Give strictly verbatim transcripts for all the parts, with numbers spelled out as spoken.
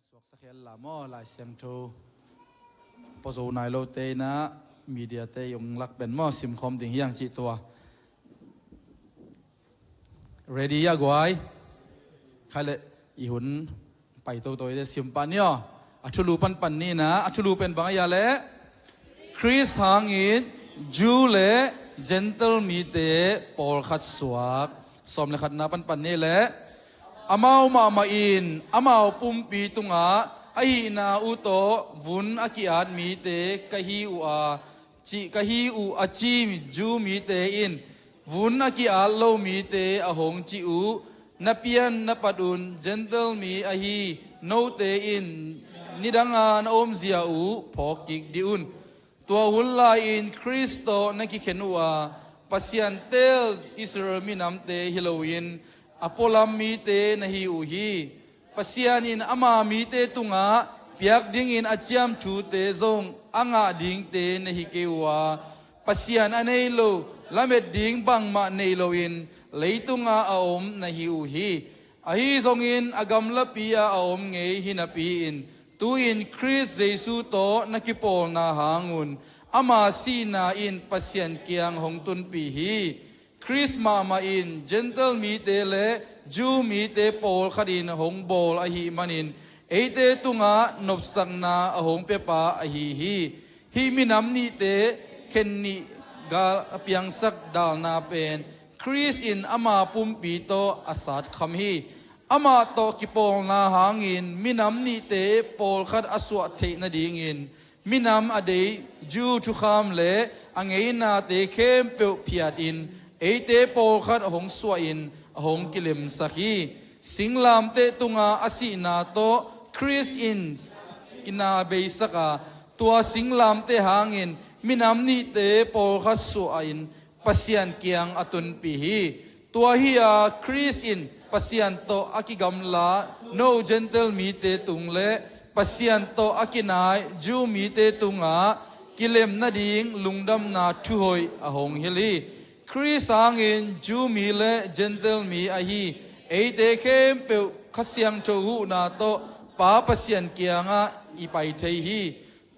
Suaksak hial la maw, Lai Siangtho. Pawzo nai lote inah, media te i ong lak pen maw, simkhawm ding hiang cih tua. Ready a guai? Khai le, i hun pai toto i te sim pan ni aw. A thulu panpan ni inah, a thulu pen bang a hia le? Khrist hangin Jew le Gentile mite pawlkhat suak. Sawm le khatna panpan ni le, amau mahmah in amau pumpi tungah a hihna uh tawh vun a ki-at mite ka hi uh a, cih ka hi uh a ci Jew mite in vun a ki-at lo mite a hong cih uh, na pian na pat un Gentile mi ahi note in nidanga na omzia uh phawk kik dih un. Tua hun lai-in Khrist tawh na kikhen uh a, Pasian teel Israel minamte hi loin a pualam mite na hi uh hi. Pasian in ama mite tungah piak dingin a ciam thute zong a ngah dingte na hi kei uh a, Pasian a nei lo, lamet ding bangmah nei loin leitungah a om na hi uh hi. Ahi zongin a gamlapi-ah a om ngei hi napi-in, tu-in Khrist Jesu tawh na kipawlna hangun ama sihna in Pasian kiang hong tunpih hi. Khrist mahmah in Gentile mite le Jew mite pawlkhat in hong bawl ahih manin, eite tungah nopsakna a hong piapa ahi hi. Hih minam nihte khen nih gal a piangsak dalna pen Khrist in ama pumpi tawh a satkham hi. Amah tawh kipawlna hangin minam nihte pawlkhat a suah theih nadingin, minam a dei Jew thukham le a ngeinate khempeuh phiatin eite pawlkhat a hong suahin a hong kilemsak hi. Singlamteh tunga a sihna tawh Khrist in kina beisak a, tua singlamteh hangin minam nihte pawlkhat suahin Pasian kiang a tunpih hi. Tua hi-a Khrist in Pasian tawh a kigamla no Gentile mite tung le Pasian tawh a kinai Jew mite tungah kilem nading lungdamna thuhoih a hong hilh hi. Khrist hangin Jew mi le Gentile mi ahi eite khempeuh Kha Siangtho huhna tawh Pa Pasian kiangah i pai thei hi.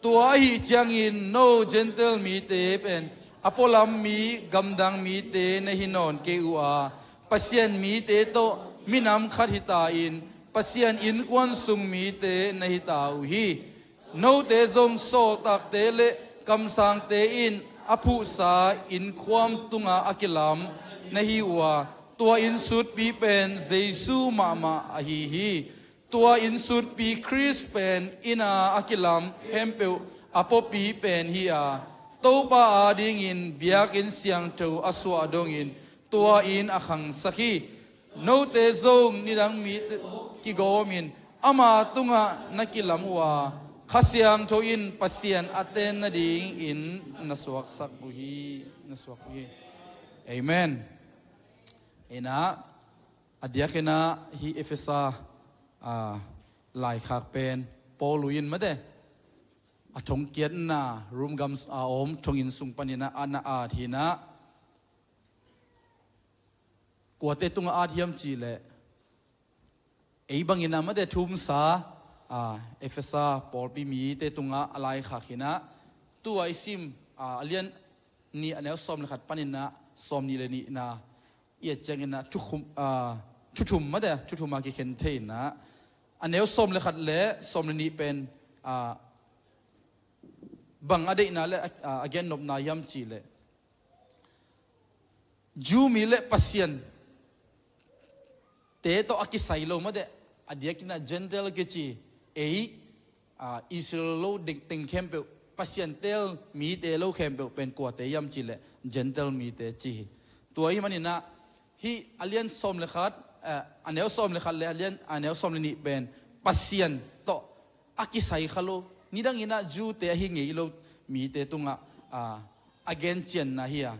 Tua ahih ciangin no Gentile mite pen a pualam mi, gamdang mite na hi nawn kei uh a, Pasian mite tawh minam khat hita-in Pasian innkuan sung mite na hita uh hi. Note zong sawltakte le kamsangte in a phuhsa innkhuam tungah a kilam na hi uh a, tua innsutpi pen Jesu mahmah ahi hi. Tua innsutpi Khrist pen inn-a a kilam khempeuh a puapi pen hi-a, Topa adingin biakinn siangtho a suah dongin tua inn a khangsak hi. Note zong nidang mite kigawmin ama tungah na kilam uh a, Kha Siangtho in Pasian a ten nadingin na suaksak uh hi, na suak uh hi. Amen. Inah, a diakinah hih Efesa, a, laikhak pen Paul in mate, a thongkiatna Rom gam a om thonginn sung paninah a na at hinah, kuate tungah at hiam cihleh, ei banginah mate thumsa, a, Efesa pawlpi mite tungah a laikhak hinah, tua i sim, a, a lian nih a neu sawm le khat paninah sawm nih le nihna i et cianginah thukhum, a, thuthum mate, thuthum a kikhen thei inah, a neu sawm le khat le sawm le nih pen, a, bang a deihna le a, a gennopna hiam cihleh, Jew mi le Pasian te tawh a kisai lo mate, a diakinah Gentile kici, ei, a, Israel lo ding teng khempeuh, Pasian teel mite lo khempeuh pen kuate hiam cihleh Gentile mite ci hi. Tua hi maninah hih a lian sawm le khat, eh, a neu sawm le khat le a lian, a neu sawm le nih pen Pasian tawh a kisai kha lo, nidanginah Jew-te ahi ngei lo mite tungah, a, a gencianna hi-a,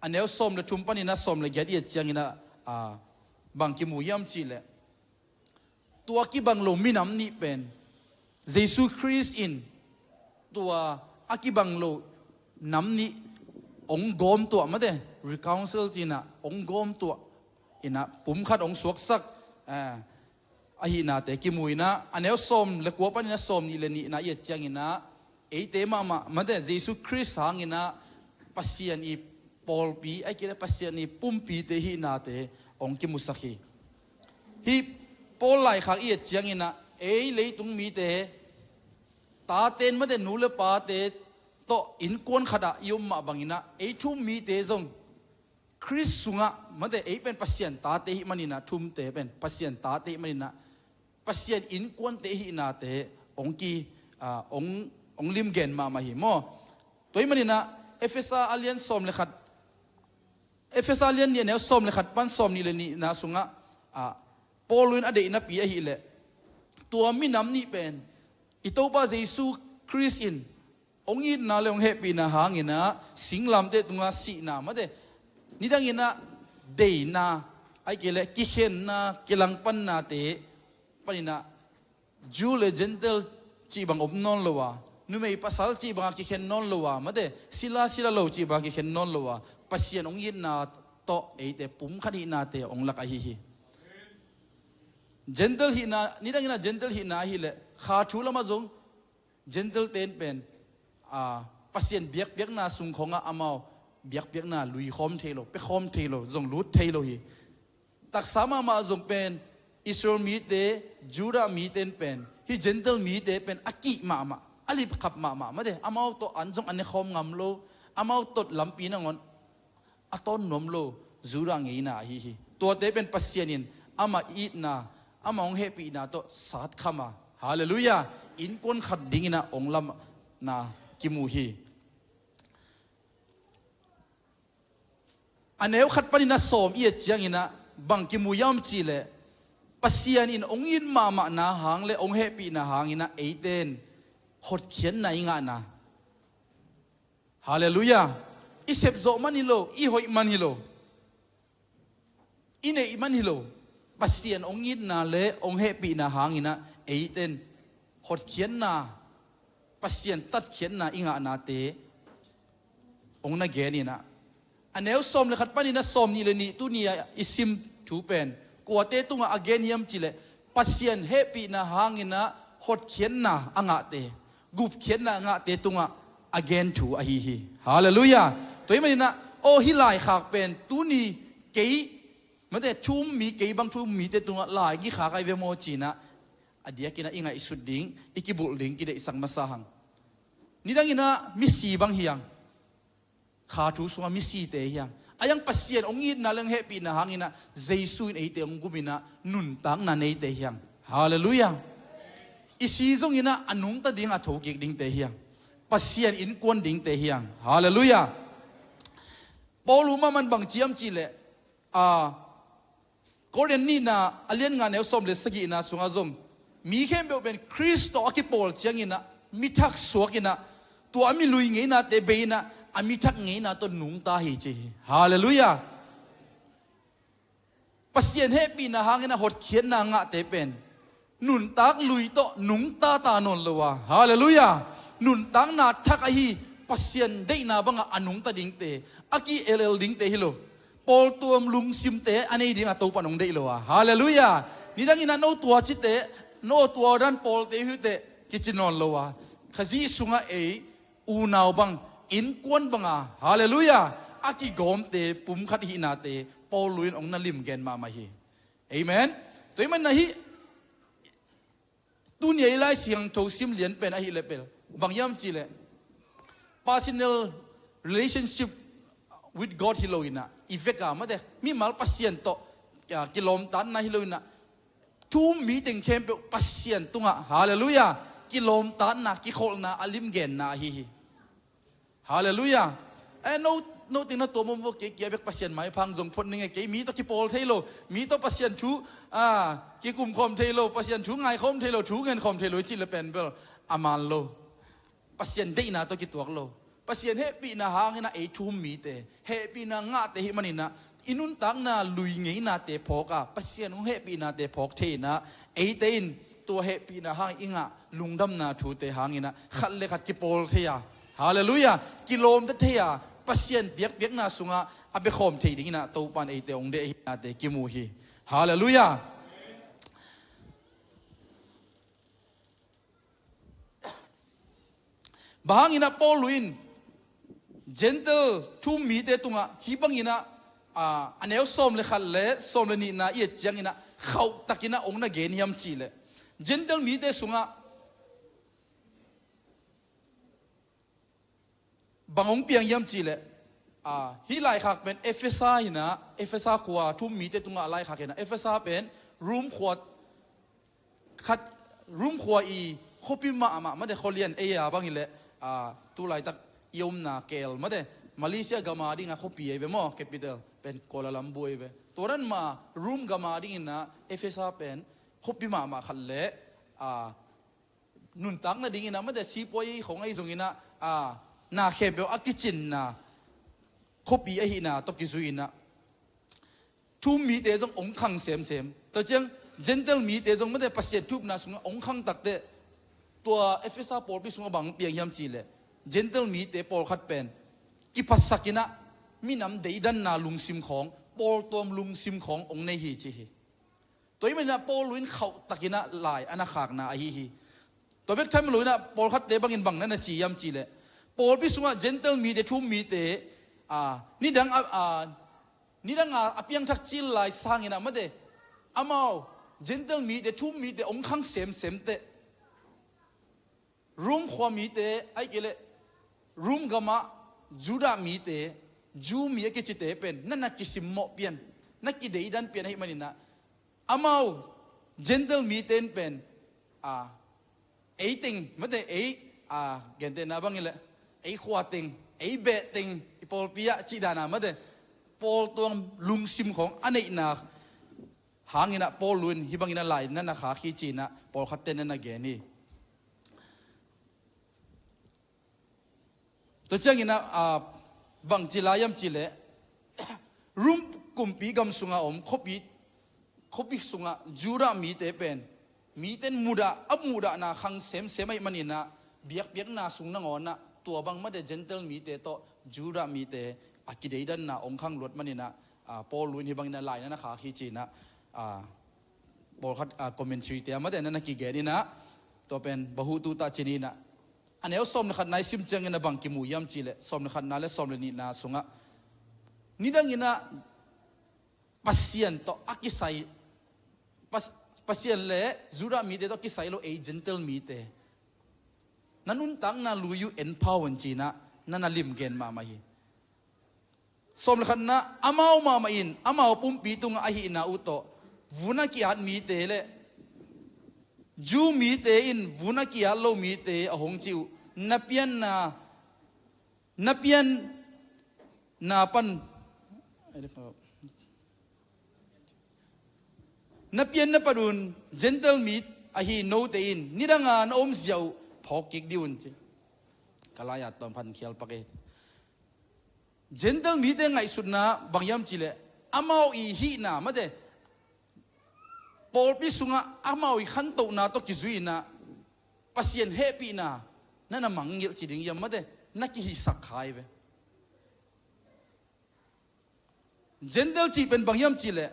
a neu sawm le thum paninah sawm le giat i et cianginah, a, bang kimu hiam cihleh, tua kibang lo minam nih pen Jesu Khrist in tua a kibang lo nam nih ong gawmtuah mate, reconcile cinah ong gawmtuah inah pum khat ong suaksak, a, ahihnate kimu inah, a neu sawm le kua paninah sawm nih le nihna i et cianginah, eite mahmah mate Jesu Khrist hanginah Pasian i pawlpi ahi kei le Pasian i pumpite hihnate hong kimusak hi. Hih Paul laikhak i et cianginah ei leitung mite taten mate nu le pate tawh innkuan khatah i om mah banginah ei thu-um mite zong Khrist sungah mate ei pen Pasian tate hih maninah thu-umte pen Pasian tate hih maninah Pasian innkuante hihnate hong ki, ah, hong, hong limgen mahmah hi maw? Tua hih maninah Efesa a lian sawm le khat, Efesa a lian nih a neu sawm le khat pan sawm nih le nihna sungah, ah, Paul in a deihnapi ahileh tua minam nih pen i Topa Jesu Khrist in hong itna le hong hehpihna hanginah singlamteh tungah sihna mate nidanginah deina ahi kei le kikhenna kilangpannate paninah Jew le Gentile cih bang om nawn lo a, numei pasal cih bangah kikhen nawn lo a, mate sila sila lo cih bangah kikhen nawn lo a, Pasian hong itna tawh eite pumkhat hihnate hong lak ahi hi. Gentile hihna, nidanginah Gentile hihna ahileh kha thu lamah zong Gentile ten pen, a, Pasian biakpiakna sung khawngah amau biakpiakna luikhawm thei lo, pekhawm thei lo, zong lut thei lo hi. Taksa mahmah zong pen Israel mite, Judah mite in pen hih Gentile mite pen a kih mahmah, a lipkhap mahmah mate, amau tawh an zong a nekhawm ngam lo, amau tot lampi nangawn a tawn nuam lo Judah ngeina ahi hi. Tuate pen Pasian in amah itna, amah hong hehpihna tawh satkham a, halleluiah, innkuan khat dinginah hong lamna kimu hi. A neu khat paninah sawm i et cianginah bang kimu hiam cihleh Pasian in hong it mahmahna hang le hong hehpihna hanginah eite in hotkhiatna i ngahna. Halleluiah. I sepzawh man hi lo, i hoih man hi lo, i neih man hi lo, Pasian hong itna le hong hehpihna hanginah eite in hotkhiatna, Pasian tatkhiatna i ngahnate hong na geninah, a neu sawm le khat paninah sawm nih le nih tuni-a i sim thu pen kuate tungah a gen hiam cihleh Pasian hehpihna hanginah hotkhiatna a ngahte, gupkhiatna a ngahte tungah a gen thu ahi hi. Halleluiah. Tua hih maninah aw hih laikhak pen tuni kei mate thu-um mi, kei bang thu-um mite tungah lai kikhak ahi ve maw cinah a diakinah i ngaihsut ding, i kibulh ding kideihsak masa hang. Nidanginah misi bang hi hang. Kha thu sungah misite hi hang. A hiang Pasian hong itna le hong hehpihna hanginah Jesu in eite hong guminah nuntakna neite hi hang. Halleluiah. I si zonginah a nungta dingah thokik dingte hi hang. Pasian innkuan dingte hi hang. Halleluiah. Paul uh mahmah bang ci hiam cihleh, a, Korin nihna a lian nga neu sawm le sagihna sungah zong mi khempeuh pen Khrist tawh a kipawl cianginah mi thak suakinah tua a mi lui ngeinate bei inah a mi thak ngeina tawh nungta hi ci hi. Halleluiah. Pasian hehpihna hanginah hotkhiatna ngahte pen nuntak lui tawh nungta ta nawn lo a, halleluiah, nuntakna thak ahi Pasian deihna bangah a nungta dingte, a ki-el-el dingte hi lo. Pawltuam lungsimte a nei dingah Topa in hong deih lo a, halleluiah. Nidanginah no tua cite, no tua dan pawlte hi uh teh kici nawn lo a, Khazih sungah ei unau bang, innkuan banga, halleluiah, a kigawmte pumkhat hihnate Paul in hong na limgen mahmah hi. Amen. Tua hih maninah hih tuni-a i Lai Siangtho sim lian pen ahileh pen bang hiam cihleh personal relationship with God hi loinah i veka mate mimal Pasian tawh, ah, kilawmtatna hi loinah thu-um mi teng khempeuh Pasian tungah, halleluiah, kilawmtatna, kikholhna a limgenna ahi hi. Halleluiah. Eh, no, no teng na tuam om vo, kei kia bek Pasian maiphang zong phot ning e, kei mi tawh kipawl thei lo, mi tawh Pasian thu, ah, kikumkhawm thei lo, Pasian thu ngaikhawm thei lo, thu ngenkhawm thei lo i cih le pen bel a man lo. Pasian deihna tawh kituak lo. Pasian hehpihna hanginah ei thu-um mite, hehpihna ngahte hih maninah i nuntakna lui ngeinate phawk a, Pasian hong hehpihnate phawk thei inah eite in tua hehpihna hang i ngah lungdamna thute hanginah khat le khat kipawl thei a, halleluiah, kilawmta thei a, Pasian biakpiakna sungah a biakhawm thei dinginah Topa in eite hong deih ahihnate kimu hi. Halleluiah. Bang hangin ah Paul in Gentile thu-um mite tungah hih bangin ah, a, a neu sawm le khat le sawm le nihna i et ciangin ah khauhtakin ah hong na gen hiam cih leh, Gentile mite sungah bang hong piang hiam cih leh, a, hih laikhak pen Efesa hi-in ah, Efesa khua thu-um mite tungah laikhak hi-in ah, Efesa pen Rom khua khat, Rom khua i khuapi mahmah, mate, khualian ei a bang hi leh, a, tu laitak i omna K L, mate, Malaysia gam a ding a khuapi ahi ve maw, capital pen Kuala Lumpur ahi ve. Tua dan mah Rom gam a dingin ah Efesa pen khuapi mahmah khat le, a, nuntak nadingin ah, mate, sipuai khong ahi zongin ah, a, na khempeuh a kicinna khuapi ahihna tawh kizui-in ah thu-um mite zong hong khang semsem. Tua ciang Gentile mite zong, mate, Pasian thu-upna sungah hong khang takteh, tua Efesa pawlpi sungah bang piang hiam cih leh, Gentile mite pawlkhat pen kiphasakin ah minam deidanna lungsim khawng, pawltuam lungsim khawng hong nei hi ci hi. Tua ahih manin ah Paul in khauhtakin ah lai a na khakna ahi hi. Tua bek tham loin ah pawlkhatte bangin bang na na ci hiam cih leh, pawlpi sungah Gentile mite, thu-um mite, a, nidang a, a, nidang a, a piangthak cil lai sangin ah, mate, amau Gentile mite, thu-um mite hong khang semsem teh, Rom khua mite, ahih kei leh Rom gamah Judah mite, Jew mi a kicite pen na na kisimmawh pian, na kideidan pian ahih manin ah, amau Gentile mite in pen, a, ei teng, mate, ei, a, gentehna bangin leh ei khua teng, ei beh teng, i pawlpi ah cih dan a, mate, pawltuam lungsim khawng a neihna hangin ah Paul in hih bangin ah lai na na khak hi ci-in ah pawlkhatte na na gen hi. Tua ciangin ah, a, bang ci lai hiam cih leh, Rom kumpi gam sungah om khuapi, khuapi sungah Judah mite pen, mite in mudah, a muhdahna khang semsem ahih manin ah, biakpiakna sung nangawn ah tua bang, mate, Gentile mite tawh Judah mite a kideidanna hong khang luat manin ah, a, Paul in hih bangin ah lai na na khak hi ci-in ah, a, pawlkhat, a, commentary te ah, mate, na na kigen in ah, tua pen bahutu ta ci-in ah, a neu sawm le khatna i sim ciangin ah bang kimu hiam cih leh, sawm le khatna le sawm le nihna sungah, nidangin ah Pasian tawh a kisai, Pas-, Pasian le Judah mite tawh kisai lo ei Gentile mite, na nuntakna lui uh en pha un ci-in ah na na limgen mahmah hi. Sawm le khatna, amau mahmah in amau pumpi tungah a hihna uh tawh vun a ki-at mite le Jew mite in vun a ki-at lo mite a hong cih uh, na pianna, na pianna pan, na pianna pan un Gentile mi ahi note in nidanga na omzia uh phawk kik dih un ci. Ka lai-at tawm khan khial pak e. Gentile mite ngaihsutna bang hiam cih leh, amau i hihna, mate, pawlpi sungah amau i khantohna tawh kizui-in ah Pasian hehpihna na na mangngilh ci ding hiam, mate, na kihisak kha hi ve. Gentile cih pen bang hiam cih leh,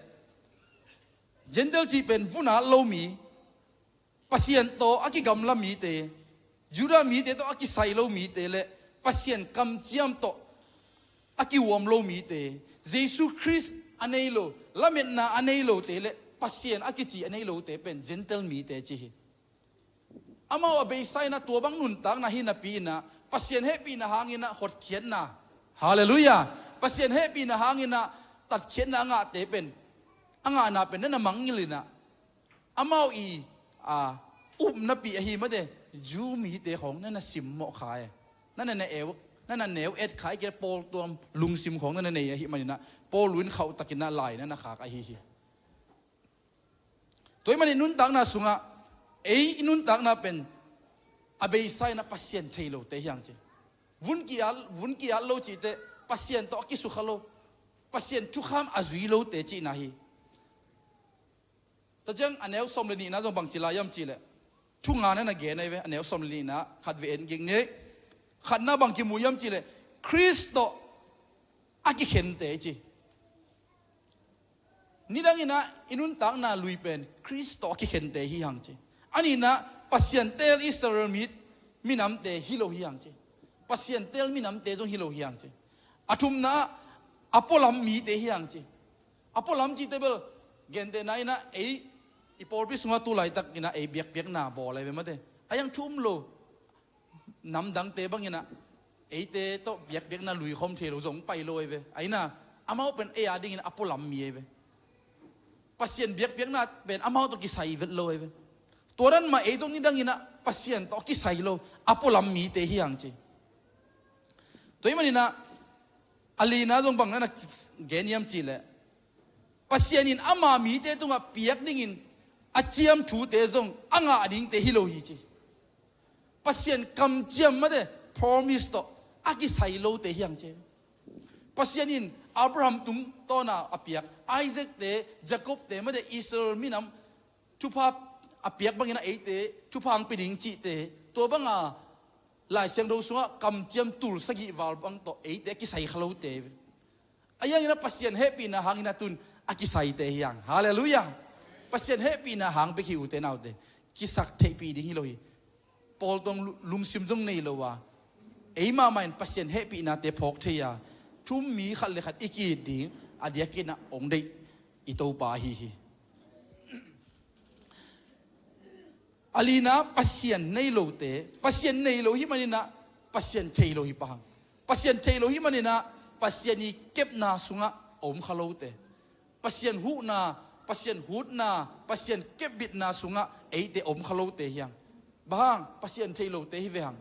Gentile cih pen vun a at lo mi, Pasian tawh a kigamla mite, Judah mite tawh a kisai lo mite le Pasian kamciam tawh a kihuam lo mite, Jesu Khrist a nei lo, lametna a nei lote le Pasian a kici a nei lote pen Gentile mite ci hi. Amau a beisa-in ah tua bang nuntakna hi napi-in ah Pasian hehpihna hangin ah hotkhiatna, halleluiah, Pasian hehpihna hangin ah tatkhiatna a ngahte pen, a ngahna pen na na mangngilh-in ah, amau i, a, upnapih ahi mate Jew mite khawng na na simmawh kha e. Na na, na eu, na na neu et kha e, kei pawltuam lungsim khawng na na nei ahih manin ah Paul in khauhtakin ah lai na na khak ahi hi. Tua ahih manin nuntakna sungah ei i nuntakna pen a beisa-in ah Pasian thei lote hi hang ci. Vun ki-at, vun ki-at lo cihte Pasian tawh a kisukha lo, Pasian thukham a zui lote cihna hi. Tua ciang a neu sawm le nihna zong bang ci lai hiam cih leh, thu nga na na gen ahi ve, a neu sawm le nihna khat vei en kik ni. Khatna bang kimu hiam cih leh, Khrist tawh a kikhente ci. Nidangin ah i nuntakna lui pen Khrist tawh a kikhente hi hang ci. A nihna, Pasian teel Israel mi, minamte hi lo hi hang ci. Pasian teel minamte zong hi lo hi hang ci. A thumna ah a pualam mite hi hang ci. A pualam cihte bel gentehna in ah ei i pawlpi sungah tu laitak in ah ei biakpiakna bawl ahi ve mate. A hiang thu um lo namdangte bangin ah eite tawh biakpiakna luikhawm thei lo zong pai lo ahi ve. Ahi na amau pen ei a dingin a pualam mi ahi ve. Pasian biakpiakna pen amau tawh kisai vet lo ahi ve. Tua dan mah ei zong nidangin ah Pasian tawh kisai lo a pualam mite hi hang ci. Tua ahih manin ah a lina zong bang na na gen hiam cih leh Pasian in ama mite tungah piak dingin a ciam thute zong a ngah dingte hi lo hi ci. Pasian kamciam mate promise tawh a kisai lote hi hang ci. Pasian in Abraham tungtawna a piak Isaac te, Jacob te mate Israel minam thupha a piak bangin ah eite thupha hong pia ding cihte tua banga Lai Siangtho sungah kamciam tul sagih val bang tawh eite a kisai kha lote. A hiangin ah Pasian hehpihna hangin ah tun a kisaite hi hang. Halleluiah. Pasian hehpihna hang bek hi ute naute. Kisak theihpih ding hi lo hi. Pawl tawng lu- lungsim zong nei lo a ei mahmah in Pasian hehpihnate phawk thei a thu um mi khat le khat i ki-it ding a diakin ah hong deih i Topa ahi hi. A lina Pasian nei lote, Pasian nei lo hih manin ah Pasian thei lo hi pah hang. Pasian thei lo hih manin ah Pasian i kepna sungah a om kha lote. Pasian huhna, Pasian hutna, Pasian kepbitna sungah eite om kha lote hi hang. Bang hang, Pasian thei lote hi ve hang.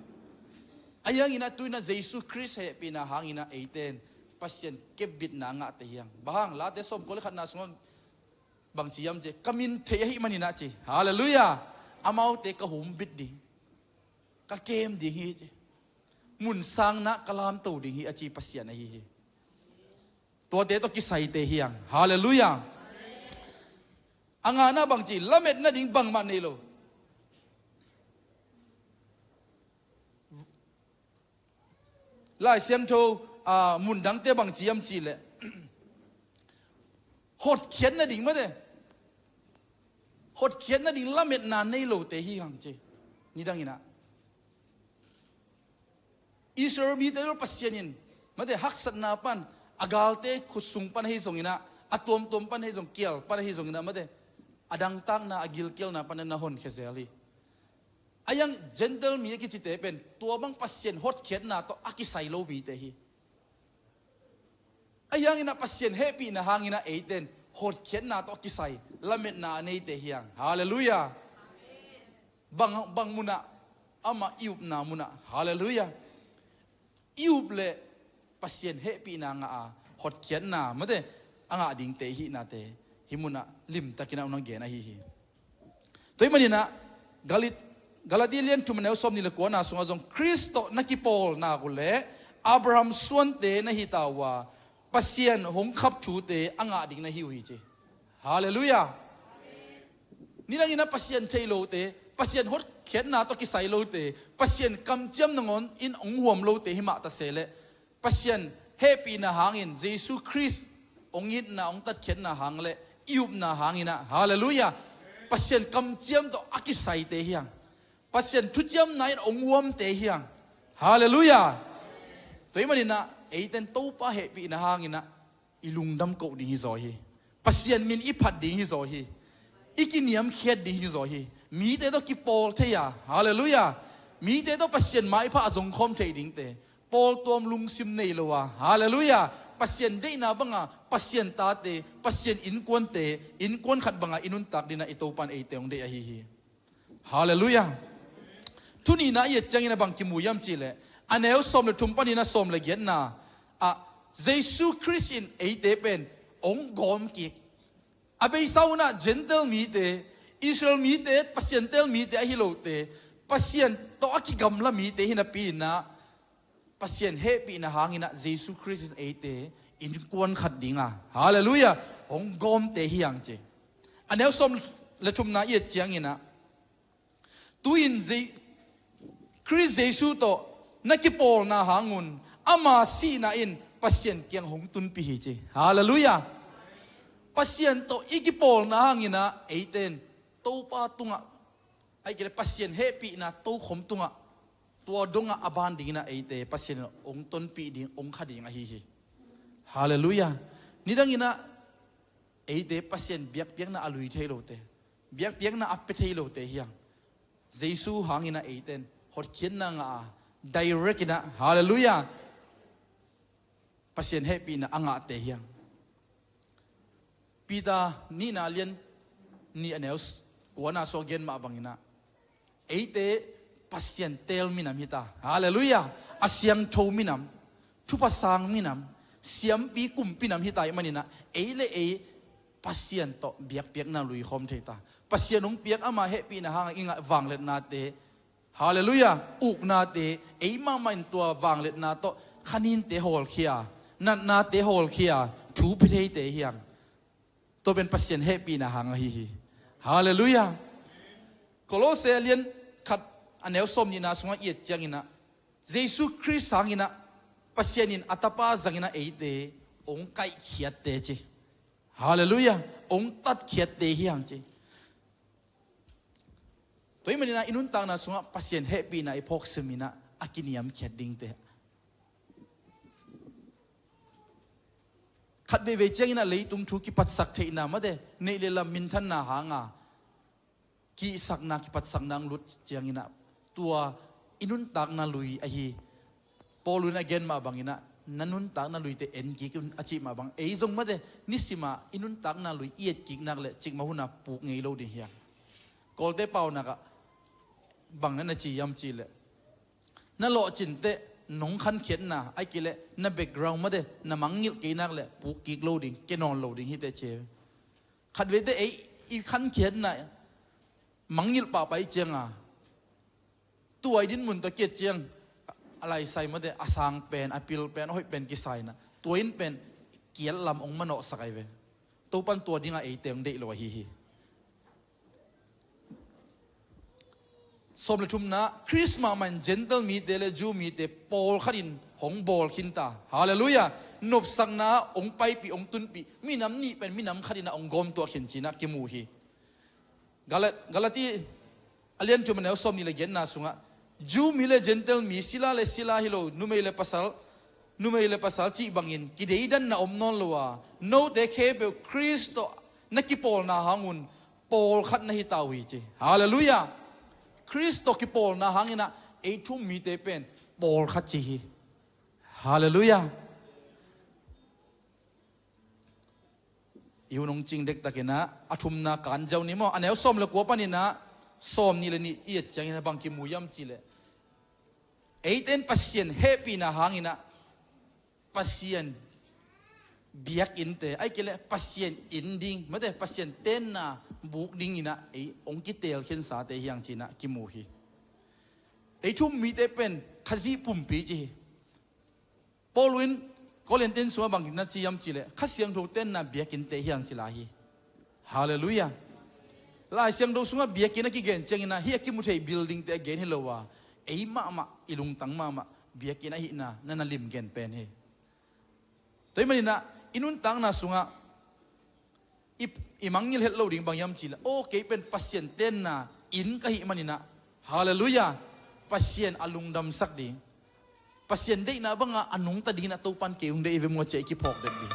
A hiangin ah tu in ah Jesu Khrist hehpihna hangin ah eite in Pasian kepbitna ngahte hi hang. Bang hang, Late sawmkua le khatna sungah bang ci hiam cih leh ka min thei ahih manin ah ci. Halleluiah. Amaute ka humbit ding, ka kem ding hi ci. Mun sangna ka lamto ding hi a ci Pasian ahi hi. Tuate tawh kisaite hi hang. Halleluiah. A ngahna bang ci, lametna ding bangmah nei lo. Lai Siangtho a, mundangte bang ci hiam cih leh hotkhiatna ding mate, hotkhiatna ding lametna nei lote hi hang ci. Nidangin ah Israel mite lo Pasian in mate haksatna pan, a galte khut sung pan ahi zongin ah, a tuamtuam pan ahi zong, kial pan ahi zongin ah mate a dangtakna, a gilkialna pan ah na honkhia zel hi. A hiang Gentile mi a kicite pen tua bang Pasian hotkhiatna tawh a kisai lo mite hi. A hiangin ah Pasian hehpihna hangin ah eite in hotkhiatna tawh a kisai lametna a neite hi hang. Halleluiah. Bang, bang munah amah i upna munah. Halleluiah. I up leh Pasian hehpihna ngah a, hotkhiatna mate a ngah dingte i hihnate hih munah limtakin ah hong gen ahi hi. Tua ahih manin ah Galit- Galati lian thum a neu sawmnih le kuana sungah zong Khrist tawh na kipawl nak uh leh Abraham suante na hi ta uh a, Pasian hong khap thute a ngah ding na hi uh hi ci. Halleluiah. Nidangin ah Pasian thei lote, Pasian hotkhiatna tawh kisai lote, Pasian kamciam nangawn in hong huam lote hi mah ta se leh Pasian hehpihna hangin Jesu Khrist hong itna, hong tatkhiatna hang le i upna hangin ah, halleluiah, Pasian kamciam tawh a kisaite hi hang. Pasian thuciamna in hong huamte hi hang. Halleluiah. Tua ahih manin ah eite in Topa hehpihna hangin ah i lungdam koh ding hi zaw hi. Pasian min i phat ding hi zaw hi. I kiniamkhiat ding hi zaw hi. Mite tawh kipawl thei a, halleluiah, mite tawh Pasian maipha a zongkhawm thei dingte, pawltuam lungsim nei lo a, halleluiah, Pasian deihna banga Pasian tate, Pasian innkuante, innkuan khat banga i nuntak dingin ah i Topa in eite hong deih ahi hi. Halleluiah. Thu nihna i et ciangin a bang kimu hiam cih leh a neu sawm le thum panin a sawm le giatna ah Jesu Khrist in eite pen hong gawm kik. A beisa un ah Gentile mite, Israel mite, Pasian teel mite ahi lote, Pasian tawh a kigamla mite hi napi in ah Pasian hehpihna hangin ah Jesu Khrist in eite innkuan khat ding a, halleluiah, hong gawmte hi hang ci. A neu sawm le thumna i et ciangin ah tu-in Je- Khrist Jesu tawh na kipawlna hangun ama sihna in Pasian kiang hong tunpih hi ci. Halleluiah. Pasian tawh i kipawlna hangin ah eite in Topa tungah, ahih kei leh Pasian hehpihna tokhom tungah Tua dongah a ban dinginah eite Pasian in hong tonpih ding, hong kha ding ahi hi. Halleluiah. Nidanginah eite Pasian biakpiakna a lui thei lote, biakpiakna a pia thei lote hiang. Jesu hanginah eite in hotkhiatna ngah a, direct inah, halleluiah, Pasian hehpihna a ngahte hiang. Peter nihna lian nih a neu kuana sung a gen mah banginah eite Pasian teel minam hita. Halleluiah. A siangtho minam, thupha sang minam, siampi kumpi nam hita ih maninah ei le ei Pasian tawh biakpiakna luikhawm thei ta. Pasian hong piak ama hehpihna hangah i ngah vangliatnate, halleluiah, uknate, ei mahmah in tua vangliatna tawh khaninte hawlkhia, natnate hawlkhia, thu pia theite hiang. Tua pen Pasian hehpihna hang ahi hi. Halleluiah. Kolose a lian khat a neu sawm nihna sungah i et cianginah Jesu Khrist hanginah Pasian in a tapa zanginah eite hong kaihkhiatte ci. Halleluiah. Hong tatkhiatte hiang ci. Tua ih maninah i nuntakna sungah Pasian hehpihna i phawk siminah a kiniamkhiat dingte. Khat veivei cianginah leitung thu kipatsak theihna mate, neih le lam minthanna hanga kihsakna, kipatsakna ang lut cianginah tua i nuntakna lui ahi. Paul in a gen mah banginah na nuntakna luite en kik un a cih mah bang, ei zong mate nisima i nuntakna lui i et kiknak le cikmah huna puk ngei lo ding hiang. Kawlte paunak ah bang na na ci hiam cihleh, na lawhcinteh nong khankhiatna ai kileh na background mate na mangngilh keinak le puk kik lo ding, ke nawn lo ding hiteh ci. Khatveite ei i khankhiatna mangngilh pahpah i cianga tua i dinmun tawh kiat ciang a laisai mate a sang pen, a pil pen, a hoih pen kisaina tua in pen kiat lam hong manawhsak ai ve. Topan tua dingah eite hong deih lo ahi hi. Sawm le thumna, Khrist mahmah in Gentile mite le Jew mite pawlkhat in hong bawl khinta. Halleluiah. Nopsakna hong paipih, hong tunpih, minam nih pen minam khat inah hong gawmtuah khin cinah kimu hi. Galat, Galati a lian thum a neu sawm nih le giatna sungah Jew mi le Gentile mi, sila le sila hi lo, numei le pasal, numei le pasal cih bangin kideidanna om nawn lo a, note khempeuh Khrist tawh na kipawlna hangun pawlkhat na hi ta uh hi ci. Halleluiah. Khrist tawh kipawlna hanginah ei thu-um mite pen pawlkhat ci hi. Halleluiah. I hun hong cing dektakinah a thumna kan ziau ni maw, a neu sawm le kua paninah sawm nih le nih i et cianginah bang kimu hiam cihleh, eite in Pasian hehpihna hanginah Pasian biakinnte ai kileh Pasian inn ding mate, Pasian tenna buk dinginah ei hong kiteel khinsate hiang cinah kimu hi. Ei thu-um mite pen Khazih pumpi ci hi. Paul in Korintin sungah bangin na ci hiam cihleh Kha Siangtho tenna biakinnte hiang ci lai hi. Halleluiah. Lai Siangtho sungah biakinn a kigen cianginah hih a kimu thei buildingte a gen hi lo a, ei mahmah, i lungtang mahmah biakinn ahihna na na limgen pen hi. Tua ih maninah i nuntakna sungah i, i mangngilh het lo ding bang hiam cihleh, aw kei pen Pasian tenna inn ka hih maninah, halleluiah, Pasian a lungdamsak ding, Pasian deihna bangah a nungta dinginah Topan kei hong deih hi ve maw ci-a i kiphawk det ding.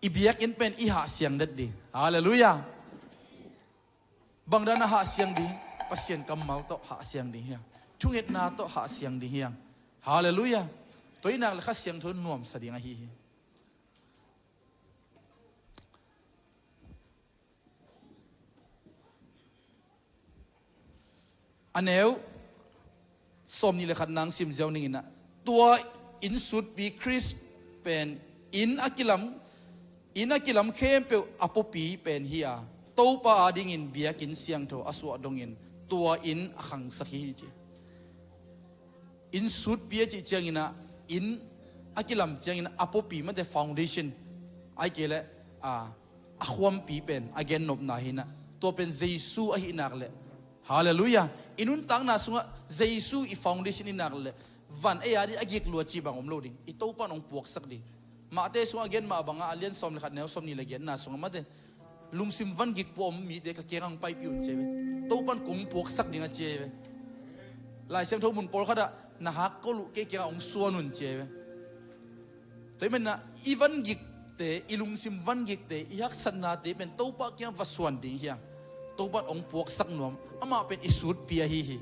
I biakinn pen i hahsiang det ding. Halleluiah. Bangdan a hahsiang ding, Pasian kammal tawh hahsiang ding hiang, thungetna tawh hahsiang ding hiang. Halleluiah. Tua ahih nak le Kha Siangtho nuamsa ding ahi hi. A neu sawm nih le khat nang sim ziau ninginah tua inn sutpi Khrist pen inn a kilam, inn a kilam khempeuh a pawpi pen hi a, Topa adingin biakinn siangtho a suah dongin tua inn a khangsak hi ci. Inn sutpi a cih cianginah inn a kilam cianginah a pawpi mate foundation ai kei leh a, a khuampi pen a gennopna hinah tua pen Jesu ahih nak leh, halleluiah, i nuntakna sungah Jesu i foundation i nak leh van ei a dih a gik lua cih bang om lo ding, i Topan hong puaksak ding. Mahte sungah a gen mah bangah a lian sawm le khat neu sawm nih le giatna sungah mate lungsim van gik pua om mite ka kiangah hong paipih un ci ei ve. Topan kong puaksak ding a ci ei ve. Lai Siangtho mun pawlkhatah na hakkol uh kei kiangah hong suan un ci a hi ve. Tua ahih maninah i vangikte, i lungsim vangikte, i haksatnate pen Topa kiang va suan ding hi hang. Topa in hong puaksak nuam, amah pen i sutpi ahi hi.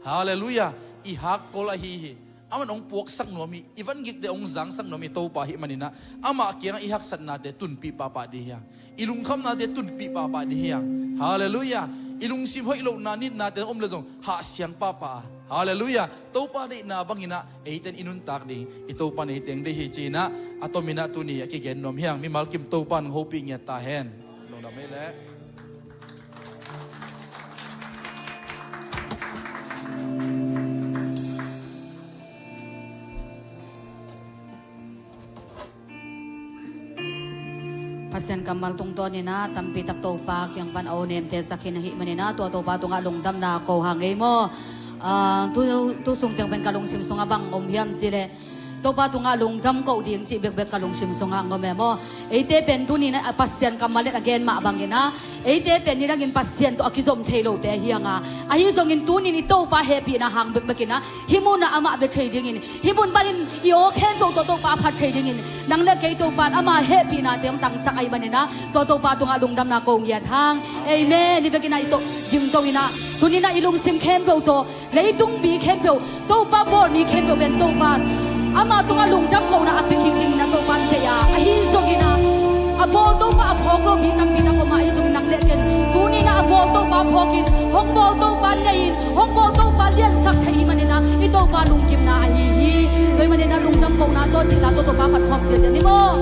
Halleluiah. I hakkol ahi hi. Amah in hong puaksak nuam hi. I vangikte hong zangsak nuam i Topa ahih maninah amah kiangah i haksatnate tunpih pahpah ding hi hang. I lungkhamnate tunpih pahpah ding hi hang. Halleluiah. I lungsim hoih lohna nitnate om le zong hahsiang pahpah a. Halleluiah. Topa deihna banginah eite in i nuntak ding i Topa in eite hong deih hi ci-inah a tominah tuni a kigen nuam hi hang. Mimal kim Topa in hong hopih ngiat ta hen. Lungdam ei leh. Pasian kammal tungtawninah tampitak Topa kiang pan a onemte zak hi na hih maninah tua Topa tungah lungdamna ko hang ei maw? Ah, tu, tu sung teng pen ka lungsim sungah bang om hiam cih leh Topa tungah lungdam ko ding cih bekbek ka lungsim sungah ngom e maw? Eite pen tuninah Pasian kammal in a gen mah banginah eite pen nidangin Pasian tawh a kizom thei lote ahi hanga, ahi zongin tunin i Topa hehpihna hang bekbekinah hih munah amah bia thei dingin, hih mun panin i aw khempeuh tawh Topa a phat thei dingin nang le kei Topa in ama hehpihnate hong tangsak ahih maninah tua Topa tungah lungdamna ko ngiat hang. Amen. Ni bekinah i tawh dingto inah tuninah i lungsim khempeuh tawh, leitung mi khempeuh, Topa bawl mi khempeuh pen Topa in ama tungah lungdam kohna a pia kik dingin a Topa in deih a, ahi zonginah a bawl Topa a phawk lo mi tampi tak om a, ahi zongin nang le ken tuninah a bawl Topa phawkin, hong bawl Topa nei-in, hong bawl Topa liansak thei ahih maninah i Topa lungkimna ahi hi. Tua ahih maninah lungdam kohna tawh cihla tawh Topa phat khawm ziazia ni maw?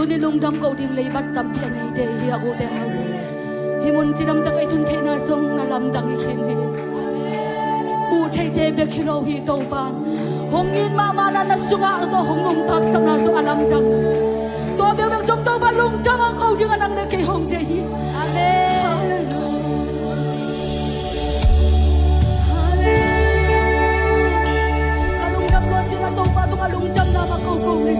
Ni lungdam ko ding leibat tampi a nei te hi a, ute naute. Hih mun cidamtak ei tun theihna zong na lamdang hi khin hi. Buh theite bek hi lo hi, Topa hong it mahmah na, na sungah tawh hong nungtaksakna zong a lamdang. Tua bek bek zong Topa lungdam a ko ding a, nang le kei hong deih hi. Amen. Ka lungdam tua ciang a Topa tungah lungdamna va ko ko ni.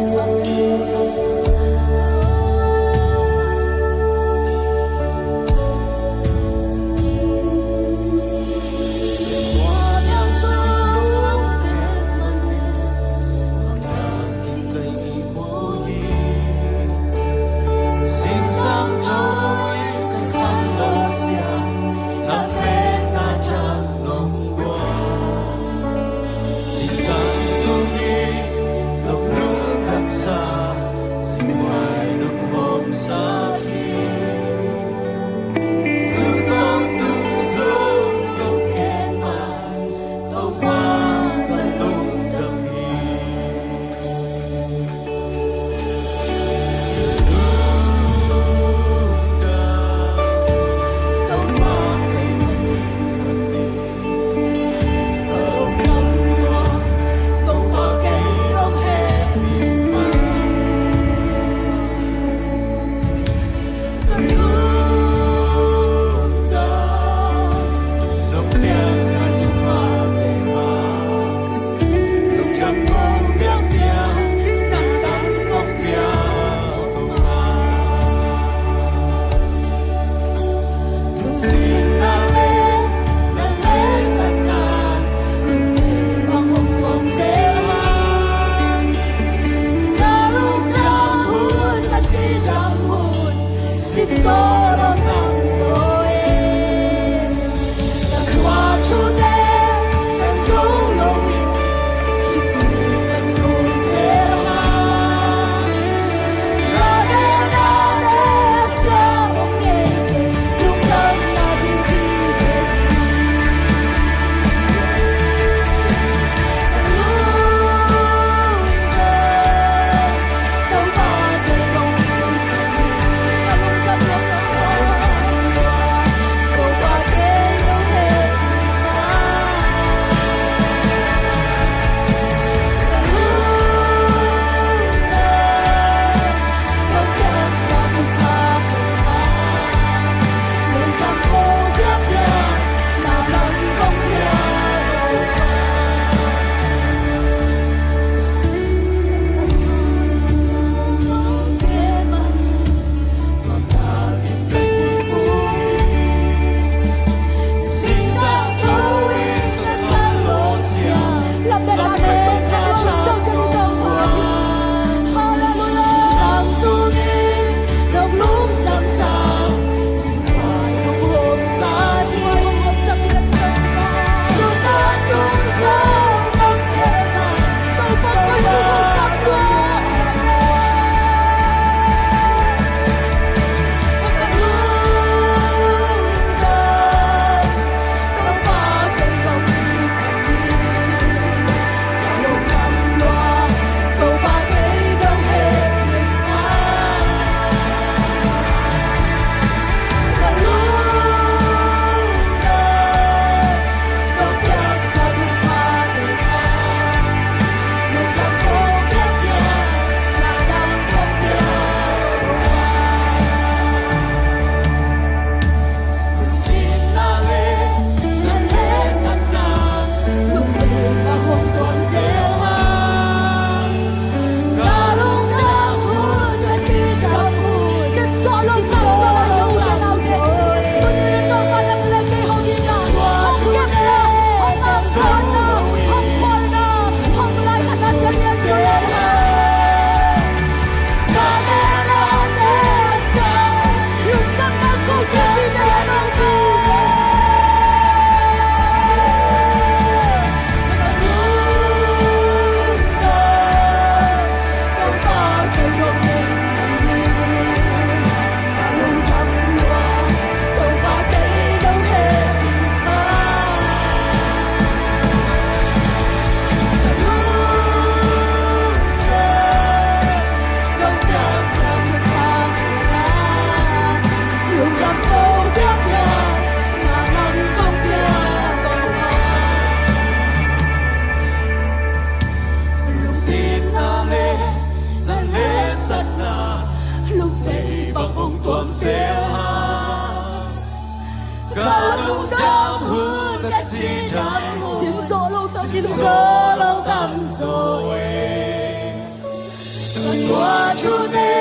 Tua thute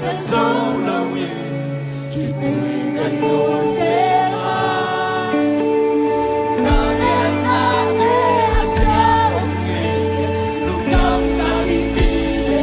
kan zo lo in kipui kan nuam zel a, na genna te a sia om ngei, lungdamna ding mi te.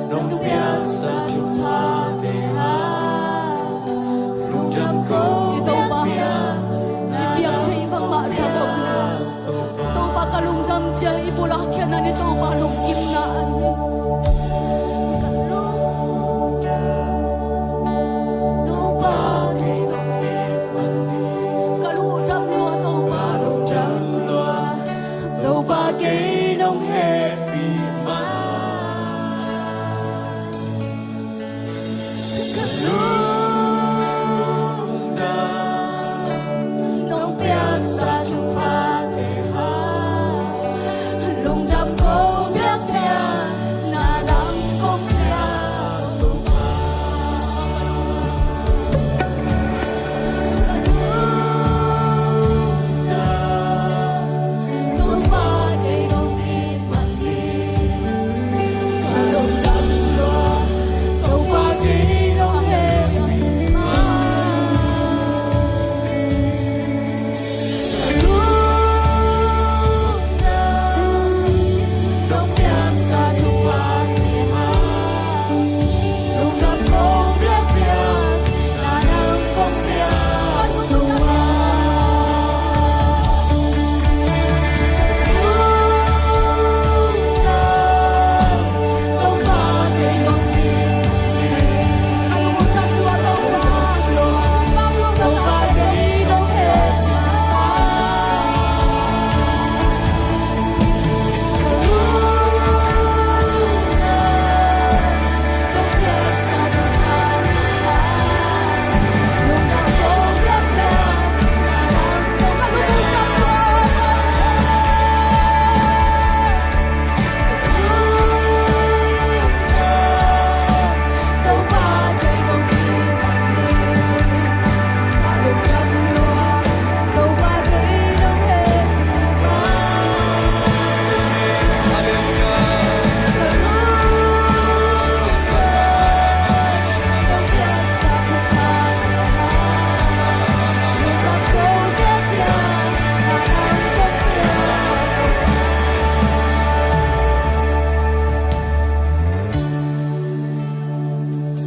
Nong piaksa thuphate hang lungdam ko. I Topa, i piak theih bangmah na om lo. Topa, ka lungdam ciang i pulak khiatna in Topa lungkimna ahi. Topa, ka lungdam lua, Topa, lungdam lua. Topa, kei nong hehpih mah. Ka lungdam, nong piaksa thuphate hang lungdam ko biakpiak, na dang kong piak.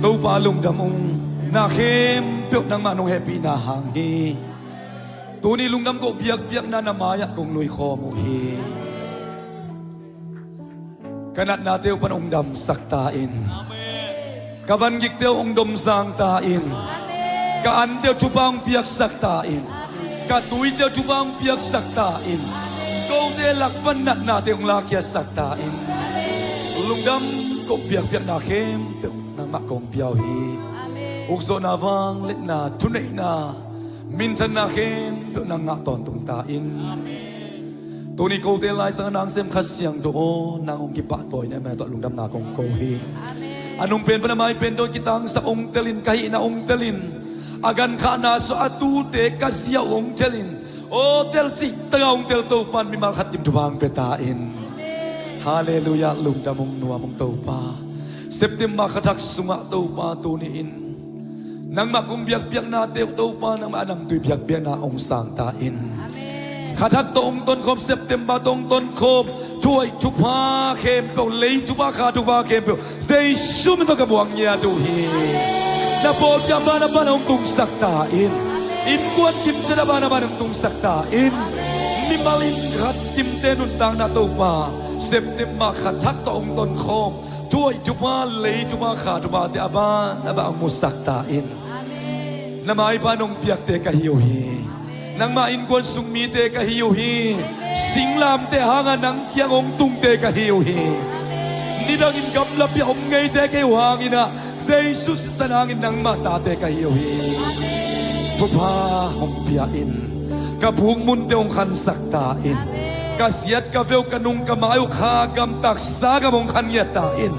Topa lungdam ung, na khempeuh nangmah nong hehpihna hang hi. Tuni lungdam ko biakpiakna na mai-ah kong luikhawm uh hi. Ka natnate uh pan hong damsak ta in. Ka vangikte uh hong domsang ta in. Ka ante uh thupha hong piaksak ta in. Ka tuite uh thupha hong piaksak ta in. Kote lak pan natnate hong lakkhiatsak ta in. Lungdam ko biakpiakna khempeuh nangmah kong pia uh hi. Ukzawhna, vangliatna, thuneihna, minthanna khempeuh nang ngah tawntung ta in. Tuni kote laisang a nang sem Kha Siangtho aw, nang hong kipahtawi na hih manin tua lungdamna kong ko hi. A nung pen pan a mai pen tawh kitangsak hong tel in, ka hihna hong tel in, a gankhahna sungah a tute ka zia uh hong tel in, aw, tel cih tak a hong tel Topa in mimal khat kim thupha hong pia ta in. Halleluiah, lungdam ung, nuam ung Topa. September kha thak sungah Topa tuni in nangmah kong biakpiaknate uh Topa, nangmah a namtui biakpiakna hong sang ta in. Kha thak tawh hong tonkhawm, September tawh hong tonkhawm, thuhoih thupha khempeuh, lei thupha, kha thupha khempeuh Jesu min tawh ka buang ngiat uh hi. Na pawlpi a ban a ban hong tungsak ta in. Innkuan kimciat a ban a ban hong tungsak ta in. Mimal inn khat kimte nuntakna Topa, September kha thak tawh hong tonkhawm, thuhoih thupha, lei thupha, kha thuphate a ban a ban hong musak ta in. Na maipha nong piakte ka hi uh hi. Nangmah innkuan sung mite ka hi uh hi. Singlamteh hangah nang kiang hong tungte ka hi uh hi. Nidangin gamlapi ah om ngeite ka hi uh hangin ah, Jesu sisan hangin nangmah tate ka hi uh hi. Thupha hong pia in. Ka bukmunte hong khansak ta in. Ka siat ka veu, ka nung ka mai uh kha gam, taksa gam hong khan ngiat ta in.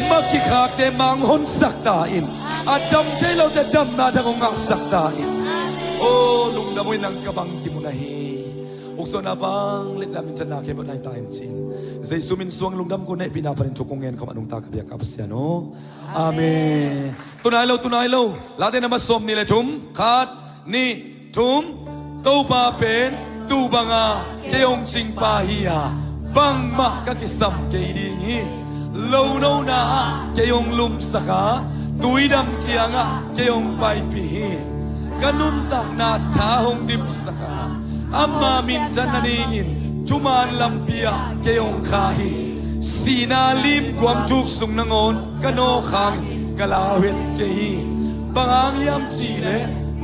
Ma kikhakte ma hong honsak ta in. A dam thei lote damna thak hong ngahsak ta in. Aw, lungdam uh hi, nang ka bangkim uh na hi. Ukzawhna, vangliatna, minthanna khempeuh nang ta in ci-in, Jesu min suang lungdam ko, na hehpihna panin thu kong ngen khawm a nungta ka biak a Pasian aw. Amen. Tunai lo, tunai lo. Late namba sawmnih le thum. Khat, nih, thum. Topa pen tu banga kei hong cingpa hi-a, bangmah ka kisam kei ding hi. Lonona ah kei hong lumsak a, tuidam kiangah kei hong paipih hi. Ka nuntakna tha hong dimsak a, ama minthan nadingin thuman lampi ah kei hong kha hi. Sihna limguam thuk sung nangawn ka nawk hangin ka lau het kei hi. Bang hang hiam cihleh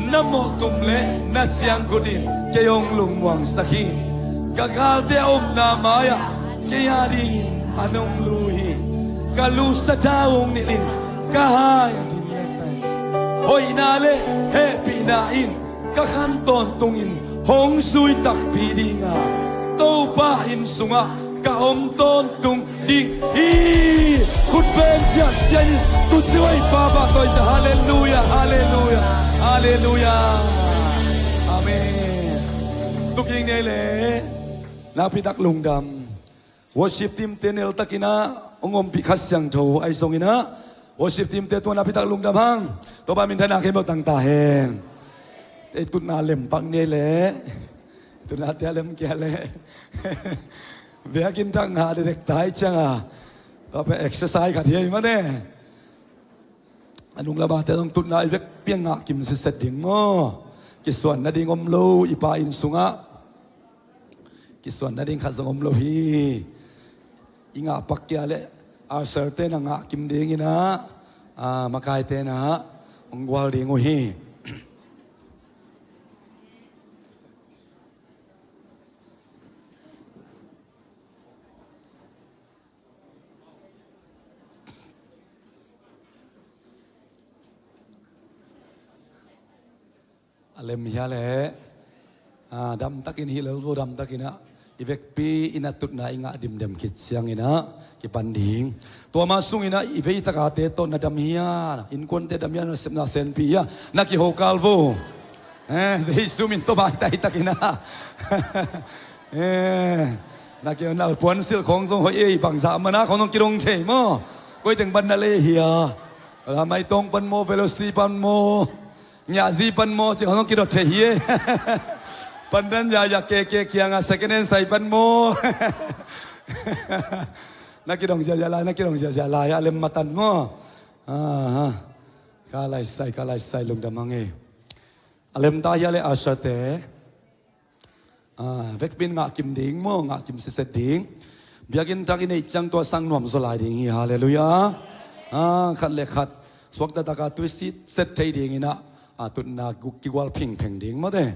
na mawhtum le na ciangkhut in kei hong lungmuangsak hi. Ka galte a omna mai-ah kei a dingin an hong lu hi. Ka lusa thau hong nilh in ka hai a dim leh tai. Hoihna le hehpihna in ka khan tawntungin hong zui takpi ding a, Topa inn sungah ka om tawntung ding hi. Khut beng siasia in, tu ciuh a i Pa pahtawi ta. Halleluia, halleluia, halleluia. Amen. Tuking nei le nakpitak lungdam. Worship team te neltakin ah hong ompih Kha Siangtho ahi zongin ah, worship team te tua nakpitak lungdam hang. Topa minthanna kei mawh tang ta hen. Ei tutna lem pak nei le, tutna te a lem kia le. Biakinn thak ngah dekdek ta hi ciang a, tua pen exercise khat hi ei mah ne. A nung lama te zong tutna i vekpi a ngah kim siset ding maw. Kisuan nading om lo, i Pa inn sungah kisuan nading khat zong om lo hi. I ngah pak kia le usher te na ngah kim dingin ah, ah, makai te na hong gual ding uh hi. A lem hia le, ah, damtakin hi lel vo, damtakin ah i vekpi in a tutna i ngah dimdem khit ciangin ah kipan ding. Tua ma sungin ah i vei taka te tawh na dam hia, innkuan te dam hia, na sepna senpi hia, na kiho kal vo. Eh, Jesu min tawh bai taitakin ah. Eh, na kiho, na puansilh khawng zong hoih ei, bangzah mana khawng zong kidong thei maw. Koi teng pan na lei hia. Lamaitong pan maw, Velocity pan maw, Ngiahzi pan maw, ci khawng zong kidot thei hi e. Pandan ya ya keke kiangah second hand sai pan maw. Na kidong ziahziah lai, na kidong ziahziah lai, a lem matan maw. Aha. Ka laisai, ka laisai, lungdam hang e. A lem ta hia le usher te. Ah, vekpi in ngah kim ding maw, ngah kim siset ding. Biakinn thak i neih ciang tua sang nuam zaw lai ding hi, halleluia. Ah, khat le khat suakta taka tui siset thei dingin ah, ah, tutna gu-, kigual phingpheng ding maw te.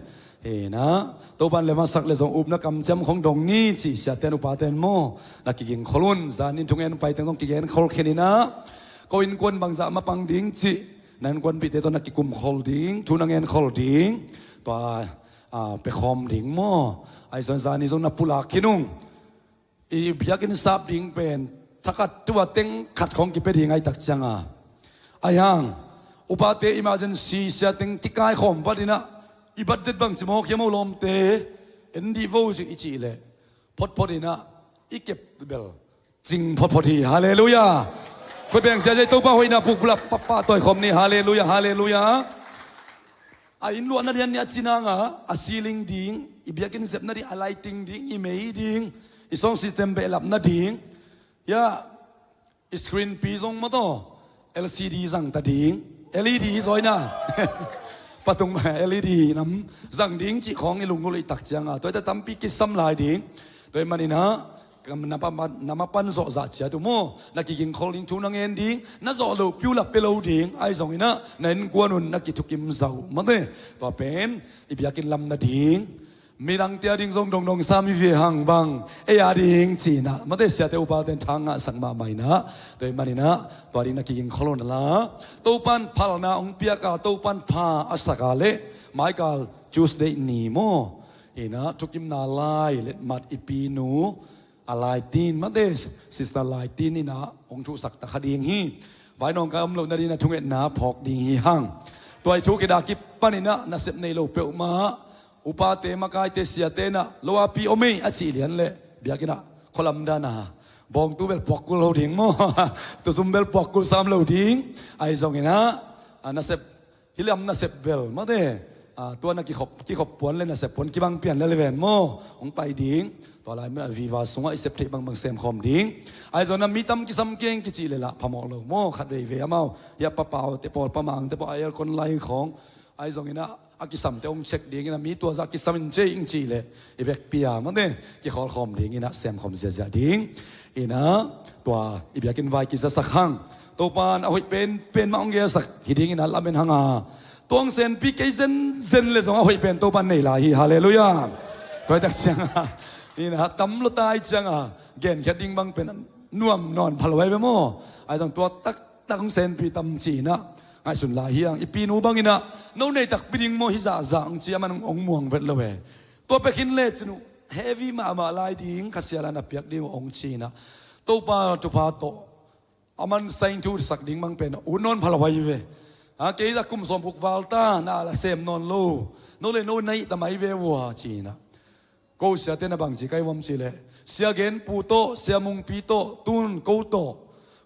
Hi na, Topan lem a sak le zong upna kamciam khawng dong ni ci, siaten upaten maw. Na kigingkhol un, zan in thungen pai teng zong kigenkhol khen in ah, ko innkuan bangzah mapang ding ci, na innkuanpihte tawh na kikumkhol ding, thu na ngenkhol ding. Tua ah, pekhawm ding maw. Ahi zong zani zong na pulak khin ung. I biakinn sap ding pen thakhat tua teng khat khawng kipia ding ahi tak ciang a. Ahi hang, upate emergency sia teng kikaikhawm vat in ah, i budget bangci mawk hiam, o lawmte, en dih vo ci i cih leh, photphot in ah i kep bel cing photphot hi. Halleluia. Khut beng sia zai Topa hoihna pukpulak papa tawi khawm ni. Halleluia, halleluia. A inn luahna lian ni a cinang a, a ceiling ding, i biakinn zepna ding, a lighting ding, i mei ding, i sound system behlapna ding. Ya, i screen pi zong maw taw, L C D zang ta ding. L E D hi zaw ina. Patung L E D nam zang ding cih khawng i lunggulh i tak ciang a, tua i ta tampi kisam lai ding. Tua i manin ah, na mapan, na mapan zawh zah ciat uh maw, na kigingkhol ding, thu na ngen ding, na zawh loh piu la pia lo ding, ahi zongin ah, na innkuan un na kithukim zah uh maw te. Tua pen i biakinn lam nading, midangte a ding zong dongdong sam hi ve hang bang, ei a ding ci-in ah, mate siate upaten thang ngahsak mahmah in ah, tua ahih manin ah, tua ding na kigingkhol un la. Topan phalna hong piak a, Topan pha a sak a leh, maikal Tuesday ni maw, in ah thukimna lai letmat i pinu, a Laitin, mate, Sister Laitin in ah hong thuhsak ta kha ding hi. Vainawng kai om loh nading a thungetna phawk ding hi hang. Tua i thu khit a kipan in ah nasep nei lo peuhmah, upate, makaite, siate in ah lo a pi om ei a cih lian leh, biakinn ah khualam dan a bawngtu bel puak kul lo ding maw? Tuzum bel puak kul sam lo ding. Ahi zongin ah, a nasep hih lam nasep bel, mate, Ah, tua na kikhop, kikhop puan le nasep puan kibang pian le leven maw, hong pai ding. Tua lai mun ah viva sungah i sep theih bangbang semkhawm ding. Ahi zongin ah mi tam kisam keng kicih le lah phamawh lo maw, khat veivei amau hiah Pa Pau te pawl, Pa Mang te pawl a aircon lai khawng. Ahi zongin ah a kisamte hong check dingin ah mi tua zah kisam in cei ing cih leh i vekpi a mawte kikhawlkhawm dingin ah semkhawm ziahziah ding. Inah tua i biakinn vai kizasak hang. Topa'n a hoih penpen mah hong gelsak hi dingin ah lamen hang a, tua hong senpi kei zenzen le zong a hoih pen Topa'n nei lai hi. Halleluiah. Tua hi tak ciang a, inah tam lo tai ciang a genkhiat ding bang pen nuam nawn pha lo ai ve maw. Ahi zong tua taktak hong senpi tam ci-in ah ngaihsun lai hi hang. I pinu bangin ah no nei takpi ding maw hi zahzah hong ci, aman hong muang vet lo e. Tua pia khin le cin uh heavy mahmah lai ding, Kha Sial in a piak ding uh hong ci-in ah Topa thupha tawh aman sign thusak ding bang pen ut nawn pha lo ai ve. A, kei a kum sawmguk val ta, na la sem nawn lo. No le no na hih ta mai ve vua ci-in ah. Ko siate na bang ci kai vuam cih leh, Sia Gen Pu tawh, Sia Mungpi tawh, tun ko tawh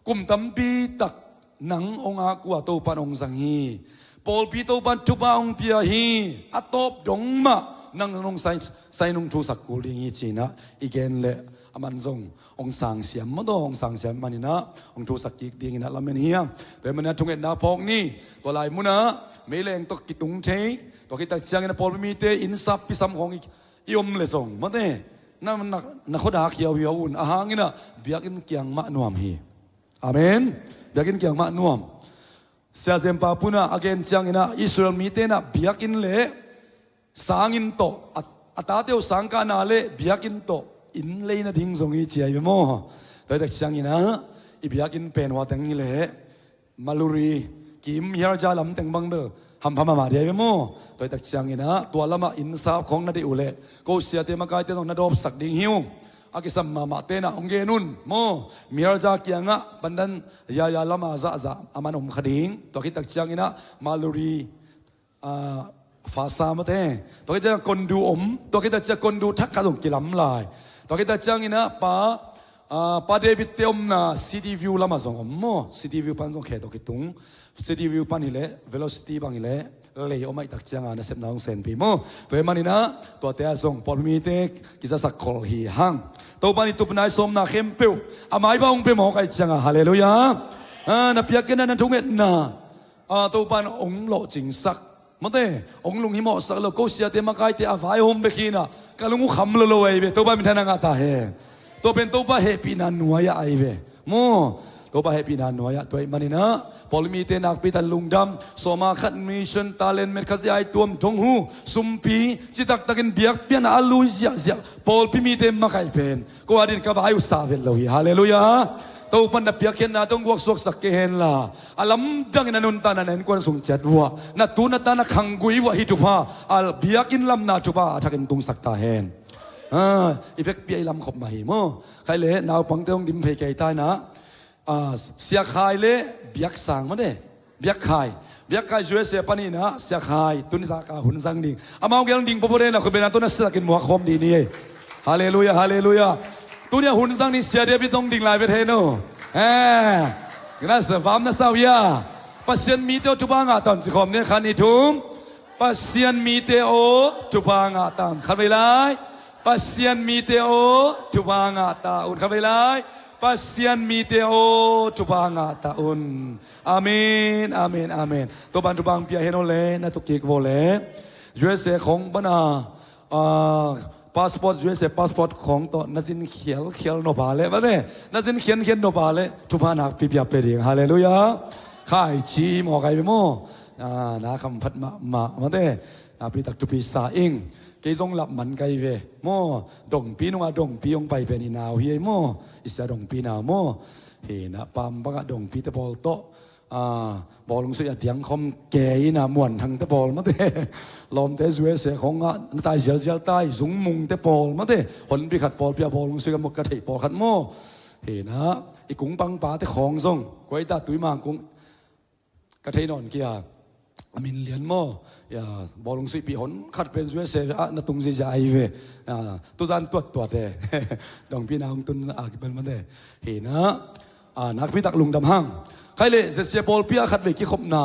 kum tampi tak nang hong ak uh a Topa'n hong zang hi. Pawlpi Topa'n thupha hong pia hi. A tawp dong mah nang nong sai, sai nong thusak kul ding hi ci-in ah i gen leh aman zong hong sangsiam maw, tua hong sangsiam manin ah hong thusak kik dingin ah lamen hi hang. Tua hi manin ah thungetna phawk ni. Tua lai mun ah meileng tawh kitung thei. Tua khit tak ciangin ah pawlpi mite inn sap pi sam khawng i i om le zong mawte na, na, na khuadak hiauhiau un, a hang inah biakinn kiang mah nuam hi. Amen. Biakinn kiang mah nuam. Sia Zem Pa Pun ah a gen ciangin ah Israel mite inah biakinn le sanginn tawh, a, a tate uh sangkahna le biakinn tawh inn lei nading zong hi ci ai ve maw. Tua hi tak ciangin ah i biakinn pen hua teng hi leh Maluri, Kim, Miharja lam teng bang bel hampha mahmah ding ai ve maw. Tua hi tak ciangin ah tua lamah inn sap khawng na deih uh leh ko siate makaite zong na dawpsak ding hi uh. A kisam mahmahte inah hong gen un maw. Miharja kiangah Pandan yaya lamah zahzah aman om kha ding. Tua khit tak ciangin ah Maluri, ah, Fasa mawte. Tua khit ciang Kondu om. Tua khit tak ciang Kondu thak khat zong kilam lai. Tua khit tak ciangin ah Pa, ah, Pa David te omna City View lamah zong om maw. City View pan zong khe tawh kitung. City View pan hi leh Velocity bang hi leh lei om ahih tak ciang a nasepna hong senpi maw. Tua hi manin ah tuate ah zong pawlpi mite kizasak khol hi hang. Topa'n i tupna i sawmna khempeuh a mai bang hong pia mawk ahih ciang a, halleluiah. Ah, na piakkhiatna, na thungetna, ah, Topa'n hong lawhcingsak mawte, hong lunghimawhsak lo, ko siate makaite a vaihawm bek hi inah ka lung uh kham lo lo ai ve. Topa minthanna ngah ta hen. Tua pen Topa hehpihna nuai-ah ai ve maw. Topa hehpihna nuai-ah. Tua ahih manin ah pawlpi mite nakpi tak lungdam. Sawma khat mission talent met khat ziah ai tuam dong hu, sumpi citaktakin biakpiakna a lui ziahziah pawlpi mite makaih pen ko adingin ka vai uh sa vet lo hi. Halleluiah. Topa'n na piakkhiatna tawh hong guaksuaksak kei henla, a lamdangin a nuntakna na innkuan sung ciat vuah, na tu na ta na khanggui vuah hih thupha, a biakinn lamna thupha a thakin tungsak ta hen. Ah, i vekpi ah i lam khop mah hi maw. Khai leh naupangte hong dim phei kei ta inah, ah, Sia Khai le Biak Sang mawte. Biak Khai. Biak Khai U S A pan inah Sia Khai tuni tak a hun zang ding. Amau gel ding pawpaw te na khut beng a tawh na siakin muak khawm dih ni ei. Halleluiah, halleluiah. Tuni a hun zang ding Sia David hong ding lai vet hen aw. Eh, na sa vam na sa uh hia. Pasian mite aw thupha ngah ta un ci khawm ni, khat ni thum. Pasian mite aw thupha ngah ta un. Khat vei lai. Pasian mite aw thupha ngah ta un. Khat vei lai. Pasian mite aw thupha ngah ta un. Amen, amen, amen. Topa'n thupha hong pia hen aw le, na tuk kik vaw le. U S A khawng pan a, ah, passport, U S A passport khawng tawh na zin khialkhial nop a leh mawte, na zin khiankhian nop a leh thupha nakpi pia pia ding. Halleluiah. Khaici mawk ai ve maw. Ah, na kham phat mahmah mawte. Nakpi tak thupi sa ing. Kei zong lap man kai ve maw. Dongpi nungah Dongpi hong pai pen i nau hi ei maw. I sia Dongpi nau maw. Hi inah Pam bangah Dongpi te pawl tawh, ah, bawlung sui a diang khawm kei inah Muan Thang te pawl mawte. Lawmte U S A khawngah na tai zialzial tai, Zung Mung te pawl mawte. Honpi khat pawlpi ah bawlung sui ka muk ka theih pawl khat maw. Hi inah i kungpangpa te khawng zong kua i ta, Tuimang kung ka thei nawn kia, a min lian maw. Ya, bawlung suihpih hon khat pen U S A ah na tung ziahziah ai ve. Ya, tuzan tuattuat e. Dongpi na hong tun a kipel mawte. Hi inah, ah, nakpi tak lungdam hang. Khai leh Z C A pawlpi ah khat vei kikhopna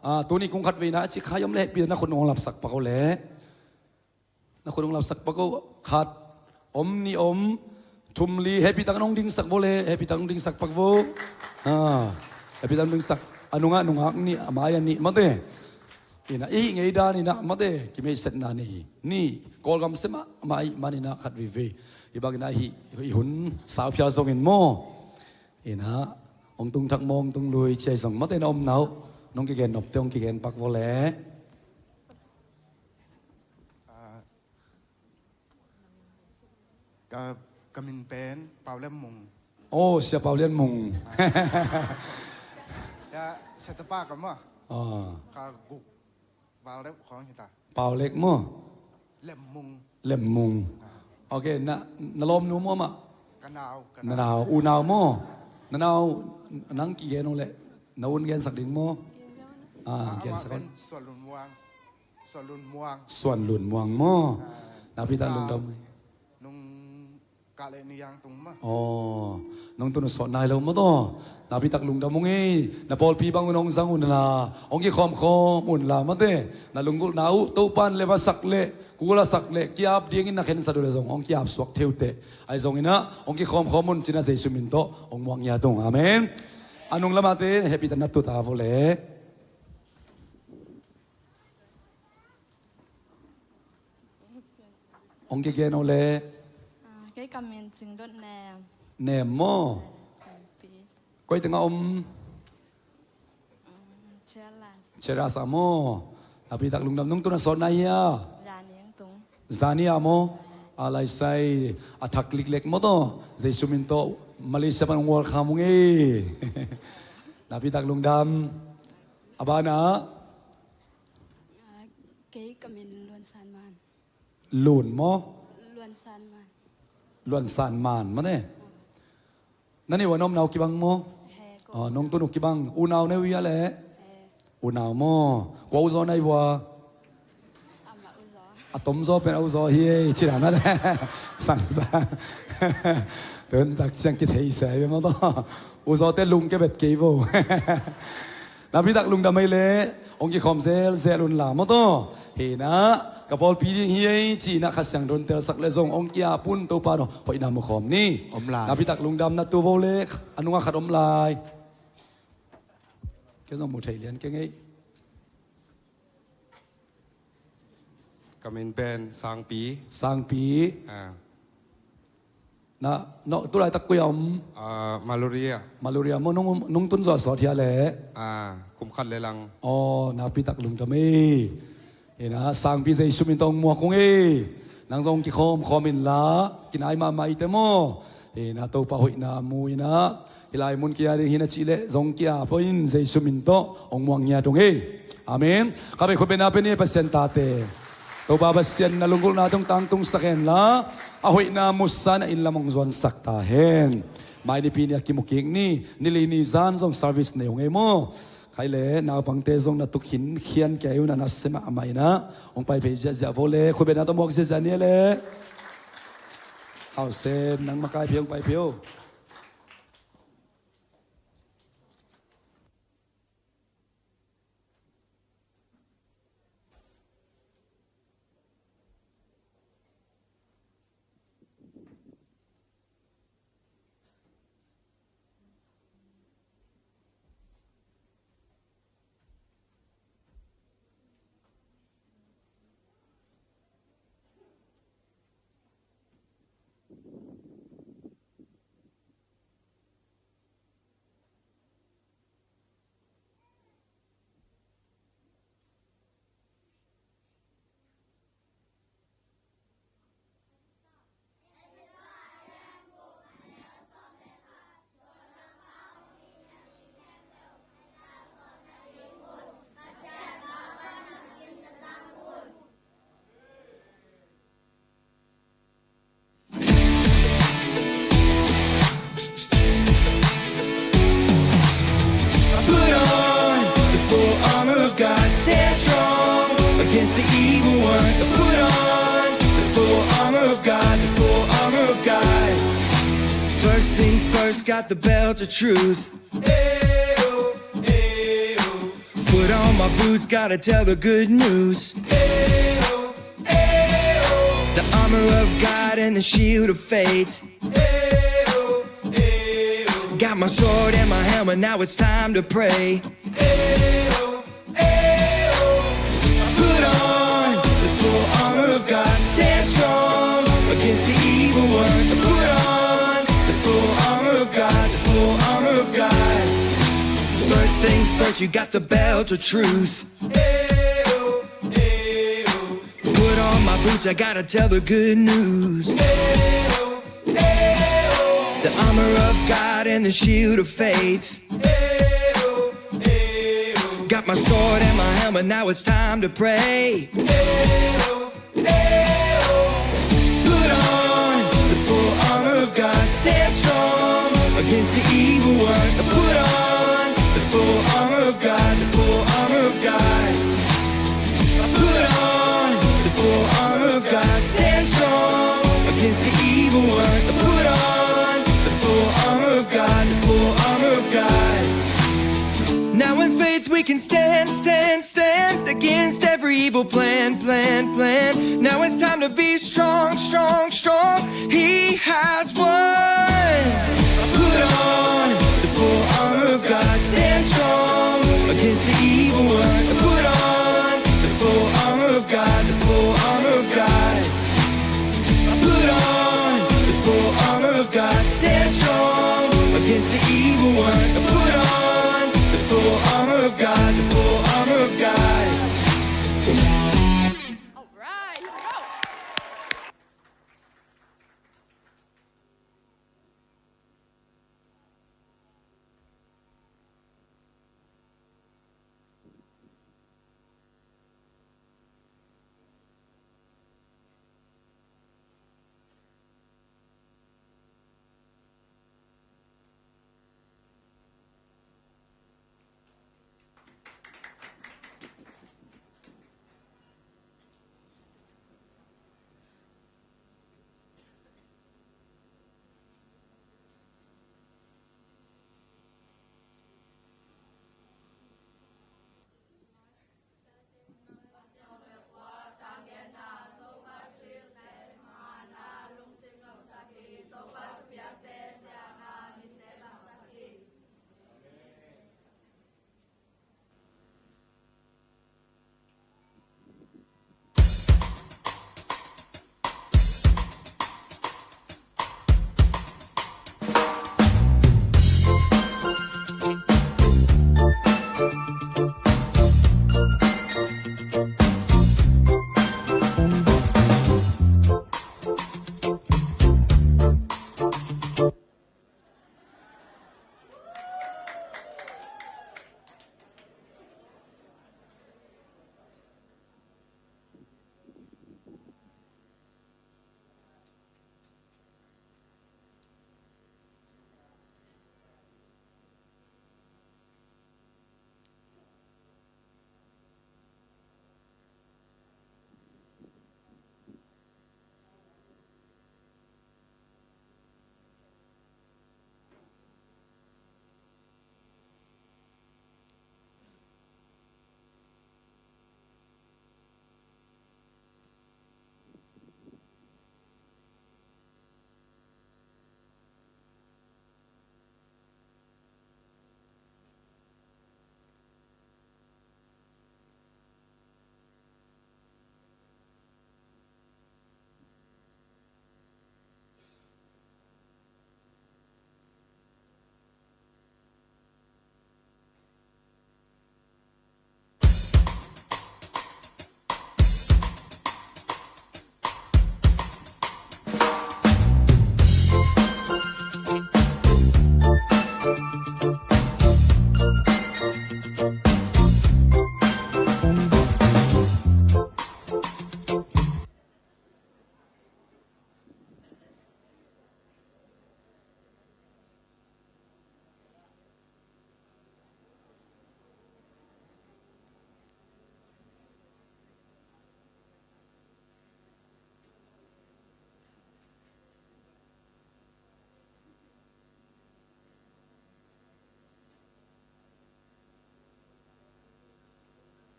Ah, tuni kung khat veina a cik khai om le hehpih na khut nong lapsak pak o le. Na khut nong lapsak pak o. Khat, om, nih om, thum, li, hehpih tak nong dingsak vo le, hehpih tak nong dingsak pak vo. Ah, hehpih tak nong dingsak. A nungah nungak nih, a mai a nih mate. Ina, i ngei dan ina mate, kimeisetna nei. Nih, Kawlgam se mahmah i man ina khat veivei. I bang ina hi, i hun sau phial zongin maw. Ina, hong tung thak maw, hong tung lui ciai zong mate na om nau. Nong kigen nopte hong kigen pak vo le. Ah, ka, ka min pen Pau Lem Mung. Oh, Sia Pau Lem Mung. Ya, sia tapa ka maw. Ah. Ka guk. Pau Lek khong hita. Pau Lek maw? Lem Mung. Lem Mung. Ah. Ok, na, na lawmnu maw mah? Ka nau, ka nau. Na nau, u nau maw? Na nau, nang kigen ung le. Na un gensak ding maw? Ah, ah, gensak pen un. Suan Lun Muang. Suan Lun Muang. Suan Lun Muang maw? Ah. Napi tak lungdam. Nung kah le ni yang tung maw. Oh, nung tun sawt nai lo maw taw. Napi tak lungdam ung ei. Na pawlpi bang un hong zang un la. Hong kikhawmkhawm un la mate. Na lunggulhna uh Topan le masak le, kulasak le, kiap dingin na khensa do le zong hong kiap suak theu teh. Ai zong ina, hong kikhawmkhawm un cina Jesu min tawh hong muak ngiat ung. Amen. A nung lamate, hehpih tak na tuta vo le. Hong kigen o le. Ah, kei ka min Cing Dot Nem. Nem maw? Pi. Koi tengah om? Mm, Cheras. Cheras ah maw? Napi tak lungdam, nung tun a sawt nai hia? Zani ang tung. Zani ah maw? A lai sai a thak liklek maw taw. Jesu min tawh Malaysia pan hong welcome ung ei. Napi tak lungdam. A banah. Ah, kei ka min Luan San Man. Lun maw? Luan San Man. Luan San Man, mane? Na ni ua na om nau kibang maw? He, ko. Oh, nong tun uh kibang. Unau ne uh hia le? He. Unau maw? Kua uzaw na hi ua? Ama uzaw. A tomzaw pen a uzaw hi ei, cina na le. Sang sang. Tun tak ciang kithei se hi maw taw. Uzaw te lung ke bet kei vo. Napi tak lungdam ei le, hong kikhawm zelzel un la maw taw. Hina, ka pawlpi ding hi ei, cina Kha Siangtho telsak le zong, hong kiap un Topa no, hoihna mu khawm ni. Om lai. Napi tak lungdam na tu vo le, a nungah khat om lai. Kei zong mu thei lian keng ei. Ka min pen Sangpi. Sangpi. Ah. Na, no, tu laitak koi a om? Ah, Maluria. Maluria, maw nung, nung tun zaw a sawt hia le? Ah, kum khat le lang. Oh, napi tak lungdam ei. Ina, Sangpi Jesu min tawh hong muak ung ei. Nang zong kikhawmkhawm in la, kinai mahmah i te maw. Ina, Topa hoihna mu ina. Hih lai mun kia ding hi na cih leh zong kia poi in Jesu min tawh hong muak ngiat ung ei. Amen. Kha bei khut bengna pia ni Pasian tate. Topa Pasian na lunggulhna tawh tangtungsak hen la, a hoihna musa na inn lam hong zuansak ta hen. Mai nipi ni a kimu kik ni, ni li ni zan zong service nei ung ei maw. Khai le naupangte zong na tuk hin khian kia ei un a na sem a mai na. Hong pai phei ziahziah vo le, khut bengna tawh muak ziahziah ni le. Hau sen, nang makai phei hong pai phei o. Put on the full armor of God. Stand strong against the evil one. Put on the full armor of God. The full armor of God. First things first, got the belt of truth. Ayo, ayo. Put on my Boots gotta tell the good news. The armor of God and the shield of faith. Got my sword and my hammer, now it's time to pray. Put on the full armor of God. Stand strong against the evil one. Put on the full armor of God. The full armor of God. First things first, you got the belt of truth. Put on my boots, I gotta tell the good news. The armor of God and the shield of faith. Got my sword and my hammer, now it's time to pray. Put on the full armor of God, stand strong against the evil one. Put on the full armor of God, the full armor of God. Put on the full armor of God, stand strong against the evil one. Put on the full armor of God, the full armor of God. Now in faith we can stand, stand, stand against every evil plan, plan, plan. Now it's time to be strong, strong, strong. He has won. Put on the full armor of God. Stand strong against the evil one. Put on the full armor of God. The full armor of God. Put on the full armor of God. Stand strong against the evil one. Put on the full armor of God. The full armor of God. All right, here we go.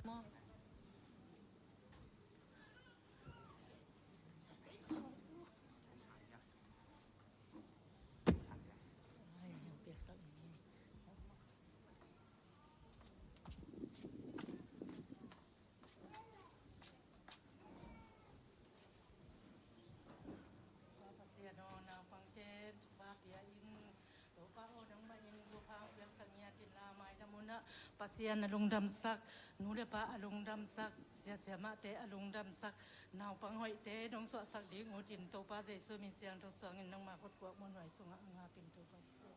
maw. Pasian aw, naupangte thupha pia in. Topa aw, nangmah in thupha hong piaksak ngiat inla, mailam hunah Pasian a lungdamsak nu le pa, a lungdamsak sia siamahte, a lungdamsak naupang hoihte nong suahsak ding utin, Topa Jesu min siangtho suangin nangma kutkuak muanhuai sungah a ngapin, Topa Jesu.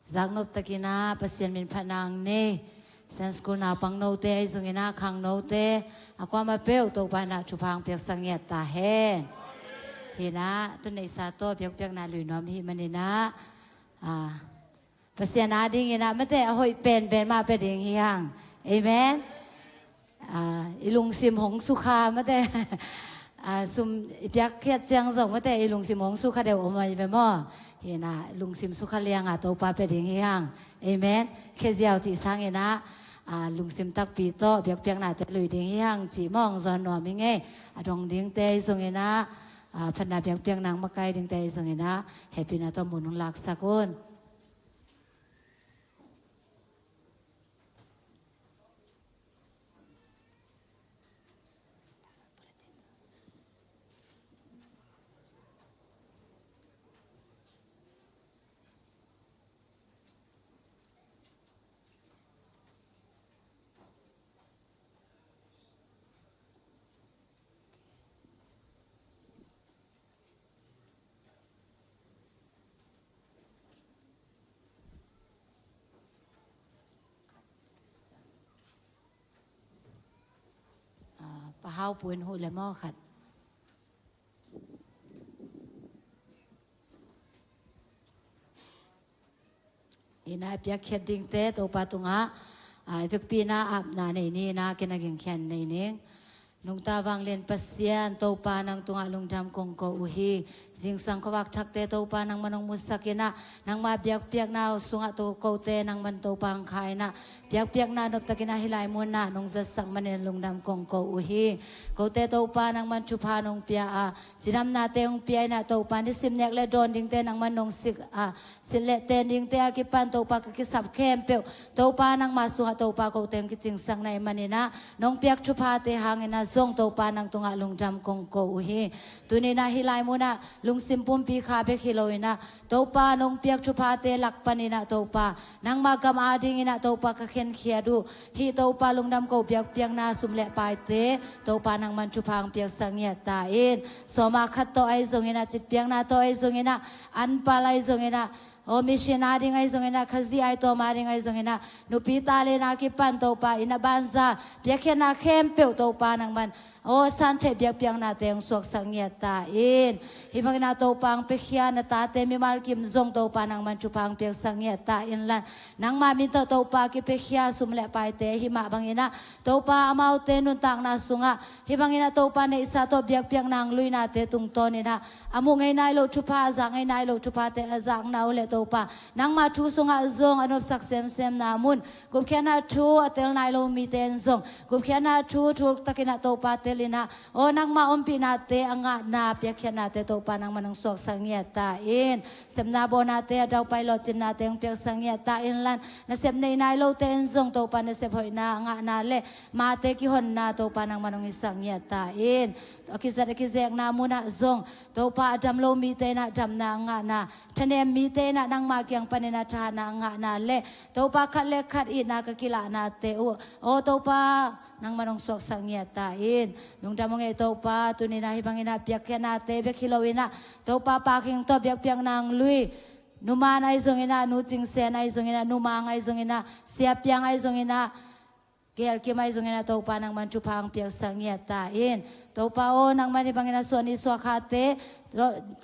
Zaknop takin ah Pasian min phatna nei Sunday school naupang note ahi zongin ah khangnote a kuamah peuh Topa in ah thupha hong piaksak ngiat ta hen. Hi in ah tu neihsa tawh biakpiakna lui nuam i hih manin ah, ah, Pasian adingin ah mate a hoih penpen mah pia ding hi hang. Amen. Ah, i lungsim hong sukha mate. Ah, sum i piakkhiat ciang zong mate i lungsim hong sukha deuh om ahi ve maw? Hi in ah lungsim sukha lianga Topa pia ding hi hang. Amen. Kheziau cih sangin ah, ah, lungsim takpi tawh biakpiaknate lui ding hi hang cih mawng zawn nuam i ngei. A dong dingte ahi zongin ah, ah, phatna biakpiakna hong makai dingte ahi zongin ah hehpihna tawh mun hong laksak un. Ah, Pa Hau Pu in huh le maw khat. Hi in ah i piakkhiat dingte Topa tungah, ah, i vekpi in ah apna nei ni in ah kei na gingkhian nei ning. Nungta vanglian Pasian Topa nang tungah lungdam kong ko uh hi. Zingsang khuavak thakte Topa nangman hong musak in ah nangma biakpiakna uh sungah to kote nangman Topa hong kha in ah biakpiakna noptakin ah hih lai munah nong zatsak manin lungdam kong ko uh hi. Kote Topa nangman thupha nong pia a, cidamnate hong pia in ah Topa nisim nek le dawn dingte nangman nong sik a, silh le ten dingte a kipan Topa ka kisap khempeuh Topa nangma sungah Topa kote hong kicingsak na hih manin ah nong piak thuphate hangin ah zong Topa nang tungah lungdam kong ko uh hi. Tuni in ah hih lai munah lungsim pumpi kha bek hi lo in ah Topa nong piak thuphate lak panin ah Topa nangma gam adingin ah Topa ka khenkhiat uh. Hih Topa lungdam ko biakpiakna sum le paite Topa nangman thupha hong piaksak ngiat ta in. Sawma khat tawh ahi zongin ah, citpiakna tawh ahi zongin ah, anpal ahi zongin ah, aw, mission ading ahi zongin ah, Khazih aitawm ading ahi zongin ah, nupi talent a kipan Topa in ah banza biakpiakna khempeuh Topa nangman aw, santheih biakpiaknate hong suaksak ngiat ta in. Hih bangin ah Topa hong piakhia na tate mimal kim zong Topa nangman thupha hong piaksak ngiat ta in lan. Nangma min tawh Topa kipiakhia sum le paite hih mah bangin ah Topa amaute nuntakna sungah hih bangin ah Topa neihsa tawh biakpiakna hong luinate tungtawnin ah a muh ngei nai loh thupha, a zak ngei nai loh thuphate a zakna uh le Topa nangma thu sungah zong a nopsak semsemna mun gupkhiatna thu a tel nai lo mite in zong gupkhiatna thu thuktakin ah Topa telin ah aw, nangma ompihnate a ngahna piakkhiatnate Topa nangman hong suaksak ngiat ta in. Sepna bawnate a daupai lawhcinnate hong piaksak ngiat ta in lan. Nasep nei nai lote in zong Topa nasep hoihna a ngahna le mate kihonna Topa nangman hong hisak ngiat ta in. A kizat a kizekna munah zong Topa a dam lo mite in ah damna a ngahna, thanem mite in ah nangma kiang panin ah thahatna a ngahna le Topa khat le khat itna ka kilahnate uh aw Topa nangman hong suaksak ngiat ta in. Lungdam hong ei Topa, tuni in ah hih bangin ah piakkhiatnate bek hi lo in ah Topa Pa Khing tawh biakpiakna hong lui Nu Man ahi zongin ah, Nu Cing Sen ahi zongin ah, Nu Mang ahi zongin ah, Sia Piang ahi zongin ah, Gel Kim ahi zongin ah Topa nangman thupha hong piaksak ngiat ta in. Topa aw, nangman hih bangin ah suah ni suah khate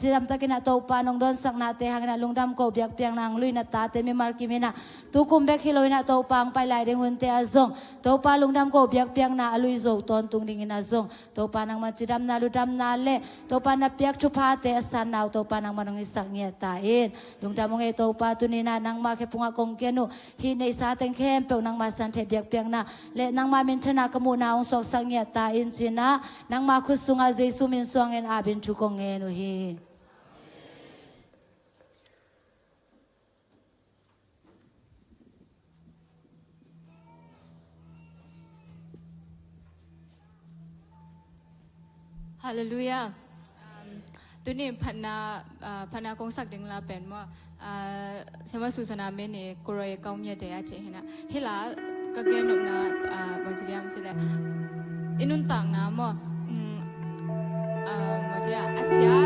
cidamtakin ah Topa nong dawnsaknate hangin ah lungdam ko biakpiakna hong lui na tate mimal kim in ah tukum bek hi lo in ah Topa hong pai lai ding hunte ah zong Topa lungdam ko biakpiakna a lui zo tawntung dingin ah zong Topa nangman cidamna ludamna le Topa na piak thuphate a sanna uh Topa nangman hong hisak ngiat ta in. Lungdam hong ei Topa, tuni in ah nangma khe pungah kong ken uh hih neihsa teng khempeuh nangma santheih biakpiakna le nangma minthanna ka muhna hong suaksak ngiat ta in ci-in ah nangma khut sungah Jesu min suangin apin thu kong ngen uh hi. Halleluiah. Um, tuni phatna, uh, phatna kong sak ding la pen maw, uh, Siama Susana min i Kuroi Kaumia Day a ci hi in ah. Hih la ka gen nopna, uh, bang ci diam ci le i nuntakna maw, um, uh, bang ci a, a sia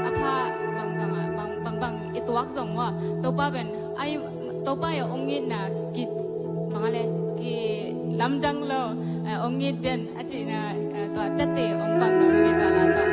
a pha bang bang, bang bang i tuak zong maw, Topa pen Ai, Topa i ong itna ki, mangale, ki lamdang lo, eh, ong it den a cihna, eh, tua tete ong pang lo, mangale tua la tua.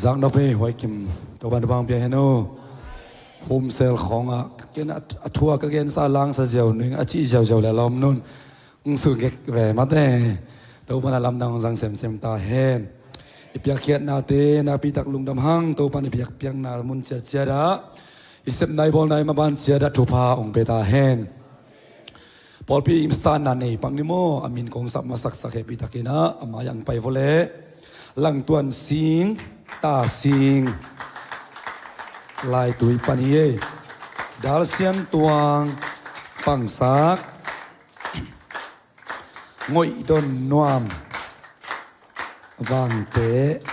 Zak nop ei, huai kim, Topan thupha pia hen uh. Humsel khawngah ken a, a thu a ka gensa langsa ziau ning a cih ziauziau le lawm nun. Hong suk gek ve mate. Topan a lamdang hong zang semsem ta hen. I piakkhiatnate nakpitak lungdam hang, Topan i piakpiakna mun ciatciat ah, i sepna i bawlna i maban ciat ah thupha hong pia ta hen. Pawlpi i sanna nei pak ni maw, a min kong sap masaksak hehpihtakin ah, a mai-ah hong pai vawleh. Langtuan Sing, Ta Sing, Laitui pan hi ei. Dal Sian Tuang, Pangsak, Ngoih Don Nuam, Vangte,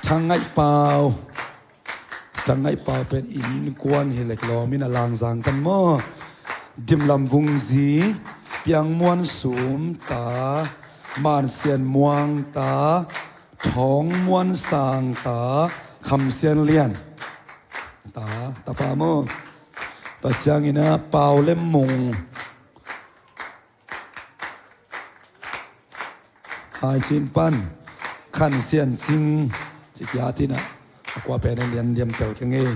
Thang Ngaih Pau, Thang Ngaih Pau pen innkuan hi lek lawm in a Langzang kan maw. Dim Lam Vung Zi, Piang Muan Sum ta, Man Sian Muang ta, Thawng Muan Sang ta, Kham Sian Lian ta, tapa maw. Tua ciangin ah Pau Lem Mung, Hai Cin pan, Khan Sian Cing, ci kia tin ah, a kua pen a lian diam tel keng ei.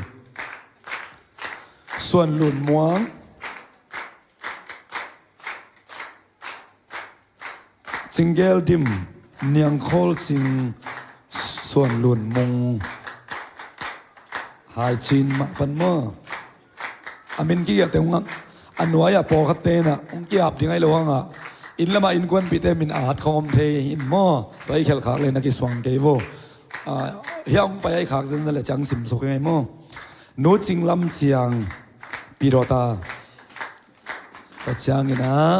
Suan Lun Muang, Cing Gel Dim, Niang Khawl Cing, Suan Lun Mung, Hai Cin mah pan maw. A min kigialte hong a, a nuai-ah pawlkhatte in ah hong ki-ap ding ahi lo hang ah, inn lamah innkuanpihte min at khawng om thei in maw. Tua i khelh khak le na kisuang kei vo. Ah, hiah hong pai a i khak zenzen le ciang sim suk hi ngai maw. Nu Cing Lam Ciang, Pi Dawta. Tua ciangin ah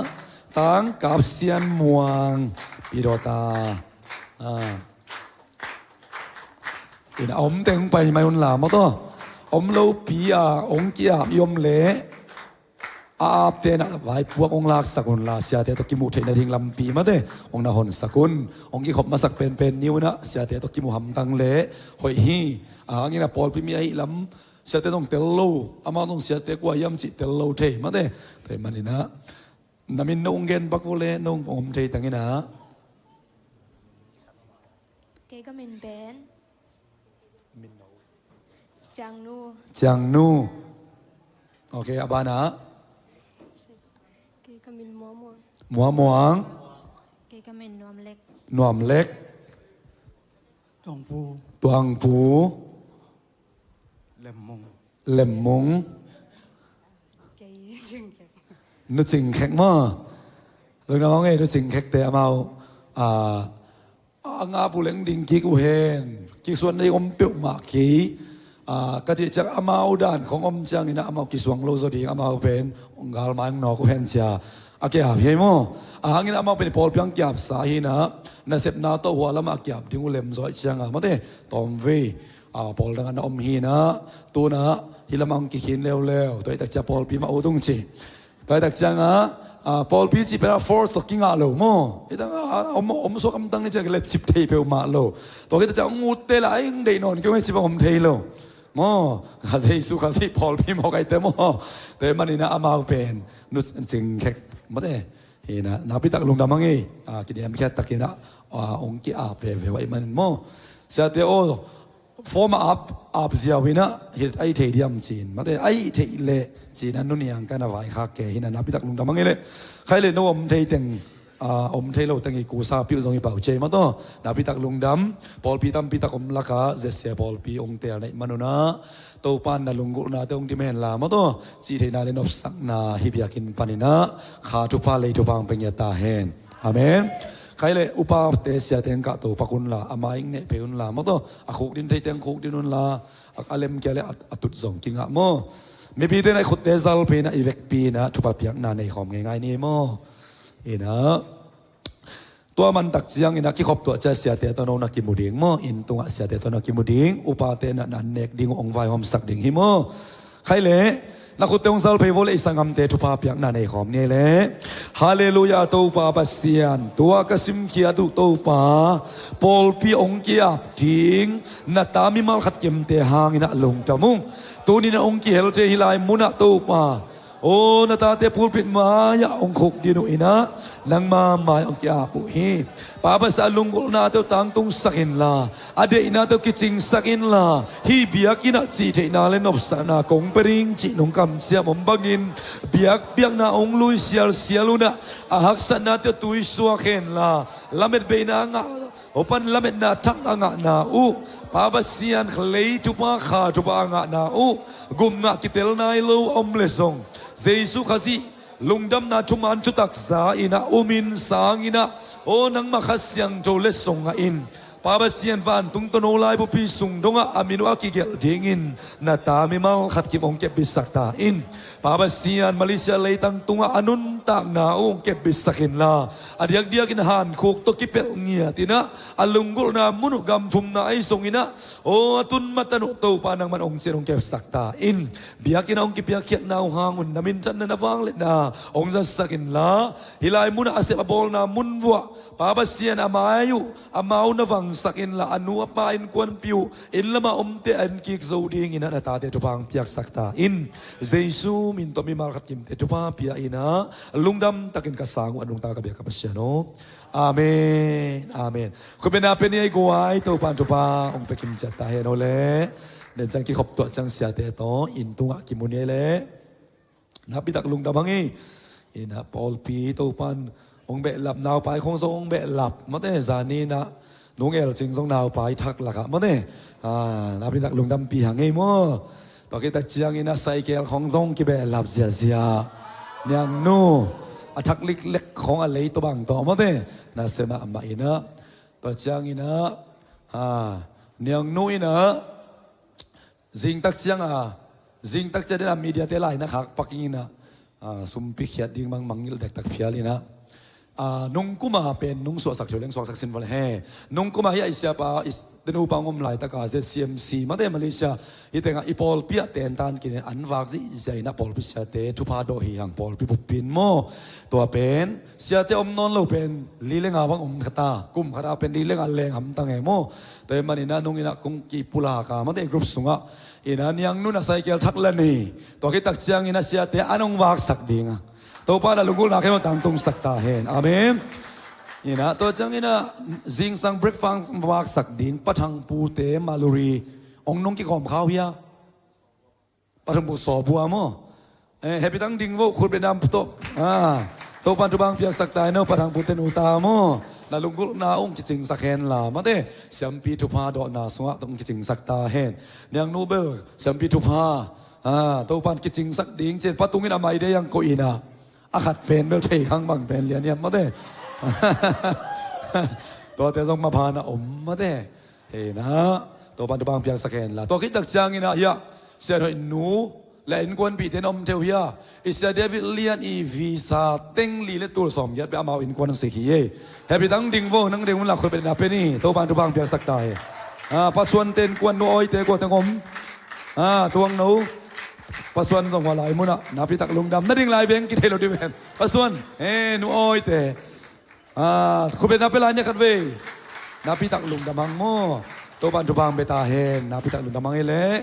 Tang Kap Sian Muang, Pi Dawta. Ah. In a om teng pai mai un la maw taw. Om lopi a hong ki-ap i om leh, a apte in ah vaipuak hong laksak un la, siate tawh kimuh theih nading lampi mate hong na honsak un. Hong kikhop masak penpen ni un ah, siate tawh kimuh hamtang leh hoih hi. A hangin ah pawlpi mi ahih lam, siate zong tel lo, amau zong siate kua hiam cih tel lo thei mate. Tua ahih manin ah, na min no hong gen pak vo leh, no hong om thei tang in ah. Kei ka min pen Ciangnu. Ciangnu. Ok, a banah? Kei ka min Muamuang. Muamuang. Kei ka min Nuamlek. Nuamlek. Tuangpu. Tuangpu. Lemmung. Lemmung. Kei Cingkhek. Nu Cingkhek maw. Lungdam hang ei, Nu Cingkhek te amau, ah, a ngap uh leng ding kik uh hen. Kisuan ding om peuhmah kei. Ah, ka cih ciang amau dan khong om ciangin ah amau kisuang lo zaw ding, amau pen hong galmai hong nawk uh hen cia a ki-ap hi ei maw. A hangin amau pen pawlpi hong ki-apsa hi in ah, nasepna tawh hua lamah a ki-ap ding uh lem zaw ahih ciangin ah mate, tawmvei, ah, pawl dangah na om hi in ah, tu-in ah hih lamah hong kikhin leuleu. Tua ahih tak ciang pawlpi mah ut ung ci. Tua ahih tak ciangah, ah, pawlpi cih pen ah force tawh kingah lo maw. Hih tak ah, om, om suak hamtang hi ciang kiletcip thei peuhmah lo. Tua khit tak ciang hong utte lah, "Ai, hong deih nawn kei ung ei," ci bang om thei lo maw. Kha Jesu, Kha Jesu pawlpi mawk ahih teh maw. Tua ahih manin ah amau pen Nu Cingkhek mate. Hi in ah, nakpitak lungdam hang ei. Ah, kiniamkhiat takin ah, ah, hong ki-ap veve uh ahih manin maw. Siate aw, form a ap, ap ziau in ah, hih a hih theih diam ci-in mate, a hih theih leh ci-in ah Nu Niang kan a vaikhak kei hi in ah, nakpitak lungdam hang ei leh. Khaih leh no om thei teng, ah, om thei lo teng i kusa piuh zong hi pah uh ci ei maw taw. Nakpitak lungdam. Pawlpi tampitak om lakah Z C I pawlpi hong teel na hih manun ah, Topa in na lunggulhnate hong dim hen la maw taw, cih theihna leh nopsakna hih biakinn panin ah Kha thupha, lei thupha hong pia ngiat ta hen. Amen. Khaih leh upate siate hong kahto pak un la, a mai hong neh phei un la maw taw, a khukdin theite hong khukdin un la, a, a lemkia leh a, a tut zong kingah maw. Mipite in ah i khutte zal phei in ah, i vekpi in ah thupha piakna nei khawm ngeingai ni maw. In ah, tua mantak ciangin ah kikhop tuah ciang siate tawh no na kimu ding maw. Inn tungah siate tawh na kimu ding. Upate in ah na an nek ding uh hong vaihawmsak ding hi maw. Khaih leh na khutte hong zal phei vo leh, i sanggamte thupha piakna nei khawm ni ei leh. Halleluiah, Topa Pasian, tua ka simkhiat uh Topa, pawlpi hong ki-ap ding na ta mimal khat kimte hangin ah lungdam ung. Tuni-in ah hong kihel thei hih lai munah Topa, Aw na tate pulpit mai-ah hong khuk ding uh inah nangma mai-ah hong ki-ap uh hi. Pa Pasian, a lunggulhnate uh tangtungsak inla, a deihnate uh kicingsak inla, hih biakinn ah cihtheihna le nopsakna kong pia ding cih nong kamciam om bangin biakpiakna hong lui sialsial unah a haksatnate uh tuisuak henla, lametbeina ngah, hua pan lametna thak a ngahna uh, Pa Pasian, lei thupha kha thupha a ngahna uh, gum ngah kitel nai lo a om le zong, Jesu Khazih lungdamna thuman thutak za inah umin sang inah, aw nangma Kha Siangtho letsong ngah in, Pa Pasian, vantung tawh no laibupi sung dongah a min uh a kigelh dingin na ta mimal khat kim hong kepbitsak ta in. Pa Pasian, Malaysia leitang tungah a nuntakna uh hong kepbitsak inla, a diakdiakin hankhuk tawh kipelh ngiat inah, a lunggulhna mun uh gamthumna ahi zong inah, aw a tun matan uh Topa nangman hong cin hong kepsak ta in. Biakinn ah hong kipiakkhiatna uh hang un na minthanna na vangliatna hong zatsak inla, hih lai munah a sep a bawlna mun vuah, Pa Pasian, a mai uh amau na vangsak inla, a nu a pa innkuanpih uh inn lamah omte a enkik zo ding inah na tate thupha hong piaksak ta in. Jesu min tawh mimal khat kimte thupha pia inah lungdam takin ka sang uh, a nungta ka biak ka Pasian aw. Amen, amen. Khutbetna pia ni ei guai, Topan thupha hong pia kimciat ta hen aw le. Nen ciang kikhop tuah ciang siate tawh inn tungah kimu ni ei le. Nakpitak lungdam hang hi. Inah pawlpi Topan hong behlap, naupai khong zong hong behlap, mate, zani inah nung elcing zong naupai thak lakah, mate. Ah, nakpitak lungdampi hang hi maw. Tua khit tak ciang inah saikel khong zong kibehlap ziazia. Niangnu a thak liklek khong a lei tawh bang tawh, mate, na sem mahmah inah. Tua ciang inah, ah, niangnu inah zingtak ciang a, zingtak ciang den a mediate lai na khak paking inah, ah, sumpi khiat ding mang mangngilh dektak phial inah, ah, nungkuma pen nung suahsak theu leng suaksak sin vale he. Nungkuma hi a i siapa, i s-, te nupa ngom laitaka ZCMC, mate, Malaysia, hih tengah i pawlpi ah tentan kinin an vak zihziah inah pawlpi siate thupha dawh hi hang, pawlpi bup in maw. Tua pen siate om nawn lo pen li le nga bang om khat a, kum khat a pen li le nga leng hamtang e maw. Tua hi man inah nung inah kong kipulak a, mate, group sungah inah niangnu in a saikel thak la ni. Tua khit tak ciang inah siate an hong vaksak ding a, Topa in a lunggulhna khempeuh tangtungsak ta hen. Amen. Inah tua ciang inah zingsang breakfast vaksak ding Pa Thang pute Maluri hong nung kikhawm kha uh hia? Pa Thang pu sawp uh a maw. Eh, happy tang ding vo, khutbetna tawh. Ah, Topan thupha hong piaksak ta hen aw, Pa Thang pute nu ta maw. Na lunggulhna hong kicingsak henla, mate, siampi thupha dawhna sungah hong kicingsak ta hen. Niangnu bel siampi thupha, ah, Topan kicingsak ding ci-in Pa Tung in a mai dei hong koih inah, a khat pen bel thei khang bang pen lian hiam, mate. Tuate zong mapha na om, mate. Inah Topan thupha hong piaksak henla. Tua khit tak ciang inah hia, Sia Hoih nu le innkuanpihte na om theu hia? I Sia David Lian i visa teng li le tul sawmgiat beh amau innkuan sik hi ei. Happy tang ding vo, nang ding un la khutbetna pia ni, Topan thupha hong piaksak ta hi. Ah, Pa Suante innkuan, Nu Awite, kua teng om? Ah, tuang no. Pa Suan zong hua lai munah nakpitak lungdam, na ding lai beng kithei lo ding ven. Pa Suan, eh, Nu Awite. Ah, khutbetna pia lai ni khat vei. Nakpitak lungdam hang maw. Topan thupha hong pia ta hen, nakpitak lungdam hang hi leh.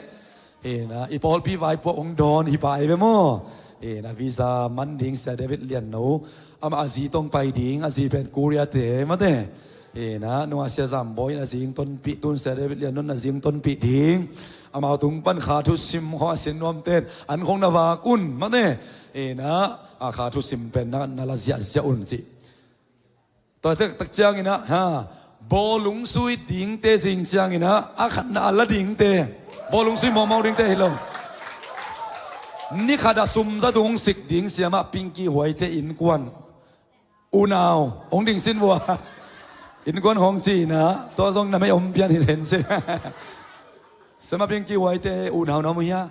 Inah i pawlpi vaipuak hong dawn hi pa ei ve maw. Inah visa man ding Sia David Lian no, amah a zi tawh hong pai ding, a zi pen Korea-te, mate. Inah nungah Sia Zam Bawi in a zi hong tonpih, tun Sia David Lian no in a zi hong tonpih ding. Amau tung pan kha thusim khong a sin nuamte in an khong na vak un, mate. Inah a kha thusim pen na, na la ziahziah un cih. Tua tak, tak ciang inah, ha, bawlung sui dingte zing ciang inah a khatna a la dingte, bawlung sui mawkmawk dingte hi lo. Ni khat a sum za tung hong sik ding siamah Pinky Huaite innkuan unau hong ding sin vua. Innkuan khong ci inah tua zong na mei om pian hi den ci. Siamah Pinky Huaite unau na om hia?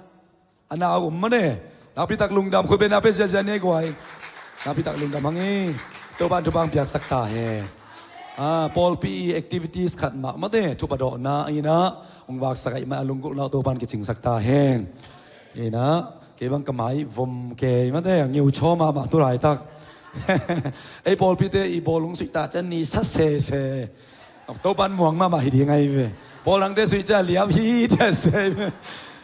A nau um mane. Nakpitak lungdam, khutbetna pia ziazia ni ei guai. Nakpitak lungdam hang hi. Topan thupha hong piaksak ta hen. Ah, pawlpi i activities khat mah, mate, thupha dawhna inah hong vaksak ahih man a lunggulhna uh Topan kicingsak ta hen. Inah kei bang ka mai vom kei, mate, a ngiu chaw mahmah tu laitak. Ei pawlpite i bawlung suihtak ciang ni sa sese. Topan muang mahmah hi ding ahi ve. Pawl dangte suih ciang liam hi ta se ve.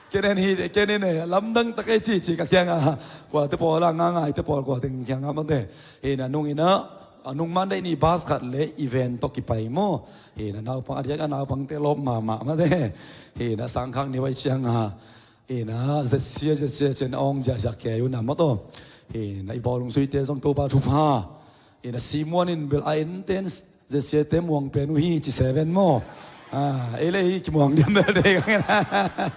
Kenen hi, kenen e, lamdang tak e ci ci ka kiangah. Kuate pawl a ngangai te pawl kua teng kiangah mate. Hi na nung inah, a nung Monday ni bus khat le event tawh kipai maw. Hi na naupang a diak a naupangte lawp mahmah mate. Hi na sangkhak ni vai ciangah. Hi na zesia zesia cen awng ziahziah kei uh na maw taw. Hi na i bawlung suite zong Topa thupha. Hi na simuan in bel a enten zesiate muang pen uh hi ci seven maw. Ei le hi kimuang diam bel dei kangena.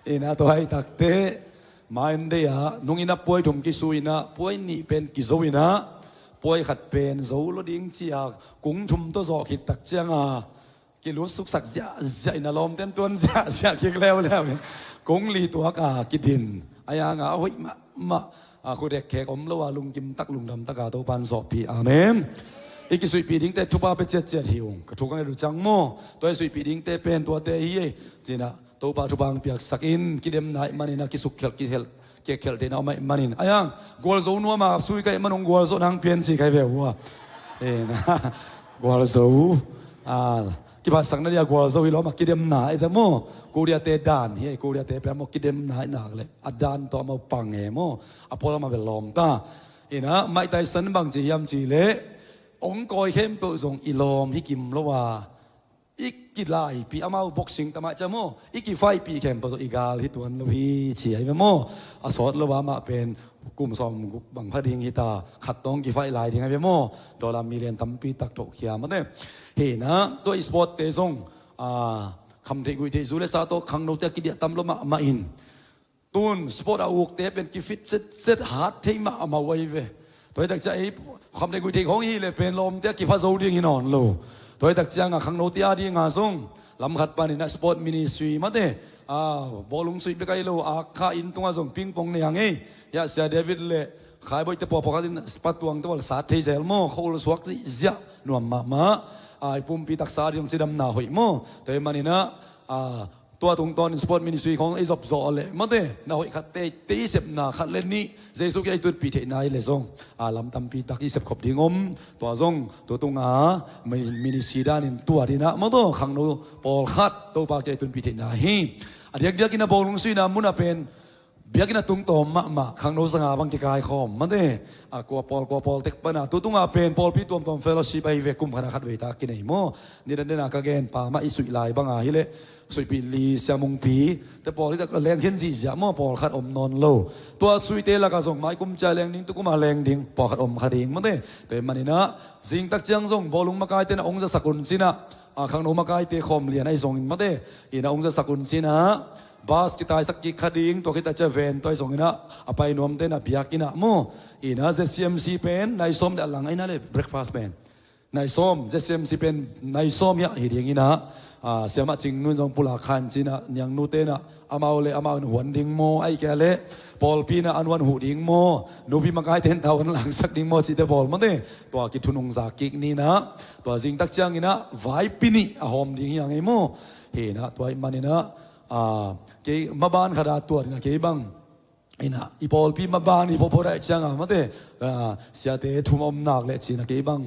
Hi na tua hai takte main dei ah nung inah puai thum kisu inah puai nih pen kizo inah puai khat pen zo lo ding cia kung thum tawh zawh khit tak cianga kilut suksak ziahziah in a lawmten tuan ziahziah kik leuleu in kung li tuak a kidin a yanga a hoih mahmah. A khudek khek om lo a lungkim tak lungdam taka Topan zawhpih. Amen. I kisuihpih dingte thupha pe ciatciat hi ung ka thu ka nget uh ciang maw. Tua i suihpih dingte pen tuate hi e. Cinah Topa thupha ang piaksak in kidemna ih manin a kisuk khelh kikhelh kekhelh deihna om aih manin a yang gualzo nuama sui ka ih man ung gualzo nang pian ci ka ih ve uh a. Gualzo a kiphatsakna dia gualzo hi lawm a kidemna ih te maw. Koreate dan hi a i Koreate pia maw kidemna ih nak le a dan tawh amau pang e maw. A pawl amah bel lawm ta. Inah Mike Tyson bang ci hiam ci le ong kawi khempeuh zong i lawm hi kim lo a i kilaipih amau boxing tamah cia maw i kifaihpih khempeuh zong i gal hi tuan lo hi ci ahi ve maw. A sawt lo a mah pen kum sawm guk bang pha ding hita khat tawng kifaih lai ding ahi ve maw. Dollar million tampi tak thohkhia mate. Hi na tua i sportte zong khamtheih guihtheih zu le sa tawh khangnote a kidiah tam lo mahmah in tun sport a ukte pen kifit setset hat thei mah amau ahi ve. Tua hi tak ciah ei khamtheih guihtheih khawng hi le pen lawmte a kipha zo ding hi nawn lo. Tua hi tak cianga khangnote a dinga zong lam khat panin a sport ministry mate a bawlung suih bek ahi lo a kha inn tunga zong pingpong nei ang ei. Hiah Sia David le khaiboihte pawpawkhatin patuangte pawl sat thei zel maw khaul suak ziah nuam mahmah. A i pumpi taksa ding zong cidamna hoih maw. Tua hi maninah a tua tungtawnin sport ministry khawng i zopzawh leh mate na hoih khat teitei sepna khat le nih Jesu kiang i tutpih theihna hi le zong a lam tampi tak i sepkhop ding om. Tua zong tu tunga ministry danin tua dinah mawtaw khangno pawlkhat Topa kiang i tutpih theihna hi. A diakdiakin a bawlung suihna munah pen biakinn a tungtawm mahmah khangno zanga bang kikaikhawm mate. A kua pawl kua pawl tek pana tu tunga pen pawlpi tuamtuam fellowship ahi ve kum khana khat veita kinei maw. Nidan dena ka gen pa mah i suih lai banga hileh suihpih li siamungpi te pawl hi tak lengkhin zihziah maw pawlkhat om nawn lo. Tua suite lakah zong mai kum cia leng ding tukuma leng ding pawlkhat om kha ding mate. Tua hi maninah zingtak ciang zong bawlung makaite na ong zasak un cinah a khangno makaite khawm lian ahi zongin mate. Ina ong zasak un cinah bus kitaisak kik kha ding tua khita cia ven tua ahi zonginah a pai nuamte na biak inah maw. Ina Z C M C pen nai sawm le a lang aina le breakfast pen nai sawm, Z C M C pen nai sawm hiah hi ding inah siamah cing nun zong pulak khan cinah niang nute inah amau le amau in huan ding maw ahi kei leh pawlpi inah an huan huh ding maw nupi makaite in tau an langsak ding maw cihte pawl mate. Tua kithunung za kik ninah tua zingtak cianginah vaipi nih a hawm ding hi a ngei maw. Hinah tua ih maninah kei maban khata tuat inah kei bang inah i pawlpi maban i pawpawdaih cianga mate siate thum a om nak leh cinah kei bang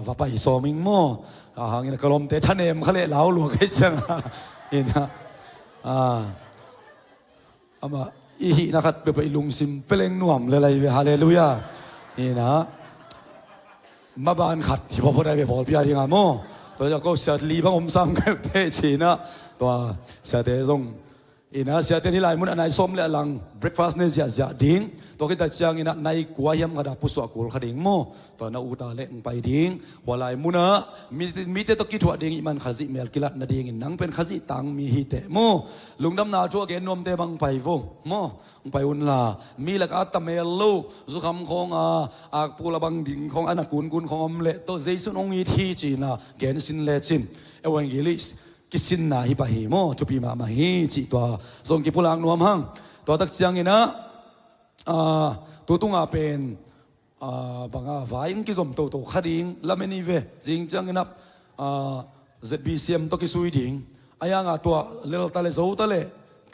va pai sawming maw. Hangin a ka lawmte thanem kha leh lau lua kei cianga inah amah i hihna khat peuhpeuh i lungsim peleng nuam le lai ve. Halleluiah. Inah maban khat hi pawpawdaih ve pawlpi a dinga maw. Tua ko siat li bang om sam keuhte cinah tua siate zong Ina siate ni lai munah nai sawm le a lang breakfast nei ziahziah ding. Tua khita cianginah nai kua hiam khata pusuah kul kha ding maw. Tua na uta le ng pai ding hua lai munah mite tawh kithuah ding ih man Khazih mel kilat nadingin nang pen Khazih tangmi hiteh maw. Lungdamna thu a gen nuamte bang pai vo maw. Ng pai unla mi laka a tamel lo zukham khawnga akpul a bang ding khawng a na kunkun khawng om leh tawh Jesu in hong it hi cina gensin lecin evangelist kisinna hi pah hi maw. Thupi mahmah hi cih tua zong kipulak nuam hang. Tua tak cianginah tu tunga pen banga vai in kizom toto kha ding lamen hi ve. Zing cianginah Z B C M tawh kisui ding a yanga tua lelta le zota le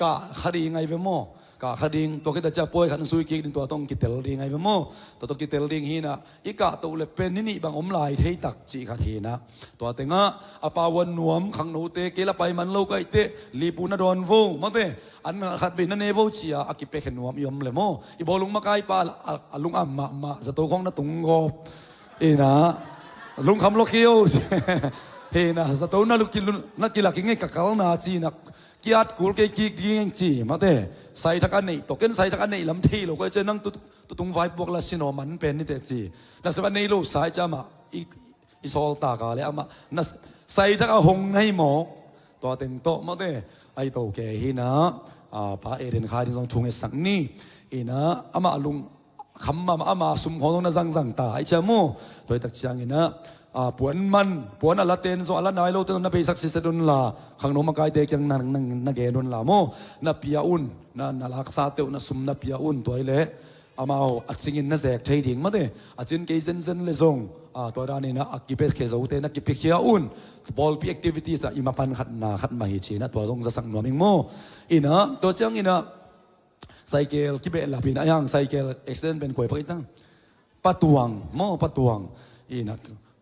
kah kha ding ahi ve maw. Kah kha ding, tua khit a ciah pawi khat na sui kik ding, tua tawh kitel ding ahi ve maw? Tua tawh kitel ding hi na, i kah toh le pen ni nih bang om lai thei tak cih khat hi na. Tua tengah a pa uan nuam khangnote kei la pai man lo ka ih teh, lipu na dawn vo, mate, an khat vei na ne vo cia a kipiakhia nuam i om le maw? I bawlung makai pa a, a, a lungam mahmah, zato khawng na tung gawp. Hi na, lungkham lo kio. Hi na, zato na lukilun, na kilak i ngei ka kalna ci na, kiat kul kei kik ding ci, mate. Sai thak a neih tawh, ken sai thak a neih lam thei lo, koi cia nang tu, tutung vai puak la sin aw man pen ni teh ci. Na sep a nei lo sai cia amah i, i sawl tak a le amah na sai thak a hong na hi mawk. Tua teng tawh, mate, a hi to kei hi na, a, pa Eden Khai ding zong thungetsak ni. Hi na, amah lungkham mahmah, ama sum khawng zong na zangzang ta, a hi cia maw? Tua hi tak ciangin a, a, puan man, puan a la ten zong, a la nai lo ten zong na beisak siset un la, khangno makaite kiang na, na, na gen un la maw? Na pia un, na, na laksa teuh na sum na pia un, tua hi leh amau a cingin na zek thei ding, mate. A cin kei zenzen le zong, a, tua danin a, a kipiakhia zote na kipiakhia un. Pawlpi activities ah i mapan khat na khat mah hi ci na, tua zong zasak nuam ing maw? Hi na, tua ciangin a, cycle kibehlap in a, a hiang cycle accident pen koi pak i tang. Pa Tuang maw, Pa Tuang. Hi na,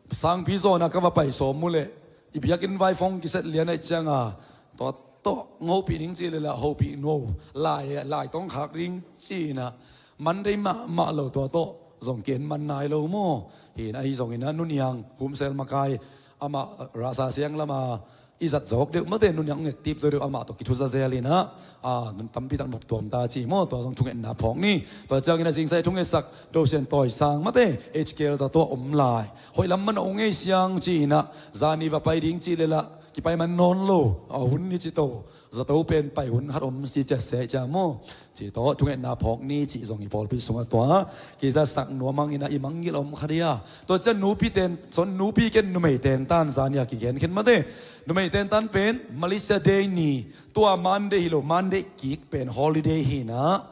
sangpi zawn a ka va pai sawm uh leh, i biakinn vai phone kiset lian a ih ciang a, tua tawh hopih ning ci le lah hopih nuam, lai, lai tawh khak ding ci na, man thei mahmah lo, tua tawh zong ki-en man nai lo maw? Hi na, ahi zongin a, Nu Niang Humsel makai, amah rasa siang lam a i zat zawk deuh, mate, Nu Niang hong active zo deuh, amah tawh kithuza zel in a, a, tampi tak nop tuam ta ci maw? Tua zong thungetna phawk ni. Tua ciangin a zingsai thungetsak Dosian Tawisang, mate, H K L zato a om lai. Hoih lam man a ong ei siang ci in a, zani va pai ding ci le lah kipai man nawn lo, a, hun ni ci to. Zato pen pai hun khat om si cia se cia maw? Ci tawh thungetna phawk ni cih zong i pawlpi sungah tua kizatsak nuam hangin a, i mangngilh om kha dia. Tua ciang nupi ten, son nupi ken numei tentan zani a kigen khin, mate. Numei tentan pen Malaysia Day ni, tua Monday hi lo, Monday kik pen holiday hi na.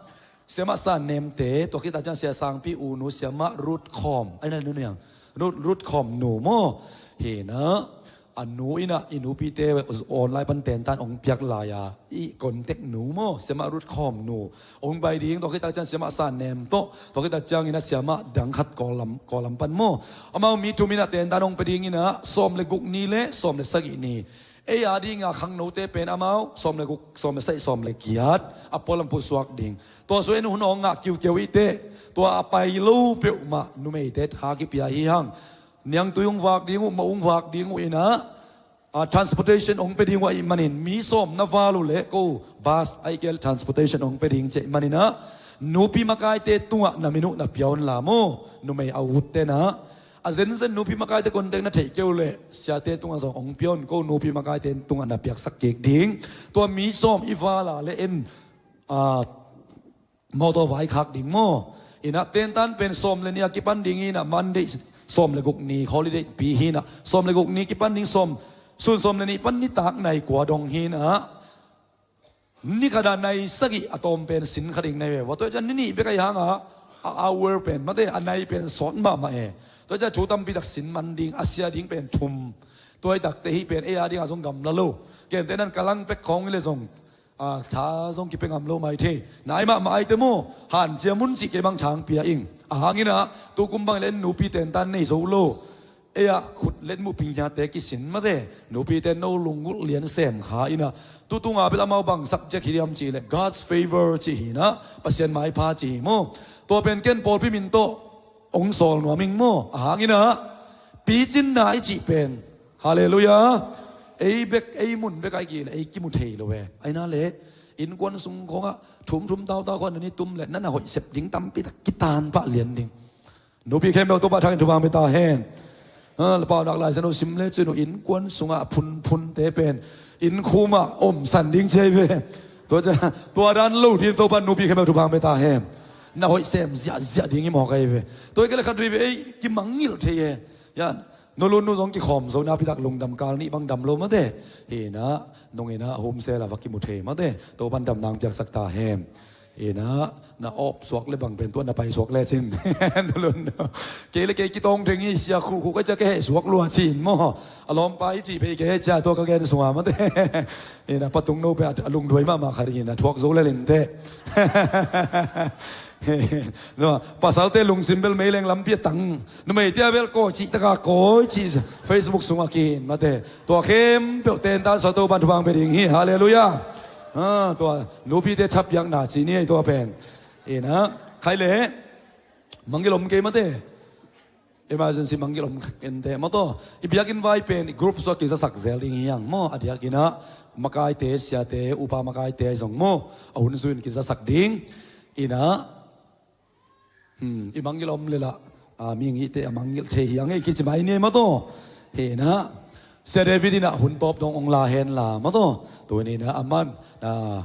Siamah San Nemte, tua khit a ciang Sia Sangpi u nu Siamah Ruth Khawm, ai na, Nu Niang, Ruth, Ruth Khawm nu maw? Hi na, a nu in a, i nupite online pan tentan ong piak lai a, i contact nu maw, Siamah Ruth Khawm nu ong pai ding, tua khit a ciang Siamah San Nem tawh, tua khit a ciangin a Siamah dang khat Kawl lam, Kawl lam pan maw? Amau mi thum in a tentan ong pai ding in a, sawm le guk ni le sawm le sagih ni. Ei a ding a khangnote pen amau sawm le guk, sawm le sagih, sawm le giat a pualam pusuak ding. Tua sung en hun a ong ngah kiukiu i teh, tua a pai lo peuhmah numeite tha kipia hi hang. Niangtui ong vak ding uh, mawh ong vak ding uh in a, a, transportation ong pia ding uh ahih manin, mi sawm na val uh leh ko bus ahih kei leh transportation ong pia ding ci ahih manin a, nupi makaite tungah na min uh na pia un la maw, numei a utte na. A zenzen nupi makaite contact na theih kei uh leh siate tungah zong ong pia un, ko nupi makaite tungah na piaksak kik ding. Tua mi sawm i val a leh en, a, mawtaw vai khak ding maw? Hi na, tentan pen sawm le nih a kipan ding hi na, Monday sawm le guk ni holiday pi hi na, sawm le guk ni kipan ding, sawm, sun sawm le nih pan nitak nai kua dong hi na. Ni khat a nai sagih a tawm pen sin kha ding nai ve. Tua ciang ni nih bek ahi hang a, a hour pen, mate, a nai pen sawt mahmah e. Tua ciang thu tampi tak sin man ding, a sia ding pen thum. Tua hi takte hih pen ei a ding a zong gamla lo. Kente nan ka lang pek khawng hi le zong, a, tha zong kipia ngam lo mai thei. Nai mahmah ai te maw, hanciam un cih kei bang thang pia ing. A hang in a, tu kum bang le en nupi tentan nei zo lo. Ei a khut let muh pinghiate kisin, mate, nupite no lunggulh lian sem kha in a. Tu tunga bel amau bang subject hi diam cih leh God's favor cih hi na, Pasian maipha cih hi maw? Tua pen ken pawlpi min tawh ong sawl nuam ing maw? A hang in a, picinna i cih pen, Halleluiah. Ei bek, ei mun bek a i kih leh ei kimu thei lo e. Ahi na leh, innkuan sung khawngah thum thum tau tau khawng na ni tum leh na na hoih sep ding tampi tak kitan pah lian ding. Nupi khempeuh Topa thangin thupha pia ta hen. Ha, la pau nak lai sanu sim le cinu innkuan sungah a phunphunte pen innkhum ah omsan ding ci hi ve. Tua ciang, tua dan lo ding Topa nupi khempeuh thupha pia ta hen. Na hoih sem ziahziah ding hi mawk ahi ve. Tua hi kei leh khat vei ve ei kimangngilh thei e. Ya, nu lu nu zong kikhawm zo napi tak lungdam kal nih bang dam lo, mate. Hi na, nung in a humsel a va kimu thei, mate. Topan dam nang piaksak ta hen. Ina, na op suak le bang pen tua na pai suak le cin. Kei le kei kitawng theng hi, sia khuh khuh ka cia ka heh suak lua cin maw. A lawmpa i cih phei kei heh cia tua ka gen sunga mate. Ina, patung no pe a lungduai mahmah khat ina thuak zo le lin te. Pasalte lungsim bel meileng lampi a tang. Numeite a bel kawi cih taka kawi cih Facebook sungah kin mate. Tua khempeuh tentan sa Topan thupha pia ding hi. Halleluiah. Tua nupite thapiakna ci ni ei tua pen. Ina, khai le mangilom kei mate. Emergency mangilom kente maw taw. I biakinn vai pen i group suak kizasak zel ding hi hang maw. A diakinah makaite, siate, upa makaite zong maw, a hun zuin kizasak ding. Ina, hmm, i mangilom lela, a, mi ngihte a mangil thei hi hang ei kici mai ni ei maw taw. Hina, Sia David inah hun tawp dong ong la hen la maw taw. Tuninah a man, a,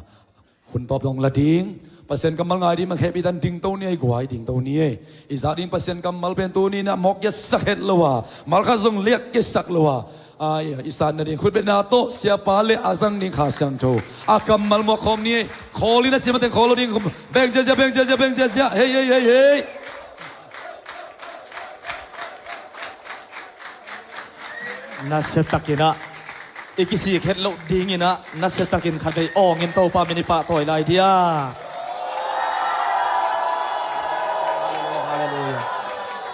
hun tawp dong la ding. Pasian kammal ngai ding, man khehpih tan dingto ni ei guai, dingto ni ei. I zak ding Pasian kammal pen tuninah mawk kiasak het lo a, malkhat zong liak kiasak lo a, a, i san nading khutbetna tawh siapa le a zang ding Kha Siangtho a kammal muak khawm ni ei. Khawl in a sia mateng khawl lo ding. Beng ziazia, beng ziazia, beng ziazia. Hei, hei, hei, hei. Nasiatakinah i kisik het loh dinginah nasiatakin khatvei awngin Topa min i pahtawi lai dia. Halleluiah.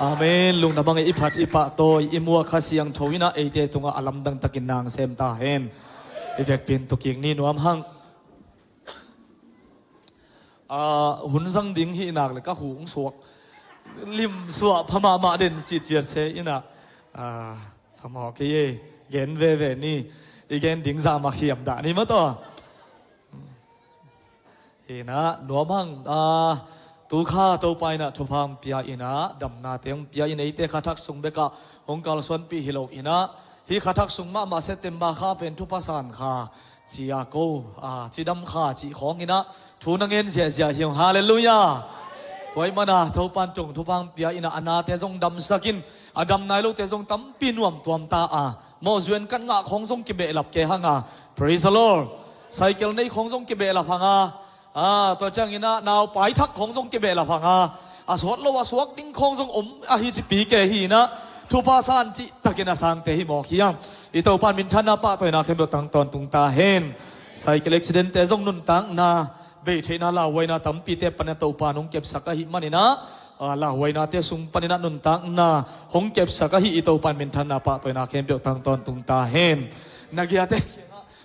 Amen. Lungdam hang ei, i phat i pahtawi i muak Kha Siangtho inah eite tungah a lamdang takin nang sem ta hen. I vekpi in tukik ni nuam hang. A, hun zang ding hih nak le ka hu ung suak limsuah pha mahmah den citciat se inah, a, phamawh kei ei, gen veve ni. I gen ding zah mah khiam dah ni maw taw. Hinah nuam hang, a, tu kha Topa inah thupha hong pia inah damnate hong pia in eite kha thak sung bekah hong kalsuanpih hi lo inah hih kha thak sung mahmah September kha pen thupha san kha, cia ko, a, cidam kha cih khawnginah thu na ngen ziahziah hi hong. Halleluiah. Tua ih mana Topan tung thupha hong pia inah a nate zong damsakin a dam nai lote zong tampi nuamtuam ta a, mawhzuan kan ngah khawng zong kibehlap kei hanga. Praise the Lord. Cycle nei khawng zong kibehlap hanga. A, tua cianginah naupai thak khawng zong kibehlap hanga. A sawt lo a suak ding khawng zong om ahi cipi kei hinah thupha san cihtakin a sangte hi mawk hiam. I Topan minthanna pahtawina khempeuh tang tawntung ta hen. Cycle accident-te zong nuntakna bei theihna lauhuaina tampite panin a Topan hong kepsak ahih maninah, a, lauhuainate sung paninah nuntakna hong kepsak ahi i Topan minthanna pahtawina khempeuh tang tawntung ta hen. Na giate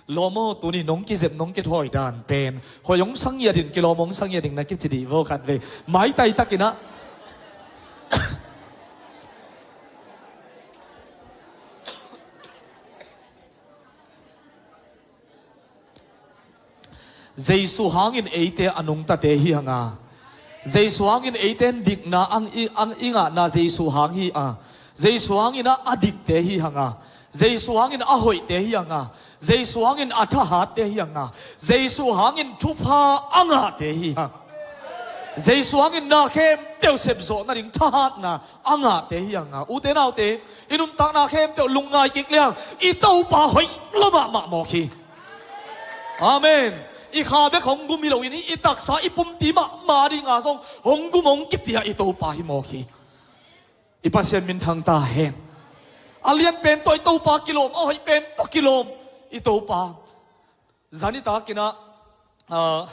lawm aw, tuni nong kizep nong kithawi dan pen hoih hong sangiat in, kilawm hong sangiat in na kici dih vo khatvei. Maitai takinah Jesu hangin eite a nungtate hi hanga. Jesu hangin eite in dikna ang i, ang i ngahna Jesu hang hi a. Jesu hangin a, a dikte hi hanga. Jesu hangin a hoihte hi hanga. Jesu hangin a thahatte hi hanga. Jesu hangin thupha a ngahte hi hanga. Jesu hangin na khempeuh sepzawh nading thahatna a ngahte hi hanga. Ute naute, i nuntakna khempeuh lungngai kik liang, i Topa hoih lo mahmah mawk hi. Amen. I kha bek hong gum hi loin i taksa i pumpi mahmah dinga zong hong gum hong kipia i Topa hi mawk hi. I Pasian minthang ta hen. A lian pen tawh i Topa kilawm, a hoih pen tawh kilawm i Topa. Zan i takinah, ah,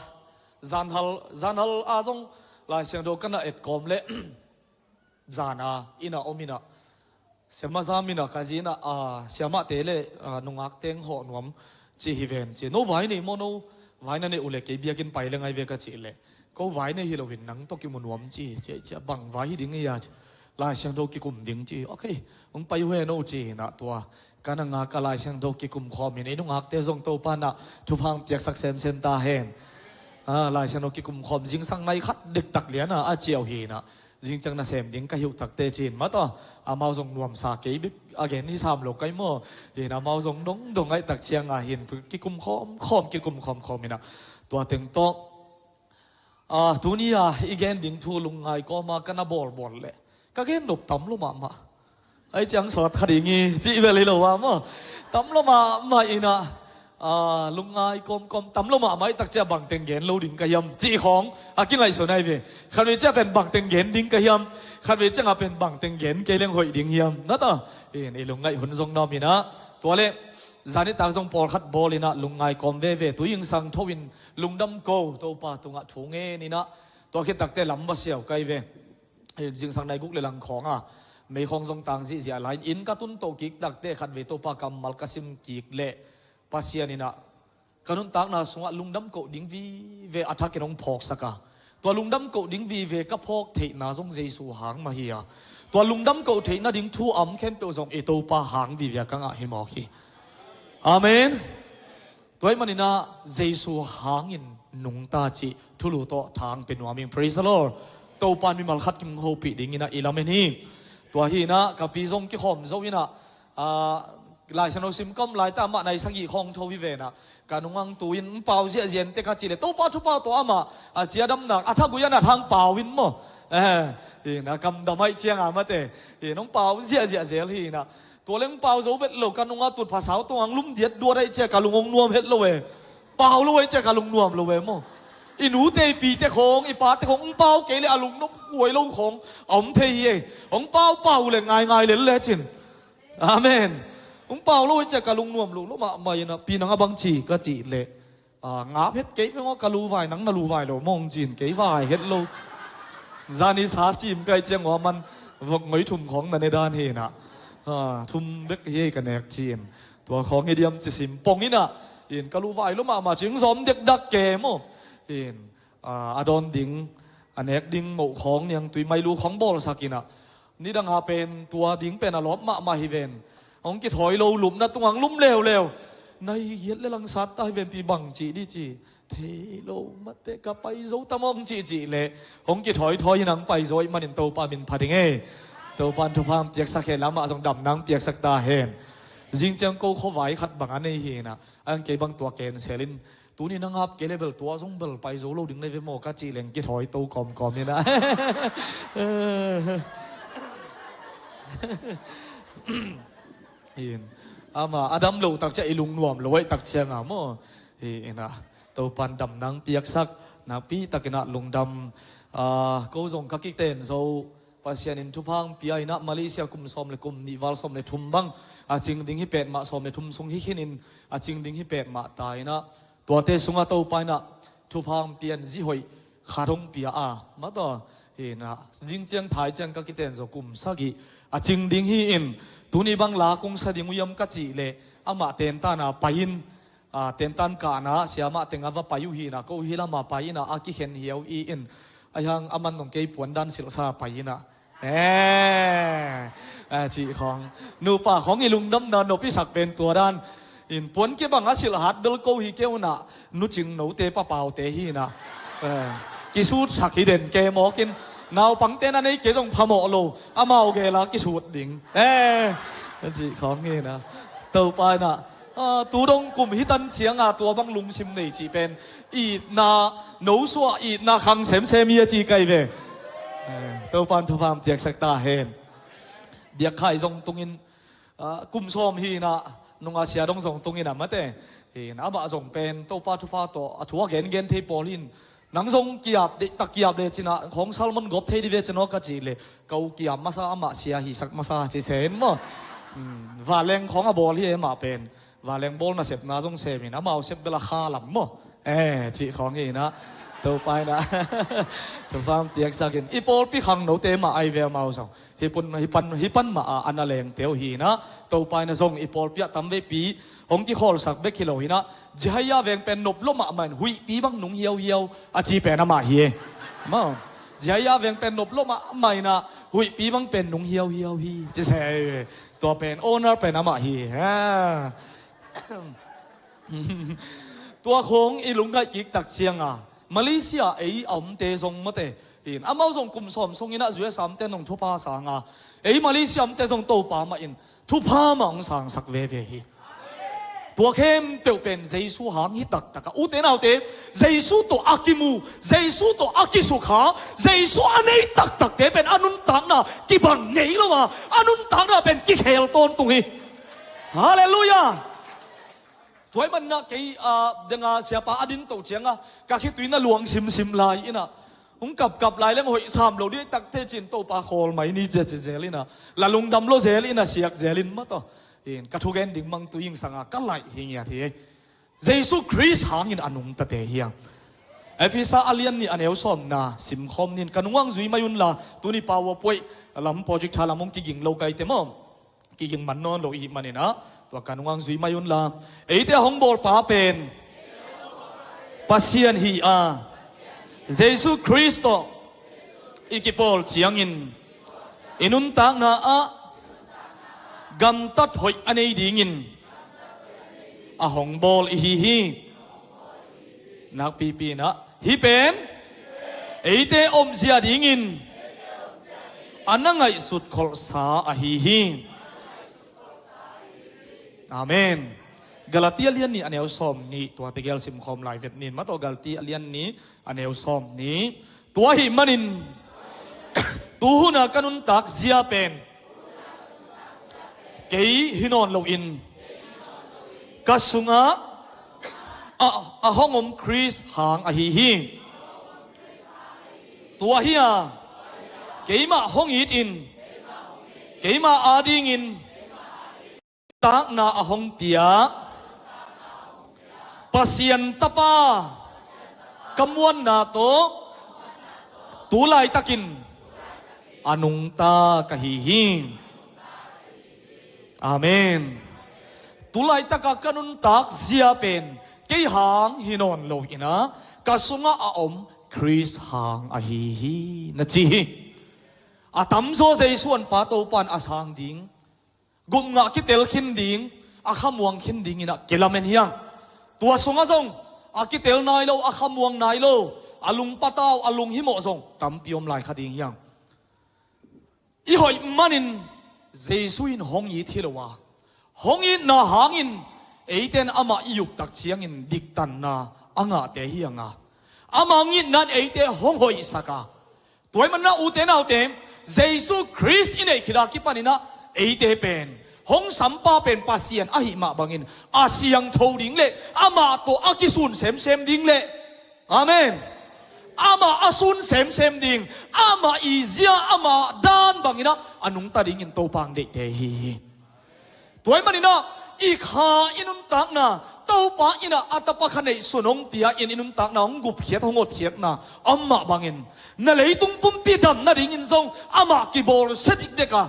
zanhal, zanhal a zong Lai Siangtho ka na etkawm leh zana ina om inah siamah zam inah ka zi inah, ah, siamahte le, ah, nungak teng hawh nuam ci hi ven ci. No vai nei maw, no vai na neih uh leh kei biakinn pai le ngai ve ka cih leh, ko vai nei hi loin nang tawh kimu nuam ci, ci, ci, bang vai hi ding hi a, Lai Siangtho kikum ding ci. Ok, hong pai uh hen o ci inah tua ka na ngak a Lai Siangtho kikum khawmin ei nungakte zong Topa inah thupha hong piaksak semsem ta hen. Ah, Lai Siangtho kikum khawm zingsang nai khat dektak liana a ciau hinah zingciang nasem ding ka hi uh takte ci-in mataw. Amau zong nuamsa kei bek a gen hi sam lo kai maw. Hinah amau zong dongdong ngaihtak cianga hin kikum khawmkhawm, kikum khawmkhawm inah tua teng tawh, ah, tuni-a i gen ding thu lungngai kawma ka na bawlbawl leh ka gen nop tam lo mahmah. Ai ciang sawt kha ding hi cih bel hi lo a maw. Tam lo mahmah inah, Lungngai kawmkawm tam lo mahmah i takcia bangteng gen lo ding ka hiam cih khawng a kingaihsun ahi ve. Khatvei cia pen bangteng gen ding ka hiam, khatvei cianga pen bangteng gen kei leng hoih ding hiam na ta. In i lungngaih hun zong na om inah, tua le zanitak zong pawlkhat bawl inah lungngai kawm veve, tui ingsang tho in lungdam ko, Topa tungah thu ngen inah, tua khit takte lam va siau kai ve. Zingsang nai guk le lang khawnga mei khawng zong tang zihziah lai in ka tun toh kik takte khatvei Topa kammal ka sim kik leh Pasian inah ka nuntakna sungah lungdam koh ding vive a thakin hong phawksak a, tua lungdam koh ding vive ka phawk theihna zong Jesu hang mah hi a, tua lungdam koh theihna ding thu a om khempeuh zong i Topa hang vive a ka ngah hi mawk hi. Amen. Tua ahih maninah Jesu hangin nungta cih thulu tawh thang pe nuam ing. Praise the Lord. Topa in mimal khat kim hopih dinginah i lamen hi. Tua hinah ka pi zong kikhawm zo inah, ah, Laisiangtho sim ka om laita amah nai sagih khawng tho hi venah ka nungang tu in hong pau ziahziah in te ka cih leh Topa thupha tawh amah a ciadamnak a thagui a nat hang pau in maw. Eh, in a kamdam aih cianga mate in hong pau ziahziah zel hinah, tua leng pau zo vet lo, ka nunga tutphah sau tungah lum diatduat aih cia ka lung hong nuam het lo e. Pau lo aih cia ka lung nuam lo e maw. I nute i pite khawng, i pate khawng hong pau kei le a lung nop huai lo khawng a om thei hi e. Hong pau pau le ngaingai lel lecin. Amen. Hong pau lo aih cia ka lung nuam lo lo mahmah inah, pi nang a bang ci ka cih leh, a, ngap het kei veng aw, ka luvai nang na luvai lo mawng cin kei vai het lo. Zani sa sim kai ciang aw man vok ngoi thum khawng na ne dan hinah, a, thum bek hi ei ka nek cin. Tua khawng hi diam ci sim pong inah, in ka luvai lo mahmah cing zawm dekdak ke maw. In, a, a dawn ding, a nek ding moh khawng niangtui mailu khawng bawlsak inah, nidanga pen tua ding pen a lawp mahmah hi ven. Hong kithawi lo lupna tungang lum leuleu. Nai giat le langsat ta hi ven pi bang cih di ci. Thei lo mate ka pai zo ta mawng cihcih leh hong kithawi thawi inah hong pai zo ahih manin Topa min pha ding e. Topa in thupha hong piaksak hen la amah zong damna hong piaksak ta hen. Zing ciang ko khuavai khat bang a nei hinah, a ang kei bang tua cancel in, tuni na ngap kei le bel tua zong bel pai zo lo ding nei ve maw ka cih leng kithawi to kawmkawm inah. In, ama a dam loh takcia i lungnuam lo aih takcianga maw. Hi inah Topa in damna hong piaksak nakpi takinah lungdam. A, ko zong ka kiten zo, Pasian in thupha hong pia inah Malaysia kum sawm le kum nih val sawm le thum bang a cing ding hi petmah, sawm le thum sung hi khinin a cing ding hi petmah ta inah, tuate sungah Topa inah thupha hong pia in zi hoih khat hong pia a, mataw. Hinah zing ciang thai ciang ka kiten zo kum sagih a cing ding hi in, tuni bang la kong sa ding uh hiam ka cih leh amah tentana pai in, a, tentan kahna siamah teng a va pai uh hinah, ko hi lama pai inah a kikhen hiau i in, a hiang a man nong kei puan dan silhsa pai inah. Eh, a cih khawng, nupa khawng i lungdamna nop i sak pen tua dan in, puan kibang a silh hat bel ko hi kei unah, nucing note papaute hinah. Eh, kisutsak hi den ke mawkin, naupangte na nei kei zong phamawh lo, amau gela kisut ding. Eh, a cih khawng hinah. Topa inah, a, tu dong kum hi tan cianga tua bang lungsim nei cih pen itna, nosuah itna khang semsem hi a ci kai ve. Eh, Topa in thupha hong piaksak ta hen. Biakkhai zong tungin, a, kum sawm hinah, nunga sia dong zong tungin a mate. Hinah amah zong pen Topa thupha tawh a thu a gengen thei pawl hin, nang zong kiap deihtak kiap le cinah khawng sermon gawp thei di ve cin aw ka cih leh, ka u kiap masa amah sia hisak masa ci sen maw. Hmm, vanleng khawng a bawl hi e amah pen. Vanleng bawl nasepna zong semin amau sep bel a kha lam maw. Eh, cih khawng hinah Topa inah thupha hong piaksak in, i pawlpi khangnote mah ahi ve amau zong. Hi pun, hi pan, hi pan mah a, a na lengte uh hinah, Topa inah zong i pawlpi ah tam veipi hong kikhawlsak bek hi lo hinah, Jehaia veng pen nop lo mahmah in huihpi bang nung hiauhiau a ci pen amah hi e. Maw, Jehaia veng pen nop lo mahmah inah huihpi bang pen nung hiauhiau hi ci se, tua pen owner pen amah hi. Ha. Tua khawng i lungngaih kik tak cianga Malaysia ei a omte zong mate in, amau zong kum sawm sung inah U S A omte nong thupha sanga ei Malaysia omte zong Topa mah in thupha mah hong sangsak veve hi. Tua khempeuh pen Jesu hang hi taktak a, ute naute, Jesu tawh a kimu, Jesu tawh a kisukha, Jesu a nei taktakte pen a nuntakna kibang ngei lo a, a nuntakna pen kikhel tawntung hi. Halleluiah. Tua ahih manin ah kei, ah, deng a siapa a din to ciang a, ka khitui in a luang simsim lai in ah, hong kapkap lai leng hoih sam lo ding takte ci-in Topa khawl mai ni ci a ci zel in ah, la lungdam lo zel in ah siak zel in mah tawh, in ka thugen ding mangtui hing sang a ka laih hi ngiat hi. Jesu Khrist hangin a nungtate hi hang. Efesa a lian nih a neu sawmna simkhawm ni in, ka nungang zui mai unla, tuni PowerPoint lam, projector lam hong kiging lo ka hih teh maw, kiging man nawn lo i hih manin ah, tua ka nungang zui mai unla. Eite a hong bawlpa pen Pasian hi a, Jesu Khrist tawh i kipawl ciangin i nuntakna ah gamtat hoih a nei dingin a hong bawl i hi hi. Nakpipi in ah hih pen eite omzia dingin a na ngaihsut kholhsa ahi hi. Amen. Galatia lian nih a neu sawmnih, tua tegel simkhawm lai vet ni in mah tawh, Galatia lian nih a neu sawmnih. Tua ahih manin tuhun a ka nuntak zia pen kei hi nawn loin ka sungah a, a hong om Khrist hang ahi hi. Tua hi a, keimah hong it in, keimah adingin takna a hong pia Pasian Tapa ka muanna tawh tu laitakin a nungta ka hi hi. Amen. Tu laitaka ka nuntak zia pen kei hang hi nawn lo in ah, ka sungah a om Khrist hang ahi hi, na ci hi. A tamzaw Jesu an pa Topa in a sang ding, gupngah kitel khin ding, a khamuang khin ding in ah kilamen hi hang. Tua sungah zong a kitel nai lo, a khamuang nai lo, a lungpatau, a lunghimawh zong tampi om lai kha ding hi hang. I hoih manin Jesu in hong it hi lo a, hong itna hangin eite in amah i uptak ciangin diktanna a ngahte hi hang a, ama hong itna in eite hong hoihsak a. Tua ahih manin ah ute naute, Jesu Khrist i neih khit a kipanin ah eite pen hong sampa pen Pasian ahih mah bangin a siangtho ding le amah tawh a kisun semsem ding le, amen, amah a sun semsem ding, amah i zia, amah dan bangin ah a nungta dingin Topa hong deihte hi hi. Tua ahih manin ah i kha i nuntakna, Topa in ah a Tapa kha neihsun hong pia in i nuntakna hong gupkhiat, hong hotkhiatna om mah bangin, na leitung pumpi dam nadingin zong amah kibawlsia dikdek a,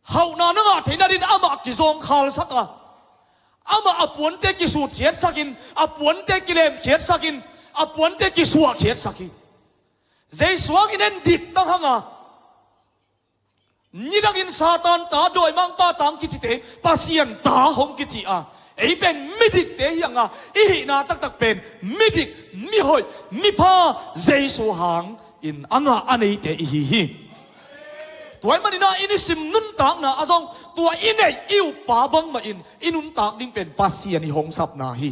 hauhna na ngah theih nadingin amah kizawngkhalsak a, amah a puante kisutkhiatsak in, a puante kilemkhiatsak in, a puante kisuahkhiatsak hi. Jesu hangin en dik tang hang a, nidangin Satan ta, dawimangpa ta hong kicite Pasian ta hong kici a, ei pen midikte hi hang a, i hihna taktak pen midik, mihoih, mipha, Jesu hangin a ngah a neite i hi hi. Tua ahih manin ah i nisim nuntakna ah zong tua i neih i uppa bangmah in i nuntak ding pen Pasian i hong sapna hi.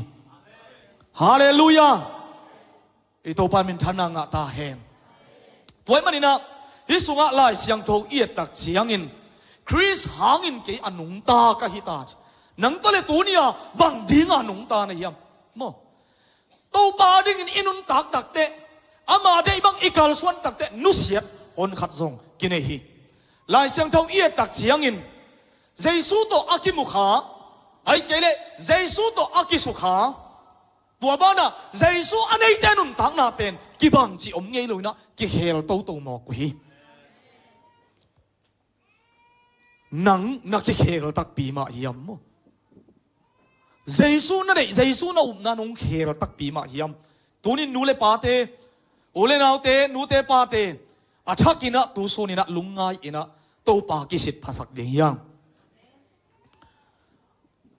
Halleluiah. I Topa in minthanna ngah ta hen. Tua ahih manin ah hih sungah Lai Siangtho i ettak ciangin, Khrist hangin kei a nungta ka hi ta ci. Nang tawh le tuni-a bang dinga nungta na hiam? Maw? Topa dingin i nuntak takteh, ama deih bang i kalsuan takteh nusiat hon khat zong kinei hi. Lai Siangtho i ettak ciangin Jesu tawh a kimukha, ahih kei leh Jesu tawh a kisukha, tua banah Jesu a neite nuntakna pen kibang cih om ngei lo inah kikhel toto mawk uh hi. Nang na kikhel takpi mah hiam maw? Jesu na neih, Jesu na upna nong khel takpi mah hiam? Tunin nu le pate, u le naute, nute pate, a thak inah tu sun inah lungngai inah Topa kisit phasak ding hiam?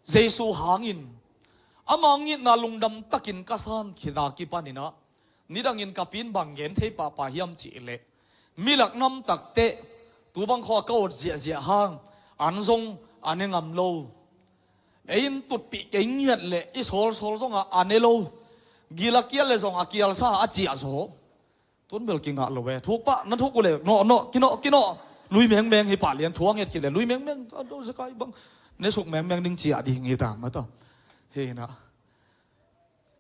Jesu hangin ama ngitna lungdam takin ka san khit a kipan inah, nidangin ka piin bang gen thei pahpah hiam cih leh, milak nam takteh tu bang khawng a ka awt ziahziah hang an zong a ne ngam lo. Ei in tutpih kei ngiat leh i sawlsawl zongah a ne lo. Gil a kial le zong a kialsa a ciah zaw. Tun bel kingah lo e. Thuk pah na thuk uh le nawh nawh, kinawh kinawh. Lui mengmeng hi pah lian, thu a nget khit le lui mengmeng, a do zekai bang ne suk mengmeng ding ciah ding hi ta mah ta. Hi inah,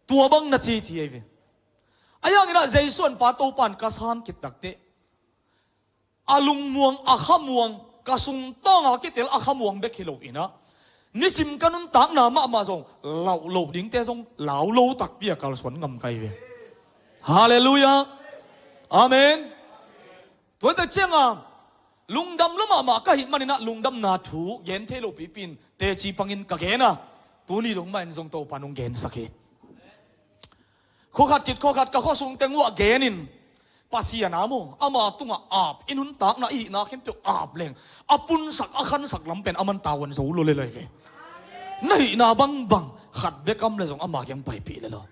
tua bang na ci ci ei ve. A hianginah Jesu an pa Topa in ka san khit takteh a lungmuang, a khamuang, ka sungtawnga kitel a khamuang bek hi lo inah, nisim ka nuntakna mahmah zong lauh loh dingte zong lau lo takpi a kalsuan ngam ka hi ve. Halleluiah. Amen. Tuate cianga lungdam lo mahmah ka hih maninah lungdamna thu gen thei lo pipi in teci pangin ka gen a, tuni dong mah in zong Topa nong gensak hi. Khuakhat khit khuakhat ka khuasung teng uah genin Pasian a maw, ama tungah ap, i nuntakna i hihna khempeuh ap leng a punsak a khansak lam pen aman tavuan zo lo le lai ve. Na hihna bangbang khat bek am le zong ama kiang paipih le lo.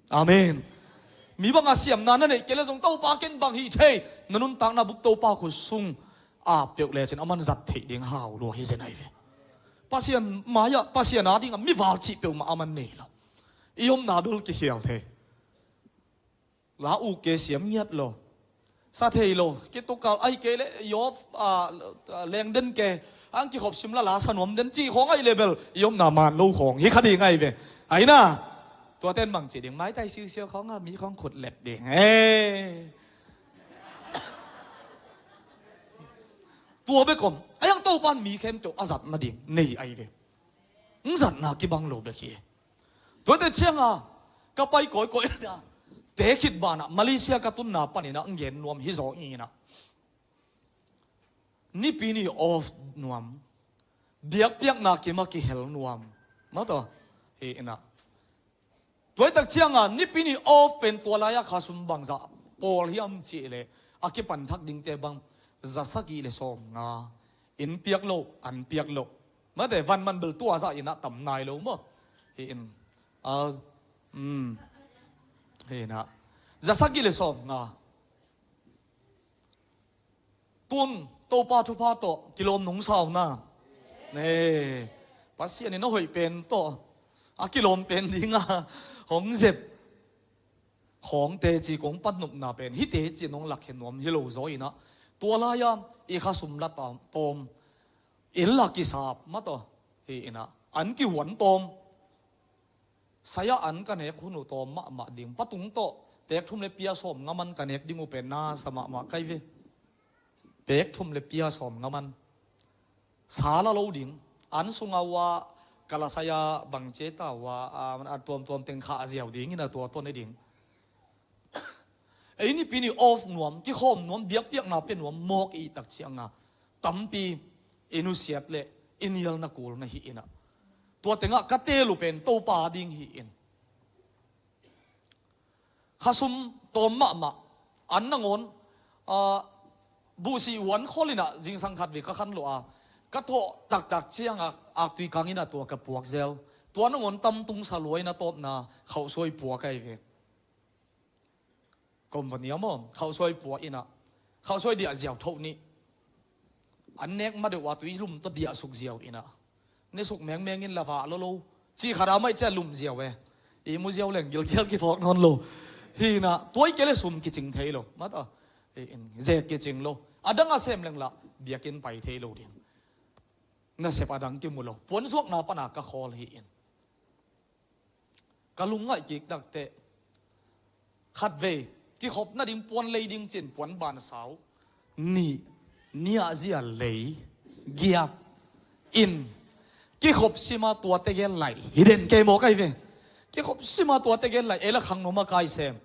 Amen. Mi banga siamna na neih kei le zong Topa ken bang hih thei, na nuntakna bup Topa khut sung ap peuh lecin aman zat theih ding hau lua hi zen ai ve. Pasian mai-ah, Pasian a dingah mi val cih peuhmah aman nei lo. I omna bel kikhial thei. La uk ke siam ngiat lo. Sa thei lo. Kitukal ai kei le i op, ah, lengden ke. Ang kikhop sim la la sa nuam den cih khawng ai le bel i omna man lo khawng hi kha ding ai ve. Ai na. Tuaten mang cih ding maitai siusiau khawng a mi khawng khut let ding. Eh. Tua bek om. A hiang Topan mi khempeuh a zatna ding nei ai ve. Ng zatna kibang lo bek hi. Tuate cianga ka pai kawikawi na te khit banah Malaysia ka tunna paninah ng gen nuam hi zaw inah, Nipi ni off nuam, biakpiakna kima kihel nuam. Mataw, hi inah. Tuaitak cianga Nipi ni off pen tua lai-a khasum bangzah pawl hiam cihleh a kipan thak dingte bang za sagih le sawm nga. In piak lo, an piak lo. Mate, van man bel tua zah inah tam nai lo maw. Hi in. A, um. Hi inah. Za sagih le sawm nga. Tun Topa thupha tawh kilawm nong sa uh na. Ne, Pasian in a hoih pen tawh a kilawm pen dinga hong zep khawng teci kong pan nopna pen hih teci nong lakkhe nuam hi lo zaw inah, tua lai-a i khasum la tawm, tawm, in la kisap mataw, hi inah, an kihuan tawm. Saya an ka nek hun uh tawm mahmah ding. Patung tawh pek thum le pia sawm nga man ka nek ding uh pen na sa mahmah kai ve. Pek thum le pia sawm nga man. Sa la lo ding. An sunga uh a ka la saya bang cia ta uh a, a, a tuamtuam teng khah ziau ding inah tua tawh ne ding. Ei Nipi ni off nuam, kikhawm nuam, biakpiakna pia nuam mawk i tak cianga tampi i nusiat le i nialna kul na hi inah. Tua tengah ka teel uh pen Topa ding hi in. Khasum tawm mahmah, an nangawn, ah, buhsih huan khol inah zingsang khat vei ka khan lo a, ka thawh taktak cianga aktui kang inah tua ka puak zel. Tua nangawn tamtung sa lua inah tawpna khauhsuai puak ai ve. Company a maw, khauhsuai pua inah, khauhsuai diah ziau thoh nih. An nek ma deuh a tui lum tawh diah suk ziau inah, ne suk mengmeng in la vah lo lo. Cih khat a maih cia lum ziau e. I mu ziau leng gilkial kiphawk nawn lo. Hi inah, tuai kei le sum kicing thei lo. Mata, hi in, zek kicing lo. A dang a sem leng lah biakinn pai thei lo ding. Nasep a dang kimu lo. Puan zuakna pana ka khawl hi in. Ka lungngaih kik takteh, khatvei kikhop nading puan lei ding cin puan bansau nih, niahzia lei giap in kikhop sima tuate gel laih hi den kei maw kai ve. Kikhop sima tuate gel laih ei la khangno makai sem,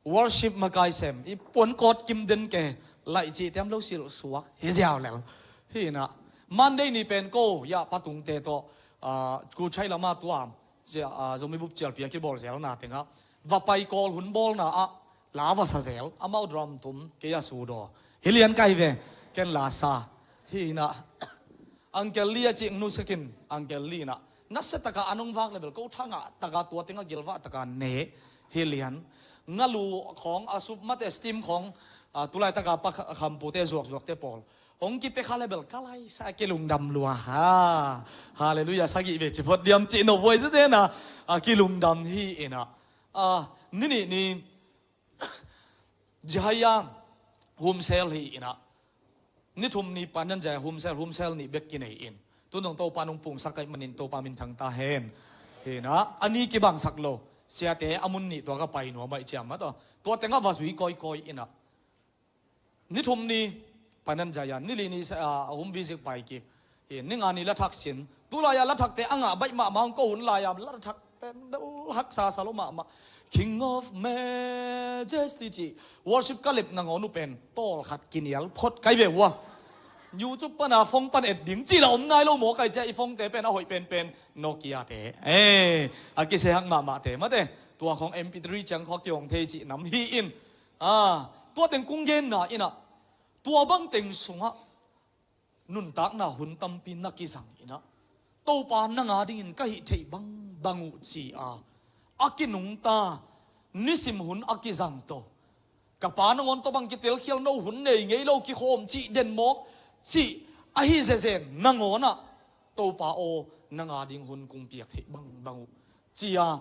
worship makai sem, i puan kawt kim den ke, laih cih tiam lo silh suak hi ziau lel. Hi inah, Monday ni pen ko ya patungte tawh, ah, Kuchai lama tua, cia, ah, Zomi bup cialpi a kibawl zelna tengah va pai kawl hun bawlna ah la va sa zel, amau drum tum kei a sudaw. Hi lian kai ve, ken la sa. Hi inah, Uncle Lee a cih nusiakin, Uncle Lee inah nasia taka a nong vak le bel ko thangah taka tua tengah gilvah taka ne. Hi lian. Ngalu khawng a sup mate steam khawng, ah, tulai taka pa kha-, khampute zuakzuakte pawl hong kipia kha le bel ka laisa a kilungdam lua ha. Halleluiah, sagih vei ci phot diam cih no buai zezena a kilungdam hi inah. Ah, ni nih ni Jaya humsel hi inah. Ni thum ni panin Jaya humsel, humsel nih bek kinei in. Tun dong Topa nong pungsak kai manin Topa min thang ta hen. Hi na, a ni kibangsak lo. Siate a mun nih tua ka pai nuam aih ciam a tawh. Tua tengah va zui kawikawi inah. Ni thum ni, panan zaya, ni li ni sa, a, a hum vizik pai kik. Hi, ni nga ni la thak sin. Tu lai-a la thakte a ngah baih mahmah hong ko hun lai-a la thak pen bel haksa sa lo mahmah. King of Majesty ci. Worship ka lep nangawn uh pen tawlkhat kinial phot kai ve ua. YouTube pana phone pan et ding ci la om nai lo maw kai cia i phonete pen a hoih penpen Nokia te. Eh, a kisehak mahmahte mate. Tua khong M P three ciang khawng kihong thei cih nam hi in. Ah, tua teng kong genna inah. Tua bang teng sungah nuntakna hun tampi na kizang inah. Topa nang a dingin ka hih theih bangbang uh ci-a a kinungta nisim hun a kizang tawh. Ka pa nangawn tawh bang kitelkhial no hun nei ngei lo kikhawm cih den mawk cih ahi zezen nangawn ah Topa aw nang a ding hun kong piak theih bangbang uh. Cia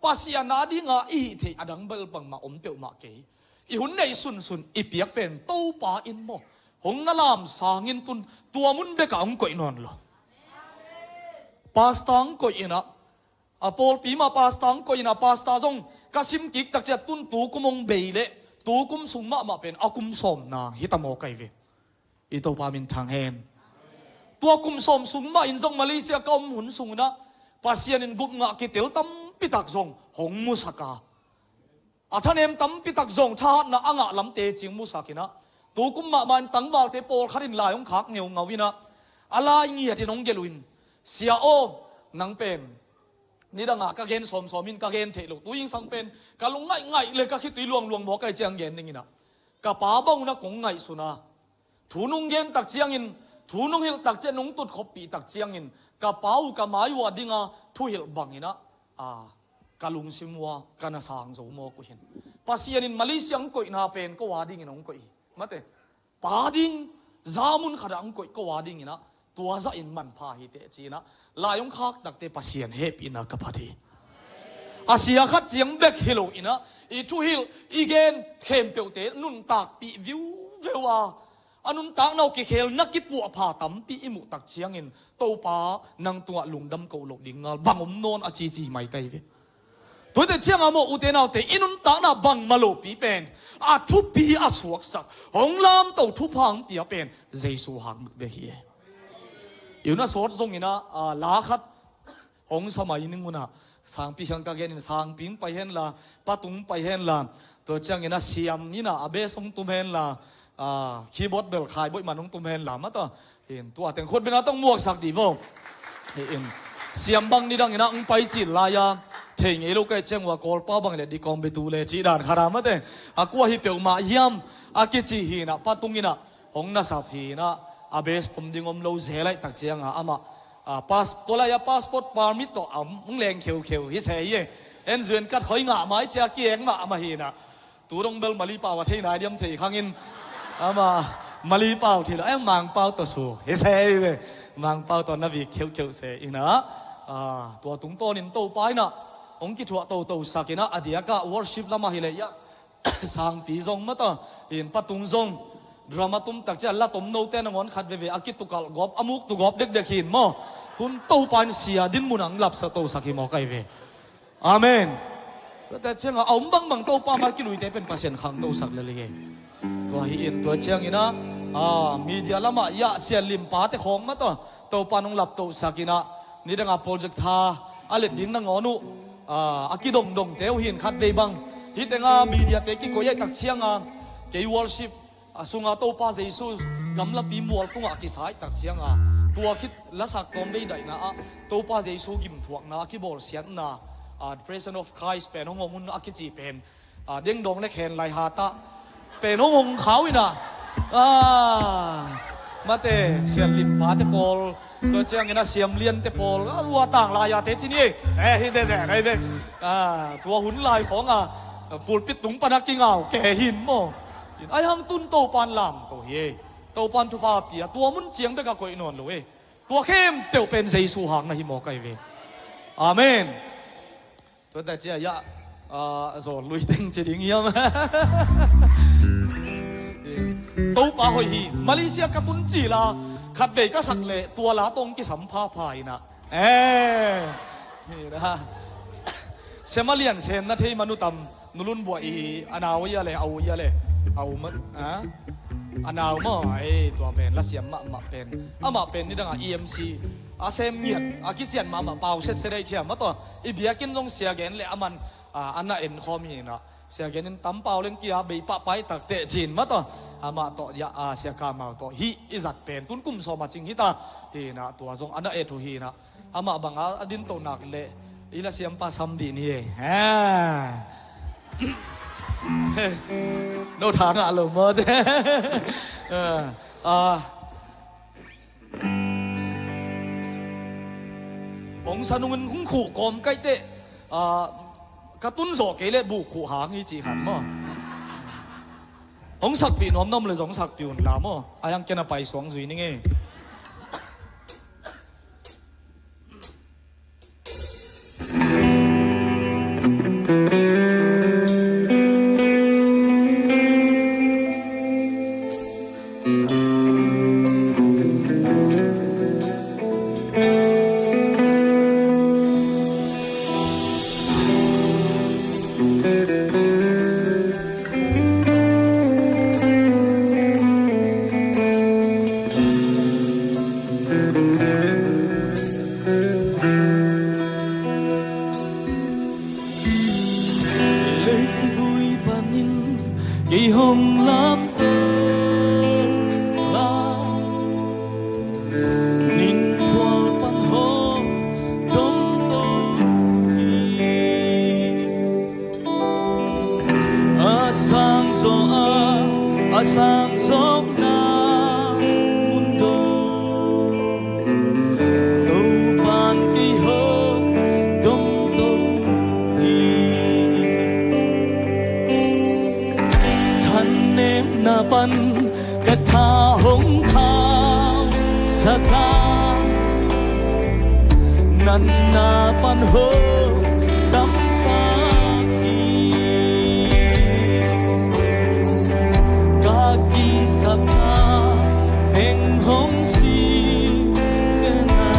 Pasian a dinga i hih theih a dang bel bangmah om peuhmah kei. I hun neih sunsun i piak pen Topa in maw hong na lam sangin tun tua mun bekah hong koih nawn lo. Pasta hong koih inah a pawlpi mah pasta hong koih inah pasta zong ka sim kik takciah tun tukum hong bei leh tukum sung mahmah pen a kum sawmna hita maw kai ve. I Topa min thang hen. Tua kum sawm sung mah in zong Malaysia ka om hun sung inah Pasian in gupngah kitel tampitak zong hong musak a. A thanem tampitak zong thahatna a ngah lamte cing musak inah. Tukum mahmah in tangvalte pawlkhat in lai hong khak ngeungau inah. A lai ngiat in hong gelh uh in. Sia aw, nang pen. Nidangah ka gen sawmsawm in ka gen theih lo. Tu ingsang pen. Ka lung ngaihngaih le ka khitui luangluang maw kai ciang gen ding inah. Ka pa bang unah kong ngaihsun a. Thu nong gen tak ciangin, thu nong hilh tak ciang, nong tutkhopih tak ciangin, ka pa uh ka mai uh a dinga thuhilh bang inah, a, ka lungsim uh a, ka na sang zo mawk uh hin. Pasian in Malaysia hong koihna pen ko a dingin hong koih hi. Mate, pa ding, za mun khatah hong koih ko a ding inah, tua zah in manpha hi teh ci inah, lai hong khak takte Pasian hehpihna ka phat hi. A sia khat ciang bek hi lo inah, i thuhilh, i gen khempeuhte nuntakpih viuveu a, a nuntakna uh kikhel na kipuahpha tampi i muh tak ciangin Topa nang tungah lungdam ko loh ding ngal bang om nawn a cici mai kai ve. Tuate cianga maw ute naute i nuntakna bangmah lopi pen a thupi a suaksak hong lamto thupha hong pia pen Jesu hang bek hi e. I un a sawt zong inah, a, la khat hong sa mai ning unah, sangpi khang ka genin sangpi hong pai henla, pa tung pai henla, tua ciangin a siam inah a bass hong tum henla, a, keyboard bel khaiboih man hong tum henla mata. Hin tua teng khut bena tong muaksak dih vo. Hi in. Siam bang nidang inah hong pai cil lai-a thei ngei lo kai ciang ua Kawlpau bang le dikawm betu le cih dan khara mate. A kua hi peuhmah hiam a kici hi inah pa tung inah hong nasap hi inah, a bass tum ding om lo zel aih tak cianga amah, a, pass-, tua lai-a passport permit tawh a hong leng kheukheu hi se hi e. En zuen kat khoi ngah mai cia kieng mahmah hi inah. Tu dong bel Malay pau a thei nai diam thei khangin amah Malay pau thei lo, eh, Mangpau tawh su hi se hi ve. Mangpau tawh na vik kheukheu se inah, a, tua tungtawnin Topa inah hong kithuah toto sak inah, a diakah worship lamah hi leh iah sangpi zong mata, in pa tung zong drama tum tak ciah la tom note nangawn khat veve a kitukalh gawp, a muktu gawp dekdek hin maw. Tun Topa in sia din mun ang lapsa tosak hi maw kai ve. Amen. Tuate cianga a om bangbang Topa mai kiluite pen Pasian khangtosak lel hi. Tua hi in tua ciangin ah, a, media lamah iah sianlimpate khawng mata Topa nong laptosak inah, nidanga project tha a let ding nangawn uh, a, a kidongdongte uh hin khat vei bang. Hitenga mediate kikoih aih tak cianga kei worship a sunga Topa Jesu gamlapi mual tungah a kisa aih tak cianga tua khit lasak tawm vei daihna ah Topa Jesu gimthuakna a kibawlsiatna, a, The Passion of Christ pen hong hong un a kici pen, a, dengdawng le khen lai hatah pen hong hong khau inah, a, mate sianlimpate pawl, tua ciangin a siamliante pawl, a, ua tang lai-ate ci ni, eh, hi zeze nai ve. A, tua hun lai khawnga pulpit tung pana kingau ke hin maw. Ai hang tun Topan lamto hi. Topan thupha pia, tua mun ciang bek a koih nawn lo e. Tua khempeuh pen Jesu hang na hi maw kai ve. Amen. Tua ta cia iah, a, zawl lui teng ci ding hiam. Topa hoih hi, Malaysia ka tun cila khat vei ka sak leh tua la tong kisam phapha inah. Eh. Hi na. Siama Lian Sen na thei mah nu tam, nu Lun Buah i a nau ia le, a u ia le, a u mah, a? A nau maw, ei, tua pen la siam mahmah pen. Amah pen nidang a E M C a sem ngiat, a kician mahmah pau setset ei thiam mah tawh. I biakinn zong sia gen le aman, a, a na en khawm hi na. Sia gen in tam pau leng kia bei pahpai tak teh cin mah tawh. Amah tawh ia, a, Sia Kamau tawh hih i zat pen tun kum sawm a cing hi ta. Hi na, tua zong a na et uh hi na. Amah bang a, a din toh nak leh i la siampa sam dih ni e. Ha. No tha ngah lo maw. Ah, ah. Ong sa nungin hong khuh kawm kaih teh, ah, ka tun zawh kei leh buk khuh hang hi cih khan maw. Ong sakpih nuam nuam le zong sakpih un la maw. A yang ken a pai suang zui ning e. Leivui panin kei hong lamto la, nin phual pan hong domto hi. A sang zawh a, a sang zawhna mun dong, Topan kei hong domto hi. Thanemna pan ka tha hong khausak a, natna pan hong damsak hi. Ka kisapna teng hong si nena,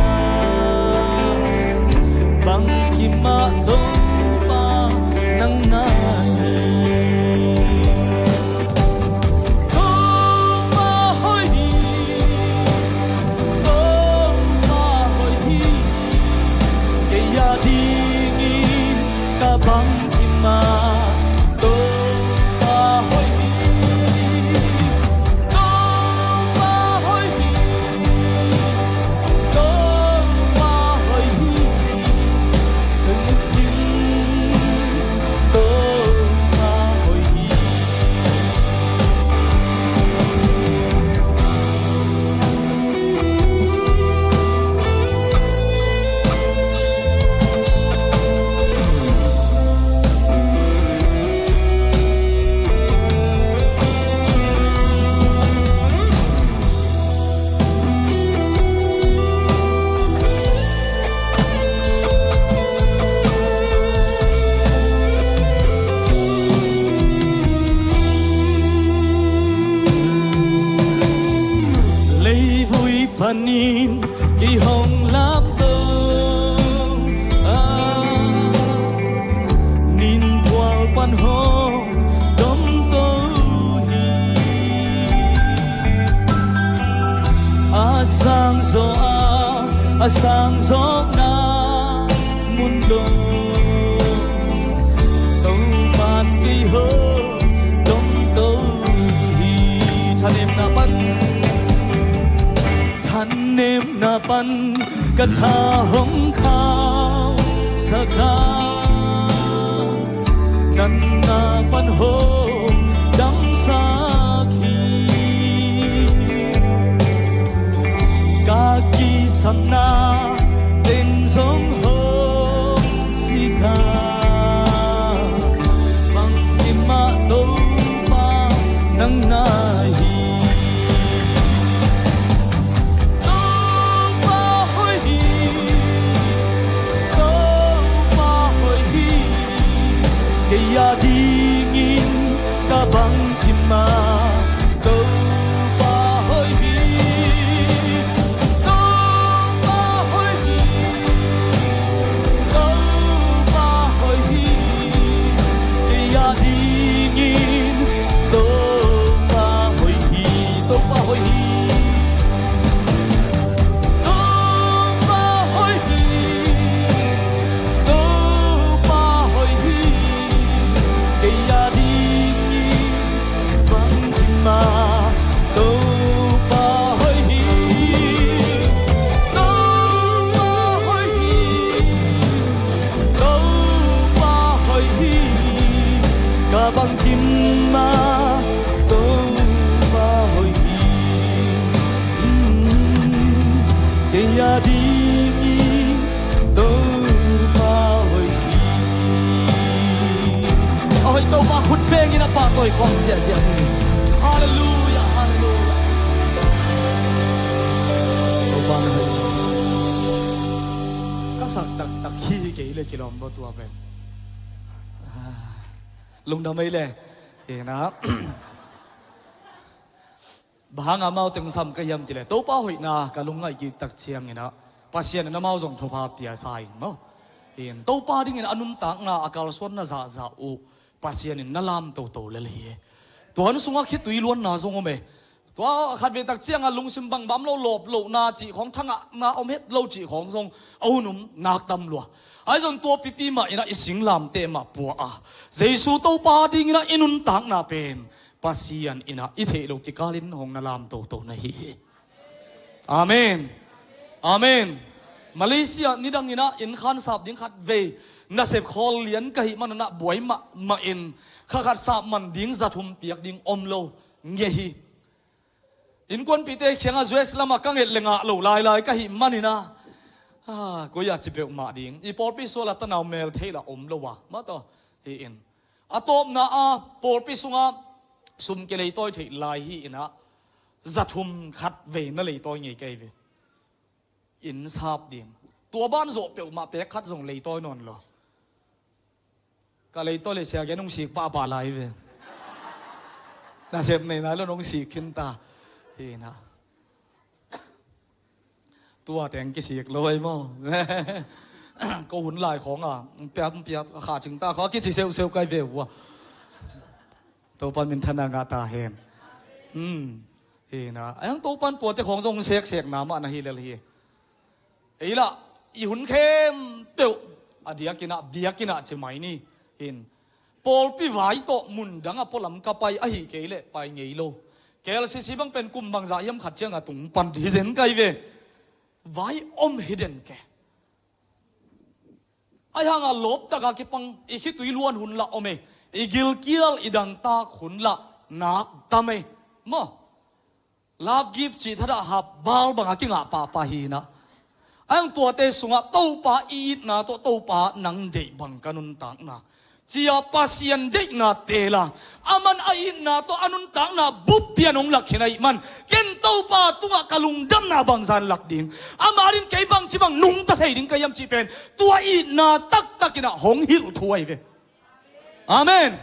bangkim ah Topa nang na hi. Topa hoih hi, Topa hoih hi, kei a dingin ka bangkim ah Topa hoih hi, Topa hoih hi, Topa hoih hi, ka lungsim Topa hoih hi. Leivui panin kei hong lamto a, nin phual pan hong domto hi. A sang zawh a, a sang zawhna mun dong, Topan kei hong domto hi. Thanemna pan, thanemna pan ka tha hong khausak a, natna pan hong damsak hi. Ka kisapna teng zong hong sik a, bangkim ah Topa nang na hi. Topa hoih hi, Topa hoih hi, kei a dingin ka bangkim ah Topa hoih hi, Topa hoih hi. Sia ding in Topa hoih hi. A hoih Topa khut bengin a pahtawi khawm ziahziah hi. Halleluiah, halleluiah. Topa na hoih. Ka sak taktak hi hi kei le kilawm tua pen. Ah, lungdam ei le. Ina. Bang hang amau teng sam ka hiam cih leh Topa hoihna ka lungngaih kik tak ciangin ah Pasian in amau zong thupha pia sa in maw. In Topa dingin a nuntakna a kalsuanna zahzah uh Pasian in na lam toto lel hi. Tua hun sungah khitui luanna zong om e. Tua khatvei tak ciangah lungsim bangbang lo, lawp lohna cih khawng, thangahna om het lo cih khawng zong a hun um nak tam lua. Ahi zong tua pipi mah in ah i singlamteh mah pua a, Jesu Topa dingin ah i nuntakna pen Pasian in ah i theih loh kikalin hong na lam toto na hi hi. Amen. Amen. Malaysia nidang in ah inn khan sap ding khatvei nasep khawl lian ka hih manun ah buai mahmah in kha khat sap man ding za thum piak ding om lo ngei hi. Innkuanpihte kiangah U S lamah ka nget le ngah lo lailai ka hih manin ah, ah, koi ah ci peuhmah ding, i pawlpi sual a tanau mel thei lah om lo a, mah tawh hi in. A tawpna ah pawlpi sungah sum kileitawi theih lai hi in ah, za thum khatvei na leitawi ngei ka hi ve. Inn sap ding. Tua ban zawh peuhmah pek khat zong leitawi nawn lo. Ka leitawi le sia gen hong sik pahpah lai hi ve. Nasep nei nai lo nong sik khin ta. Hi na. Tua teng kisik lo ei maw. Ko hun lai khawng a, piak, piak, a kha cing ta kha kici seuhseuh kai ve uh a. Topan minthanna ngah ta hen. Hmm. Hi na. Ayang Topan tuate khawng zong seksekna mah na hi lel hi. Ei lah i hun khempeuh a diakin ah, biakin ah ci mai ni. Hin pawlpi vai tawh mundang a pualam ka pai ahi kei leh pai ngei lo. K L C C bang pen kum bangzah hiam khat ciang a tung pan hi zen kai ve. Vai om hi den ke. Ahi hanga lawptak a kipang i khitui luan hun lah om e. I gilkial i dangtak hun lah nak tam e. Maw. Love gift cih thadah hap bal banga kingah pahpah hi na. Ayang tuate sungah Topa i itna tawh Topa nang deih bang ka nuntakna. Cia Pasian deihna tela. Aman a itna tawh a nuntakna bup pian hong lak khin ahih man. Ken Topa tungah ka lungdamna bangzan lak ding. Amah din kei bangci bang nungta thei ding ka hiam cih pen. Tua itna taktakin ah hong hilh thu ahi ve. Amen.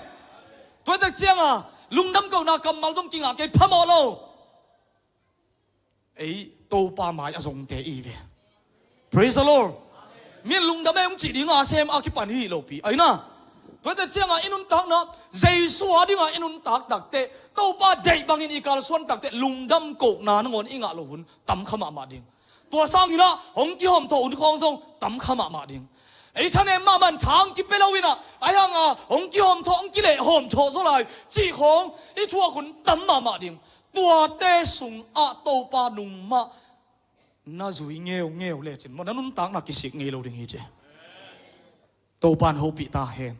Tuatak cianga lungdam kohna kammal zong kingah kei phamawh lo. Ei Topa mai a zongte i ve. Praise the Lord. Min lungdam ei hong cih dinga sem a kipan hi lopi aina. Tuate cianga i nuntakna Jesu a dinga i nuntak takteh Topa deih bangin i kalsuan takteh lungdam kohna nangawn i ngah lo hun tam kha mahmah ding. Tua sanginah hong kihawmthawh hun khawng zong tam kha mahmah ding. Ei thanem mahmah in thang kipia lo inah ahi hanga hong kihawmthawh hong kileh hawmthawh zaw lai cih khawng i thuak hun tam mahmah ding. Tuate sungah Topa nungmah na zui ngeungeu lecin maw na nuntakna kisik ngei lo ding hi ci. Topa in hopih ta hen.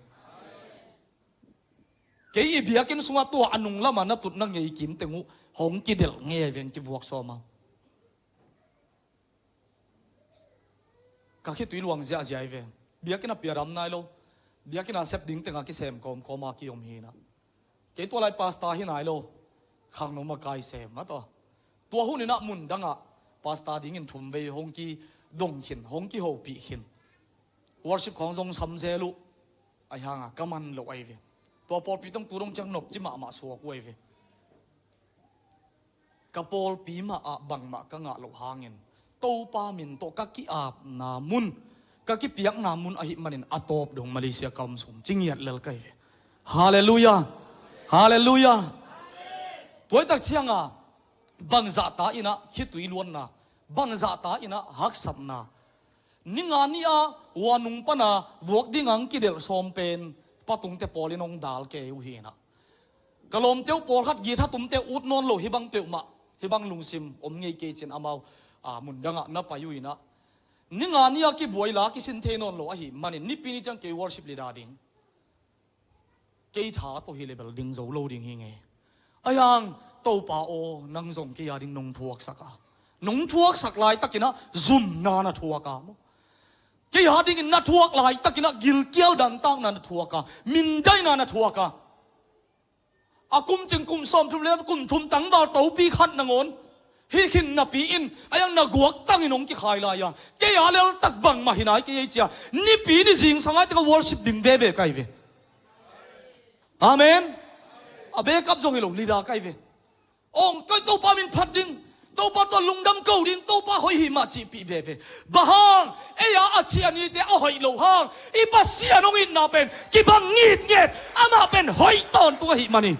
Kei i biakinn sungah tua a nunglamah na tutna ngei kim teng uh hong kidelh ngei veng kivuak sawm a. Ka khitui luang ziahziah hi ve. Biakinn a piaram nai lo. Biakinn a sep ding tengah kisem kawmkawm a kiom hinah. Kei tua lai pasta hi nai lo. Khangno makai sem a taw. Tua huninah mundangah pasta dingin thumvei hong kidong khin, hong kihopih khin. Worship khawng zong samzel uh. Ahi hanga ka man loh ahi ve. Tua pawlpi tong tu dong ciang nopci mahmah suak uh ahi ve. Ka pawlpi mah ah bangmah ka ngah loh hangin Topa min tawh ka ki-apna mun, ka kipiakna mun ahih manin a tawp dong Malaysia ka om sum ci ngiat lel ka hi ve. Halleluiah. Halleluiah. Tuaitak cianga bangzahta inah khitui luanna, bangzahta inah haksatna, ninga ni-a hua nung pana vuak dinga ang kidelh sawm pen patungte pawlin hong dal kei uh hinah. Ka lawmte uh pawlkhat githa tumte ut nawn lo hibang peuhmah, hibang lungsim om ngei kei cin amau a mundangah na pai uh inah. Ninga ni-a kibuai la kisin thei nawn lo ahih manin nipi ni ciang kei worship leader ding. Kei tha tawh hi le bel ding zo lo ding hi ngei. Ahi hang Topa aw nang zong kei a ding nong phuaksak a. Nong thuaksak laitakin ah zumna na thuak a maw? Kei a dingin na thuak laitakin ah gilkial dantakna na thuak a, mindaina na thuak a. A kum cing kum sawmthum le kum thum tangval topi khat nangawn hih khin napi in a iang na guak tangin hong kikhai lai a, kei a leltak bangmah hi nai kei ei cia. Nipi ni zingsang ai tengah worship ding veve kai ve. Amen. A bekap zong hi lo, lida kai ve. Ong koi Topa min phat ding. Topa tawh lungdam ko ding, Topa hoih hi mah cihpih veve. Bang hang, ei a a cianite a hoih lo hang i Pasian hong itna pen kibang ngitnget, amah pen hoih tawntung ahih manin.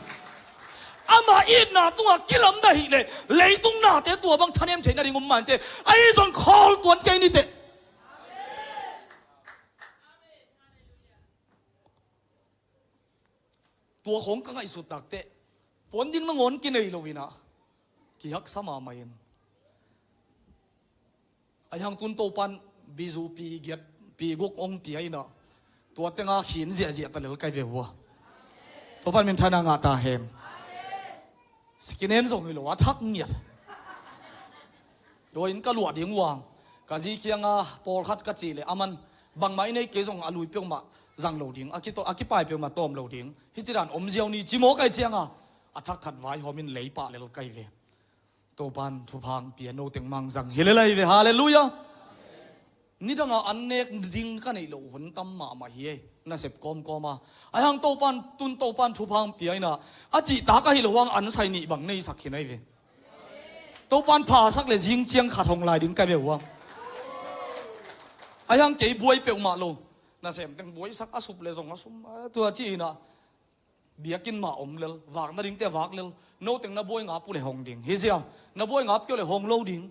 Amah itna tungah kilamdang hileh leitung nate tua bang thanem theih nading om mah inteh. Ahi zong khawl tuan kei niteh. Tua khawng ka ngaihsut takteh puan ding nangawn kinei lo inah kihaksa mahmah in. Ahi hang tun Topan bizu pi giat pi guk hong pia inah tua tenga khin ziahziah ta lel kai ve hua. Topan minthanna ngah ta hen. Second hand zong hi lo a thak ngiat. Tua in ka luah ding uang ka zi kianga pawlkhat ka cih leh aman bangmah i nei kei zong a lui peuhmah zang lo ding, a kito a kipai peuhmah tawm lo ding, hih ci dan om ziau ni ci maw kai cianga a thak khat vaihawm in lei pah lel kai ve. Topan thupha hong pia, no teng mang zang hi lel ahi ve. Halleluiah. Nidanga an nek ding ka neih loh hun tam mahmah hi ei, nasep kawmkawma. Ahi hang Topan tun Topan thupha hong pia inah a cihtak ahi lo hang an sai nih bang neisak hi nai ve. Topan phasak le zing ciang khat hong lai ding kai ve uang. Ahi hang kei buai peuhmah lo, nasem teng buaisak a sup le zong a sum a tua ci inah biakinn mah om lel, vak nadingte vak lel. No teng na buai ngap uh le hong ding hi zia, na buai ngap kei uh le hong lo ding.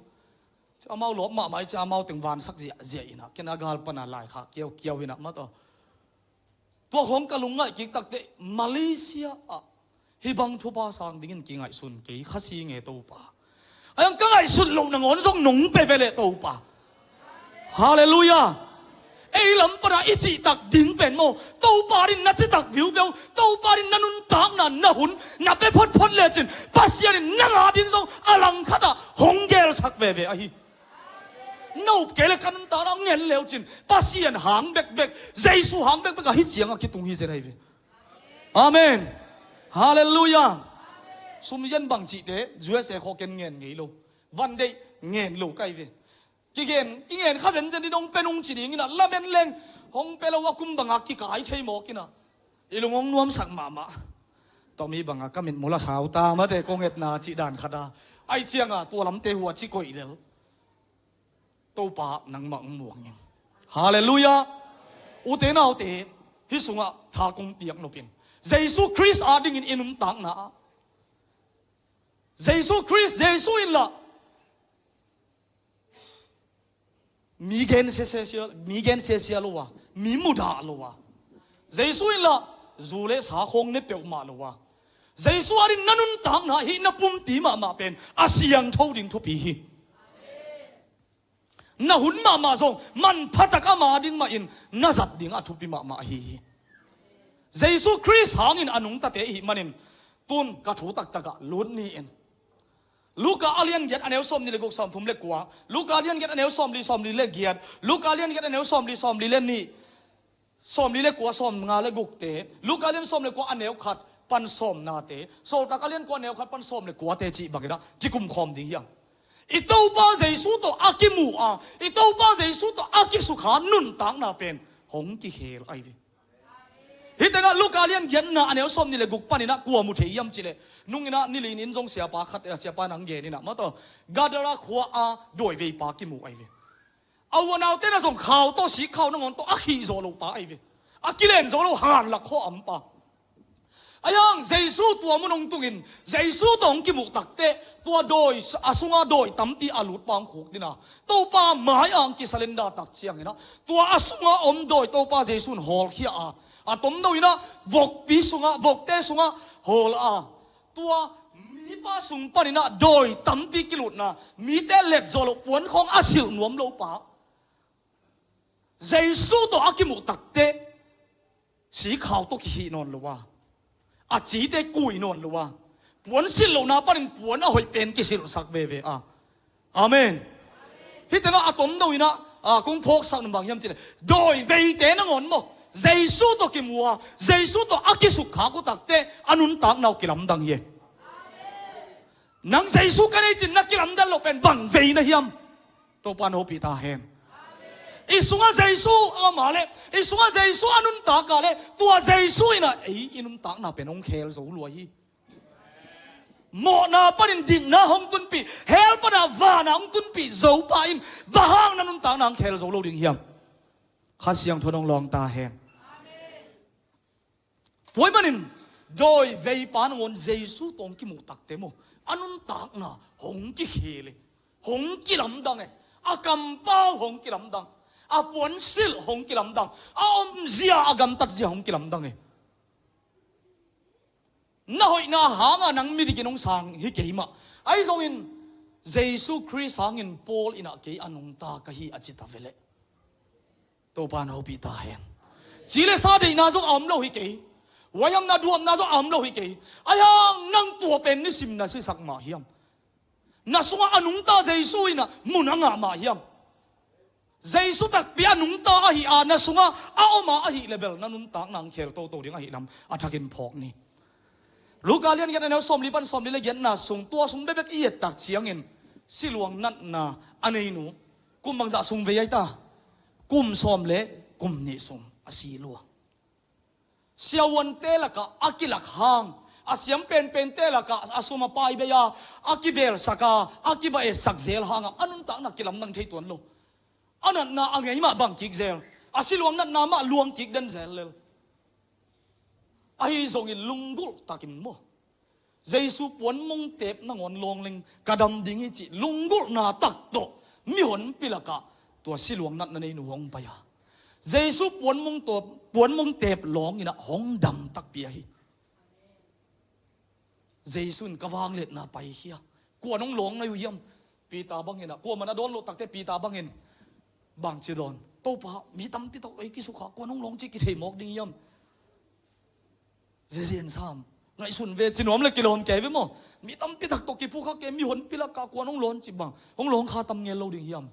Amau lawp mahmah i ci amau teng vansak ziahziah inah ken a gal pana laikhak kiaukiau inah mah tawh. Tua khawng ka lungngaih kik takteh Malaysia ah hih bang thupha sang dingin kingaihsun kei khasi nge Topa. Ahi hang ka ngaihsut loh nangawn zong nong pe ve leh Topa. Halleluiah. Ei lam pana i cihtak ding pen maw, Topa din na citak viuveu, Topa din na nuntakna na hun na pe photphot lecin Pasian in nang a din zong a langkhatah hong gelsak veve ahi. Na up kei le ka nuntakna hong ngen leucin Pasian hang bekbek, Jesu hang bekbek ahi cianga kitung hi zen ahi ve. Amen. Halleluiah. Sumzian bang cihte U S A khawh ken ngen ngei lo, van deih ngen lo kai ve. Kigen kingen kha zenzen in hong pe nung ci ding inah lamen leng hong pe lo a kum banga kikai thei mawk inah i lung hong nuamsak mahmah. Tomi banga ka mitmul a sau ta mate kong etna cih dan khata ai cianga tua lamte hua ci koih lel. Topa nangmah hong muang in. Halleluiah. Ute naute, hih sungah tha kong piak nopin Jesu Khrist a dingin i nuntakna ah Jesu Khrist, Jesu in lah mi gen siasia, mi gen siasia lo a, mi mudah lo a, Jesu in lah zu le sa khawng ne peuhmah lo a, Jesu a din na nuntakna hih na pumpi mahmah pen a siangtho ding thupi hi. Na hun mahmah zong manphatak ama ding mahin na zat ding a thupi mahmah ahi hi. Jesu Khrist hangin a nungtate ihih manin tun ka thu taktakah lut ni in. Luka a lian giat a neu sawmnih le guk, sawmthum le kua, Luka a lian giat a neu sawmli, sawmli le giat, Luka a lian giat a neu sawmli, sawmli le nih, sawmli le kua, sawmnga le gukte, Luka a lian sawm le kua a neu khat pan sawmnate, Sawltak a lian kua a neu khat pan sawm le kuate cih bangin ah kikum khawm ding hiam? I Topa Jesu tawh a kimu a, i Topa Jesu tawh a kisukha nuntakna pen hong kikhel ahi ve. Hih tengah Luka lian giatna a neu sawmnih le guk panin ah kua mu thei hiam cih leh, nung in ah nilin in zong siapa khat, eh, siapa nang gen in ah, mah tawh Gadara khua a dawiveipa kimu ahi ve. A u a naute na zong khau tawh, sikkhau nangawn tawh a khih zawh loh pa ahi ve. A kilen zo lo hanlak khawh a om pa. Ahi hang Jesu tua mun hong tungin Jesu tawh hong kimuh takteh tua dawi a sunga dawi tampi a lut pa hong khuk ding a, Topa mai-ah hong kisalenda tak ciangin ah tua a sunga om dawi Topa Jesu in hawlkhia a, a tomno in ah vokpi sungah, vokte sungah hawl a, tua mipa sung panin ah dawi tampi kilutna, mite let zawh loh puan khawng a silh nuam lo pa Jesu tawh a kimuh takteh sikkhau tawh kikhih nawn lo a, a cite kui nawn lo a, puan silh lohna panin puan a hoih pen kisilhsak veve a, Amen. Hih tengah a tomno inah, a, kong phawksak nung bang hiam cileh, dawi veite nangawn maw, Jesu tawh kimu a, Jesu tawh a kisukkhak uh takteh a nuntakna uh kilamdang hi. Nang Jesu ka nei cin na kilamdang loh pen bang vei na hiam? Topa na hopih ta hen. I sungah Jesu a om a leh, i sungah Jesu a nuntak a leh, tua Jesu inah ei i nuntakna pen hong khel zo lua hi. Mawhna panin dikna hong tunpih, hell panah vana hong tunpih Zopa in bang hang na nuntakna hong khel zo lo ding hiam? Kha Siangtho in hong lawng ta hen. Tua ahih manin dawi veipa nangawn Jesu tawh hong kimuh takteh maw, a nuntakna hong kikhel e, hong kilamdang e, a kampau hong kilamdang, a puansilh hong kilamdang, a omzia, a gamtatzia hong kilamdang e. Na hoihna hangah nang midikin hong sang hi kei mah. Ahi zongin Jesu Khrist hangin Paul inah kei a nungta ka hi a ci ta veleh. Topa na hopih ta hen. Ci le sa deihna zong a om lo hi kei. Huaihamna duhamna zong a om lo hi kei. Ahi hang nang tua pen nisim na sisak mah hiam? Na sungah a nungta Jesu inah mun a ngah mah hiam? Jesu takpi a nungta ahi a, na sungah a om a ahih leh bel na nuntakna hong khel toto ding ahih lam a thakin phawk ni. Luka lian giat a neu sawmli pan sawmli le giatna sung, tua sung bekbek i et tak ciangin siluang natna a neinu, kum bangzah sung vei ai ta? Kum sawm le kum nih sung a si lua. Siavuante lakah a kilak hang, a siam penpente lakah a sum a pai bei a, a kivelsak a, a kiva etsak zel hangah a nuntakna kilamdang thei tuan lo. A natna a ngei mah bang kik zel, a siluang natna mah luang kik den zel lel. Ahi zongin lunggulh takin maw, Jesu puanmong tep nangawn lawng leng ka dam ding hi cih lunggulhna tak tawh mihonpi lakah tua siluang natna neinu hong pai a, Jesu puanmong tawh, puanmong tep lawng inah hong dam takpi ahi. Jesu in ka vangliatna paikhia. Kuan hong lawng na hi uh hiam? Peter bangin ah, kuaman a dawn loh takteh Peter bangin bangci dawn? Topa, mi tampi tak ei kisukha, kuan hong lawng ci kithei mawk ding hiam? Zezen sam, ngaihsun ve, ci nuam le kilawm kei ve maw? Mi tampi tak tawh kiphukha kei, mihonpi lakah kuan hong lawng ci bang, hong lawng kha tam ngel lo ding hiam?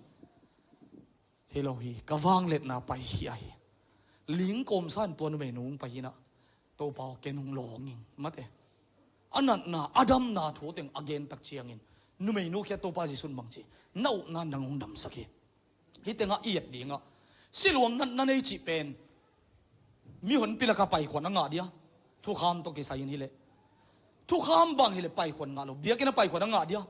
Hi lo hi, ka vangliatna paikhia hi. Ling kawmsa in tua numeinu hong pai inah, Topa aw, ken hong lawng ing, mate. A natna, a damna thu teng a gen tak ciangin numeinu kiang Topa Jesu in bangci, na upna nang hong damsak hi. Hih tengah i et dingah, siluang natna nei cih pen mihonpi lakah paikhuan a ngah dia? Thukham tawh kisai in hileh, thukham bang hileh paikhuan ngah lo. Biakinn ah paikhuan a ngah dia?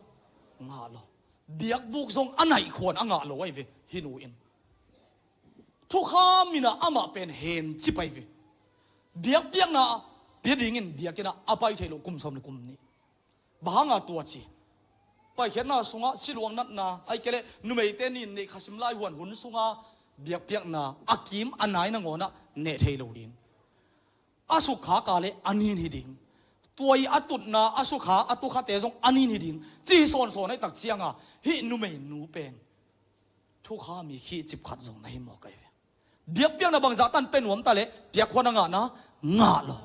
Ngah lo. Biakbuk zong a naihkhuan a ngah lo ahi ve, hih nu in. Thukham inah amah pen hen ci pai ve. Biakpiakna pia dingin biakinn ah a pai thei lo kum sawm le kum nih. Bang hanga tua ci? Paikhiatna sungah siluang natna, ahih kei leh numeite nin neih khasim lai huan hun sunga biakpiakna a kim a nai nangawnah neh thei lo ding. A sukkhak a leh a nin hi ding. Tuai a tutna, a sukha, a tukhate zong a nin hi ding, ci sawnsawn ahih tak cianga hih numeinu pen thukham hi khih cip khat zong na hi mawk ahi ve. Biakpiakna bangzah tan pia nuam ta leh piakkhuan a ngahna ngah lo.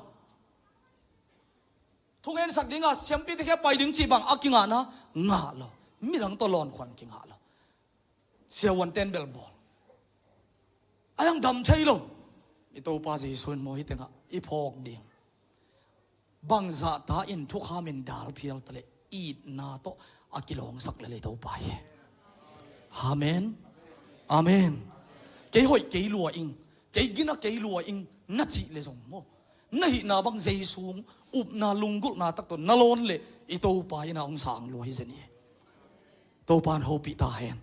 Thungensak dinga siampite kiang pai ding cih bang a kingahna ngah lo. Midang tawh lawnkhuan kingah lo. Siavuanten bel bawl. A hiang dam thei lo. I Topa Jesu in maw, hih tengah i phawk ding. Bangzahta in thukham in dal phial ta leh itna tawh a kilawngsak lel i Topa hi. Amen. Amen. Kei hoih kei lua ing, kei gina kei lua ing na cih leh zong maw, na hihna bang Jesu upna lunggulhna tak tawh na lawn leh i Topa inah hong sang lua hi zen hi. Topa in hopih ta hen.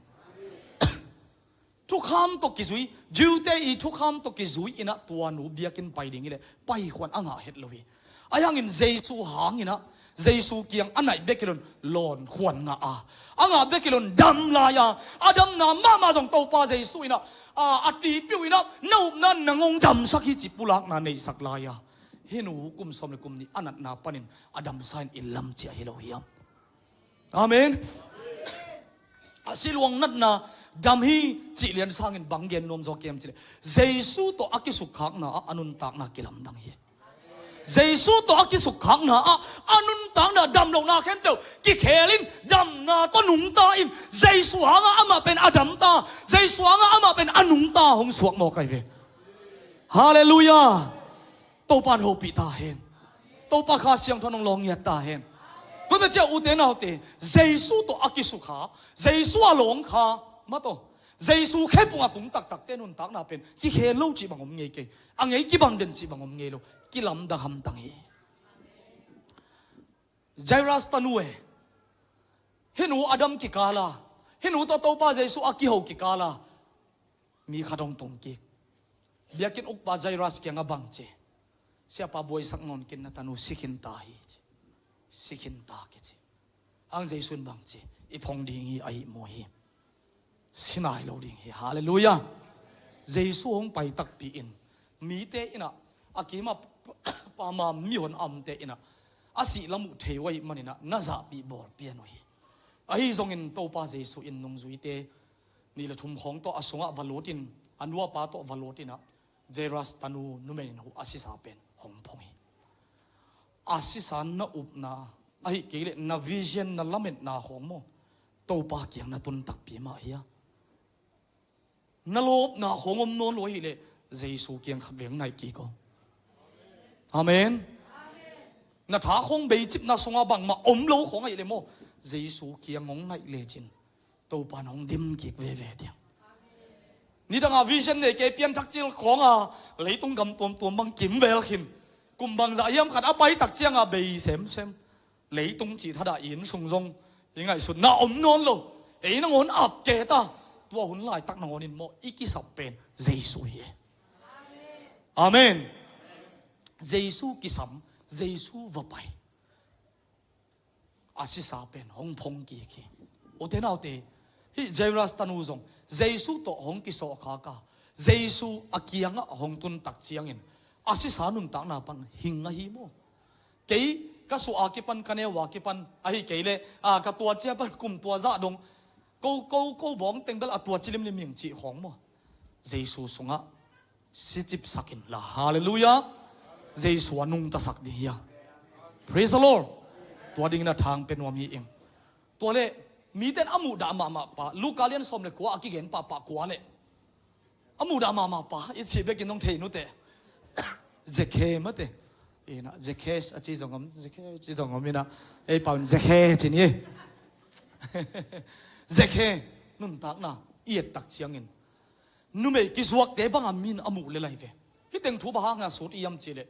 Thukham tawh kizui, Jew-te i thukham tawh kizui inah tua nu biakinn pai ding hileh paikhuan a ngah het lo hi. Ahi hangin Jesu hang inah, Jesu kiang a naih bek hi loin lawnkhuan ngah a, a ngah bek hi loin dam lai a, a damna mahmah zong Topa Jesu inah, a, a tipiu inah na upna nang hong damsak hi ci pulakna neihsak lai a, hih nu kum sawm le kum nih a natna panin a damsa in i lam ciah hi lo hiam? Amen. A siluang natna dam hi cih lian sangin bang gen nuam zaw kem cih leh, Jesu tawh a kisukkhakna ah a nuntakna kilamdang hi. Jesu tawh a kisukkhakna ah a nuntakna damlohna khempeuh kikhel in, damna tawh nungta in. Jesu hangah amah pen a damta, Jesu hangah amah pen a nungta hong suak mawk ahi ve. Halleluiah. Topa in hopih ta hen. Topa Kha Siangtho in hong lawng ngiat ta hen. Tua teh ciah ute naute, Jesu tawh a kisukha, Jesu a lawng kha, mah tawh Jesu khephung a tung taktakte nuntakna pen kikhel lo cih bang om ngei kei. A ngei kibang den cih bang om ngei lo. Kilamdang hamtang hi. Jairus tanu e. Hih nu a dam kikal a, hih nu tawh Topa Jesu a kiho kikal a, mi khat hong tung kik. Biakinn ukpa Jairus kiangah bang ci? Siapa, buaisak nawn ken, na tanu si khin ta hi, ci. Si khin ta, kici. Ang Jesu in bang ci? I phong ding hi, ahih maw hi. Si nai lo ding hi. Halleluiah. Jesu hong pai takpi in mite in ah, a kim a pama mihon a omte in ah, a sih lam uh thei uh ahih manin ah na zahpih bawl pian uh hi. Ahi zongin Topa Jesu in nungzuite nih le thum khawng tawh a sungah va lut in, a nu a pa tawh va lut in ah, Jairus tanu numei in a sisa pen hong phong hi. A sisa na upna, ahih kei leh na vision, na lametna khawng maw, Topa kiang na tun takpi mah hi a, na lawpna khawng om nawn lo ahih leh Jesu kiang khat veng nai kik aw. Amen. Na tha khawng beicipna sungah bangmah om lo khawng ahih leh maw, Jesu kiang hong naih lecin Topa in hong dim kik veve ding. Nidang a vision nei kei, pianthak cil khawng a, leitung gam tuamtuam bang kimvel khin. Kum bangzah hiam khat a pai tak ciang a bei semsem. Leitung cih thadah i inn sung zong i ngaihsutna om nawn lo. Ei nangawn ap kei ta. Tua hun laitak nangawn in maw i kisap pen Jesu hi. Amen. Jesu kisam, Jesu va pai. A sisa pen hong phong kik hi. Ute naute, hih Jairus tanu zong Jesu tawh hong kisawhkhak a, Jesu a kiangah hong tun tak ciangin a sisa nuntakna pan hing ahi maw. Kei ka suah a kipan, ka neu a kipan, ahih kei leh, a, ka tua cia pan kum tua zah dong, ko, ko, ko bawng teng bel a tua ci limlim ing cih khawng maw, Jesu sungah sicipsak inla. Halleluiah. Jesu a nungtasak ding hi a. Praise the Lord. Tua dingin a thang pia nuam hi ing. Tua leh mite in a muhdah mahmah pa, Luka lian sawm le kua a kigen pahpah kua leh a muhdah mahmah pa i cih bekin nong thei nuteh. Zekhe mate. Ina, Zekhe a ci zong om, Zekhe a ci zong om ina. Ei pau in Zekhe ci ni. Zekhe nuntakna i et tak ciangin numei kizuakte banga min a muh lel ahi ve. Hih teng thu bang hanga sut i hiam cih leh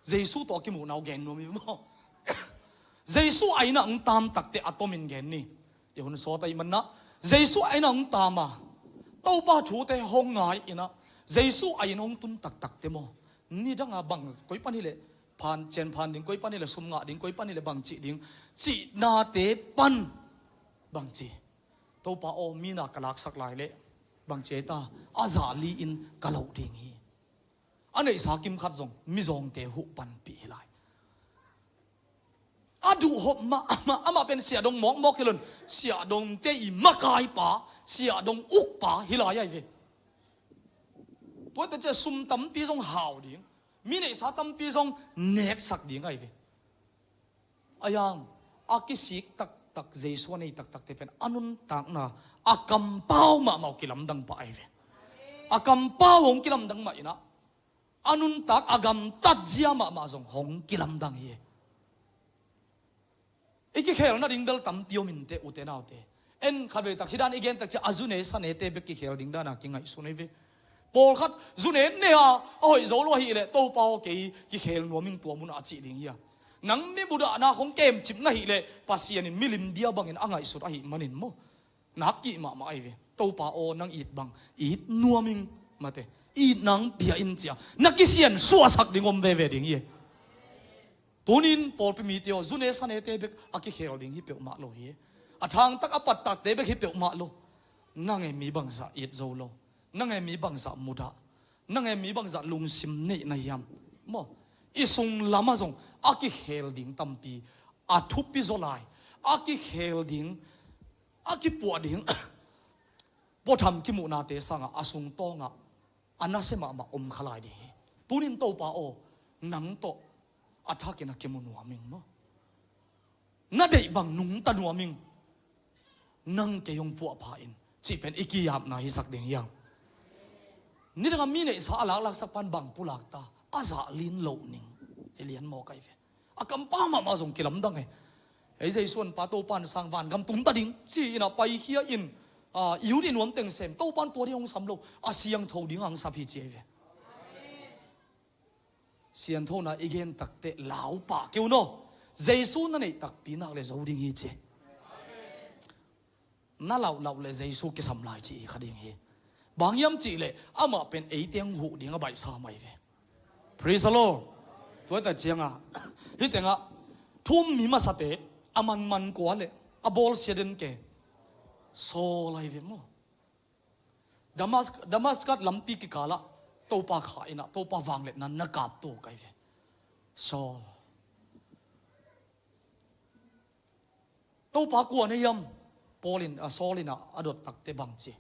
Jesu tawh a kimuhna uh gen nuam hi maw. Jesu a innah hong tam takte a tomin gen ni. I hun sawt ahih manah Jesu a innah hong tam a, Topa thute hong ngai inah Jesu a inn hong tun taktakte maw, nidanga bang, koi pan hileh phan, cian phan ding, koi pan hileh sum ngah ding, koi pan hileh bang cih ding, cihnate pan bang ci? Topa aw, mi na ka laksak lai leh bang ci ei ta, a zah li-in ka loh ding hi. A neihsa kim khat zong mizawngte huh panpih hi lai. A duhhop mahmah, amah pen siahdong mawkmawk hi lo in, siahdongte i makaipa, siahdong ukpa hi lai ahi ve. Tuate cia sum tampi zong hau ding, mi neihsa tampi zong neksak ding ahi ve. A yang a kisik taktak, Jesu a nei taktakte pen a nuntakna a kampau mahmah uh kilamdang pah ahi ve. A kampau hong kilamdang mah inah a nuntak a gamtat zia mahmah zong hong kilamdang hi. I kikhel nading bel tampi om inteh ute naute. En khatvei tak hih dan i gen tak ciah a zune sanete bek kikhel ding dana kingaihsun ahi ve. Pawlkhat zune ne a, a hoih zo lo ahih leh Topa aw, kei kikhel nuam ing tua munah a cih ding hi a. Nang mi mudahna khong kemcip na hih leh Pasian in milim bia bangin a ngaihsut ahih manin maw, nak kih mahmah ahi ve. Topa aw, nang it bang it nuam ing mate, it nang pia in cia na kisian suahsak ding om veve ding hi. Tunin pawlpi mite aw, zune sanete bek a kikhel ding hi peuhmah lo hi. A thangtak a pattakte bek hi peuhmah lo. Nang e mi bangzah it zo lo? Nang e mi bangzah mudah? Nang e mi bangzah lungsim neih na hiam? Maw, i sung lamah zong a kikhel ding tampi, a thupi zaw lai a kikhel ding, a kipuah ding puatham kimuhnate sangah a sungtawngah a nasia mahmah om kha lai ding hi. Tunin Topa aw, nang tawh a thakin a kimu nuam ing maw. Na deih bang nungta nuam ing. Nang kei hong puahpha in cih pen i ki-apna hisak ding hiam? Nidangah mi neihsa a laklaksak pan bang pulak ta, a zah lin loh ning. Hi lian mawk ai ve. A kampa mahmah zong kilamdang e. Ei Jesu an pa Topa an sang vangam tung ta ding ci-in a paikhia in, a, i ut i nuam teng sem, Topa an tua ding hong sam lo, a siangtho ding ang sap hi ci ai ve. Sianthona i gen takteh lau pah kei un aw. Jesu na neih takpi nak le zo ding hi ci. Na lauhlauh le Jesu kisam lai ci i kha ding hi. Bang hiam cih leh amah pen eite hong huh ding a baihsa mai ve. Praise the Lord. Tua ta ciangah hih tengah thu-um mi masate a manman kua le a bawlsia den ke? Saul ai ve maw. Damas-, Damascus lampi kikalah Topa kha inah Topa vangliatna na kap tuk ai ve. Saul. Topa kua na hiam? Paul in, a, Saul inah a dot takteh bang ci?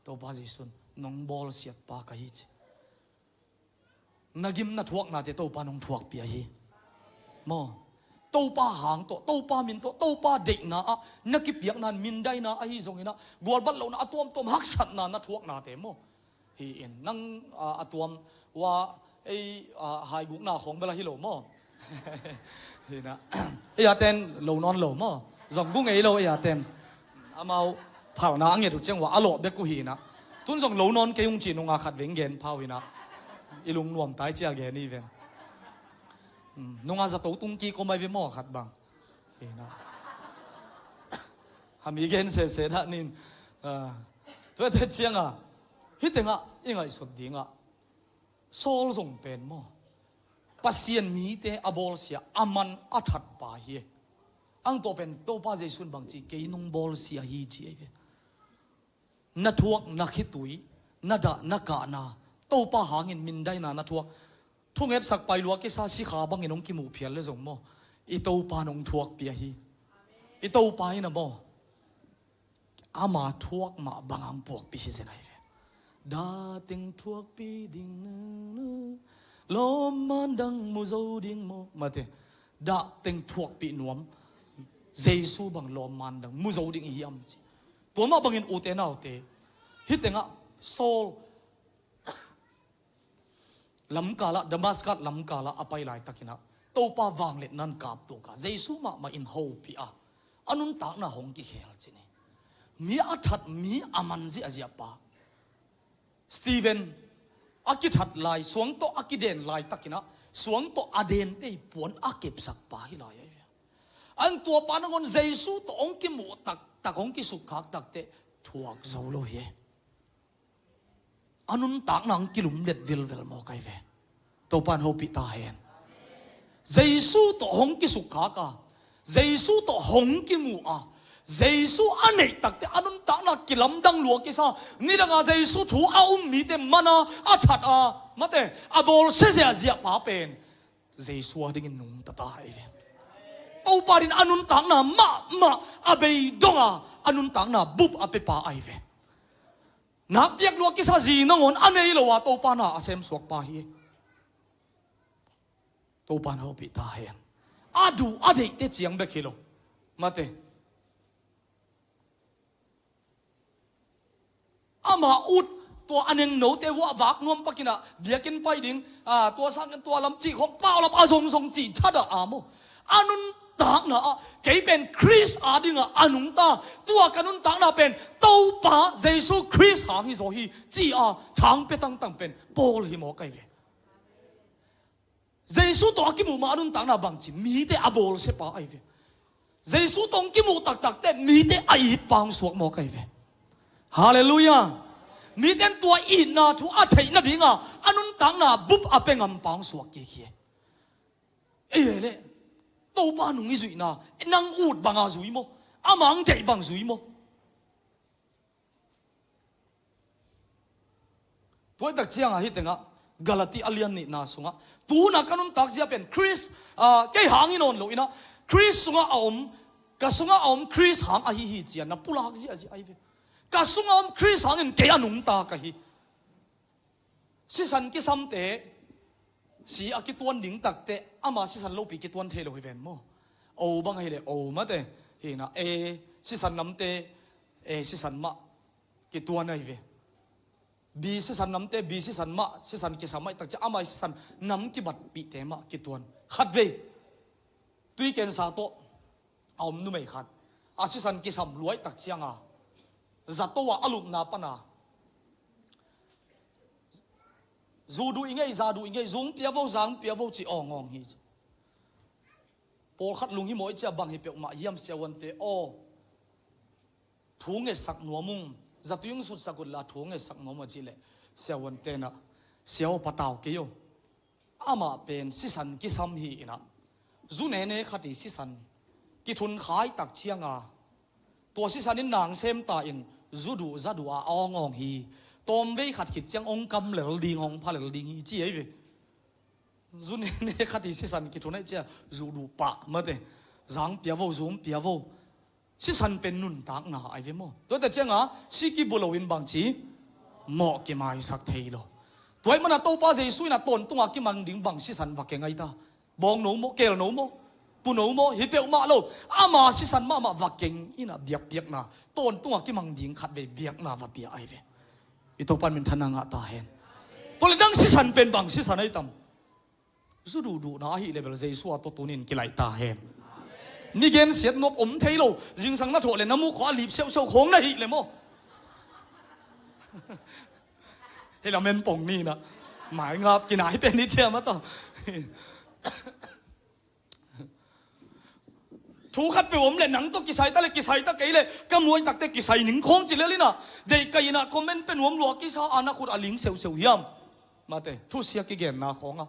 Topa Jesu in nong bawlsiatpa ka hi ci. Na gim na thuaknate Topa nong thuakpih ahi. Maw. Topa hang tawh, Topa min tawh, Topa deihna ah na kipiakna in mindaina ahi zonginah gualbat lohna a tuamtuam haksatna na thuaknate maw. Hi in nang, a, a tuam ua ei, a, haigukna khawng bel ahi lo maw. Hinah. Ei a ten lo nawn lo maw. Zong gu ngei lo ei a ten. Amau phalna a nget uh ciang ua a lawh bek uh hinah. Tun zong lo nawn kei ung ci nunga khat veng gen phau hinah. I lungnuam tai cia gen i ven. Hmm, nunga zato tung kik om ai ve maw khat bang. Hinah. Hami gen sese dah nin. Ah. Tuate cianga. Hih tengah i ngaihsut dingah. Saul zong pen maw. Pasian mite a bawlsia a man a thatpa hi. Ang tawh pen Topa Jesu in bangci kei nong bawlsia hi ci ai ve. Na thuak, na khitui, na dah, na kahna, Topa hangin mindaina na thuak. Thungetsak pai lua kisa sikha bangin hong kimuh phial le zong maw. I Topa nong thuakpih ahi. I Topa in a maw. Ama thuak mah bang ang puakpih hi zen ai ve. Dah teng thuakpih ding na, na, lawmman dang mu zo ding maw. Mate, dah teng thuakpih nuam. Jesu bang lawmman dang mu zo ding i hiam ci. Tua mah bangin ute naute. Hih tengah Saul lamkalah, Damascus lamkalah a pai laitakinah Topa vangliatna in kap tuk a, Jesu mahmah in hopih a, a nuntakna hong kikhel ci ni. Mi a that, mi a man ziahziah pa. Stephen a kithat lai, suang tawh a kiden laitakinah suang tawh a dente i puan a kepsak pa hi lai ai ve. An tua pa nangawn Jesu tawh hong kimuh taktak, hong kisukkhak takteh thuak zo lo hi. A nuntakna ang kilumlet vilvel mawk ai ve. Topa in hopih ta hen. Jesu tawh hong kisukkhak a, Jesu tawh hong kimuh a, Jesu a neih takteh a nuntakna kilamdang lua kisa. Nidanga Jesu thu a um mite mana a that a, mate, a bawlsia ziahziah pa pen Jesu a dingin nungta ta ai ve. Topa din a nuntakna mahmah a beidonga a nuntakna bup a pepa ai ve. Nakpiak lua kisa zi nangawn a nei lo a Topa na a semsuak pa hi. Topa na hopih ta hen. A duh a deihte ciang bek hi lo. Mate. Ama ut tua a nengnote uh a vak nuam pakinah biakinn pai ding, a, tua sangin tua lam cih khawng paulap a zongzong cih thadah a maw. A nuntakna ah kei pen Khrist a dingah a nungta, tua ka nuntakna pen Topa Jesu Khrist hang hi zaw hi ci-a thangpia tangtang pen Paul hi mawk ai ve. Jesu tawh a kimuh mah a nuntakna bangci mite a bawlsia pa ai ve. Jesu tawh hong kimuh taktak teh mite a it pa hong suak mawk ai ve. Halleluiah. Mite in tua itna thu a theih nadinga a nuntakna bup a pia ngam pa hong suak kik hi. Ei leh Topa nung i zuihna nang ut banga zui maw? Ama hong deih bang zui maw? Tua i tak ciangah hih tengah Galati a lian nihna sungah tuna ka nuntak zia pen Khrist, ah, kei hang hi nawn loinah Khrist sungah a om, ka sungah a om Khrist hang ahi hi cia na pulak ziahziah ahi ve. Ka sungah a om Khrist hangin kei a nungta ka hi. Sisan kisamte si a kituan ding takteh ama sisan lopi kituan thei lo hi ven maw? O bang ahileh o mate. Hina e sisan namte e sisan mah kituan ahi ve. Bi sisan namte bi sisan mah sisan kisam ahi takcia ama sisan nam kibatpihte mah kituan. Khatvei tui kensa tawh a om numei khat a sisan kisam luai tak cianga zato ah a lupna pana zu duh i ngei, za duh i ngei, zung pia vo, zang pia vo ci awngawng hi. Pawlkhat lung hi maw i cia bang hi peuhmah hiam siavuante aw. Thu ngetsak nuam ung, zatui ung sutsak utla thu ngetsak nuam a cih leh siavuan tenah siaw patau kei aw. Amah pen sisan kisam hi inah zu nene khat i sisan kithun khai tak cianga tua sisan in nang sem ta in zu duh za duh a awngawng hi. Tawmvei khat khit ciang ong kam lel ding ong pha lel ding hi ci ei ve. Zu nene khat i sisan kithun aih cia zu duh pah mate. Zang pia vo, zung pia vo. Sisan pen nuntakna ai ve maw? Tuate cianga si kibu loin bangci mawh kimaisak thei lo. Tuai mana Topa Jesu ina tawntunga kimang ding bang sisan va keng ai ta. Bawng no maw, kel no maw, tu no maw, hi peuhmah lo. Ama sisan mahmah va keng ina biakpiakna tawntunga kimang ding khatvei biakna va pia ai ve. I Topan minthanna ngah ta hen. Tuale dang sisan pen bang sisan ai tam? Zu duhduhna ahi le bel Jesu a tua tunin kilaih ta hen. Ni gensiat nuak om thei lo. Zingsang na thawh le na mukhaw a lip seuhseuh khawng na hih le maw? Hei lamen pong ni na mai ngap kinai pen ni thiam a ta. Thu khat peuh om le nang tawh kisai ta le kisai ta kei le ka muai takte kisai ning khawng ci lel ina. Deih ka ina comment pe nuam lua kisa a na khut a ling seuhseuh hiam? Mate thusia kigenna khawnga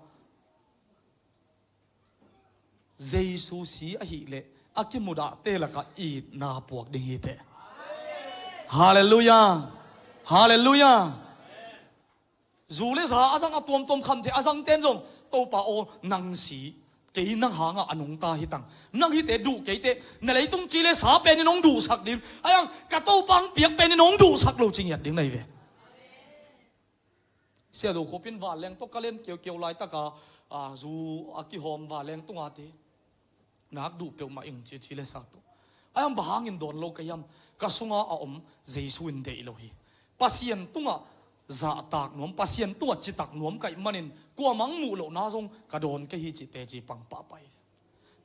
Jesu si ahih leh a kimudahte lakah itna puak ding hi teh. Halleluiah. Halleluiah. Zu le za a zang a tuamtuam khamte a zangten zong Topa aw nang si kei nang hangah a nungta hitang. Nang hite duh keite na leitung ci le sa penin hong duhsak ding. Ayang ka Topa hong piak penin hong duhsak lo cingiat ding na hi ve. Siadu khupin vanleng tawh ka len kiaukiau laitaka zu a kihawm vanleng tungate nak duh peuhmah ing cici le sa tawh. Ayang bang hangin dawn lo ka hiam? Ka sunga a om Jesu in deih lo hi. Pasian tungah zahtak nuam, Pasian tungah citak nuam kaih manin kuamang muh lohna zong ka dawn ka hi ci teci pang pahpai.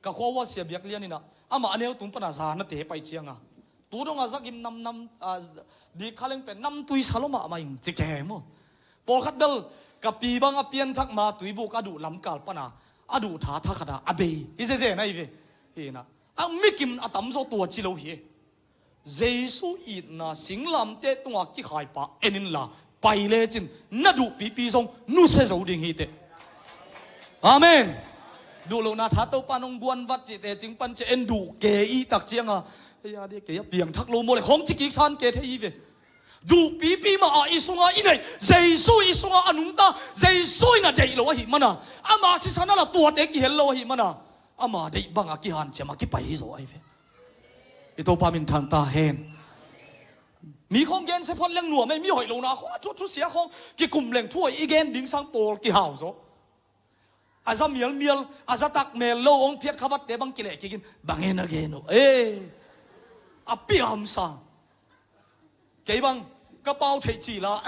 Ka khua ua sia biak lian inah amah a neu tung pana za na te pai cianga tu dongah zagim namnam dik khaleng pen namtui sa lo mahmah ing ci ke maw? Pawlkhat bel ka pi bang a pianthak ma tuibuk a duh lamkal pana a duh thatha khata a bei hi zeze na hi ve. Hinah a mikim a tamzaw tua ci lo hi. Jesu itna singlamteh tunga kikhaipa en inla pai lecin na duhpipi zong nusia zo ding hiteh. Amen. Duh lohna tha Topa nong guanvat cihte cing pan ci en duh ke i tak cianga ei a de kei a piangthak lo maw le khawng ci kik san ke thei hi ve. Duhpipi mah a i sunga i neih Jesu i sunga a nungta Jesu in a deih lo ahi mana ama sisan a la tuate kihel lo ahi mana ama deih banga kihanciam a kipai hi zaw ahi ve. I Topa min thang ta hen. Mi khawng gensia phot leng nuam ei mi hoih lohna khawng a thu thusia khawng kikum leng thu hoih i gen ding sang pawl kihau zaw. A za mialmial a za tak mel lo ong phiat khavatte bang kileh kikin bang en a gen uh e. A piam sang. Kei bang ka pau theih cila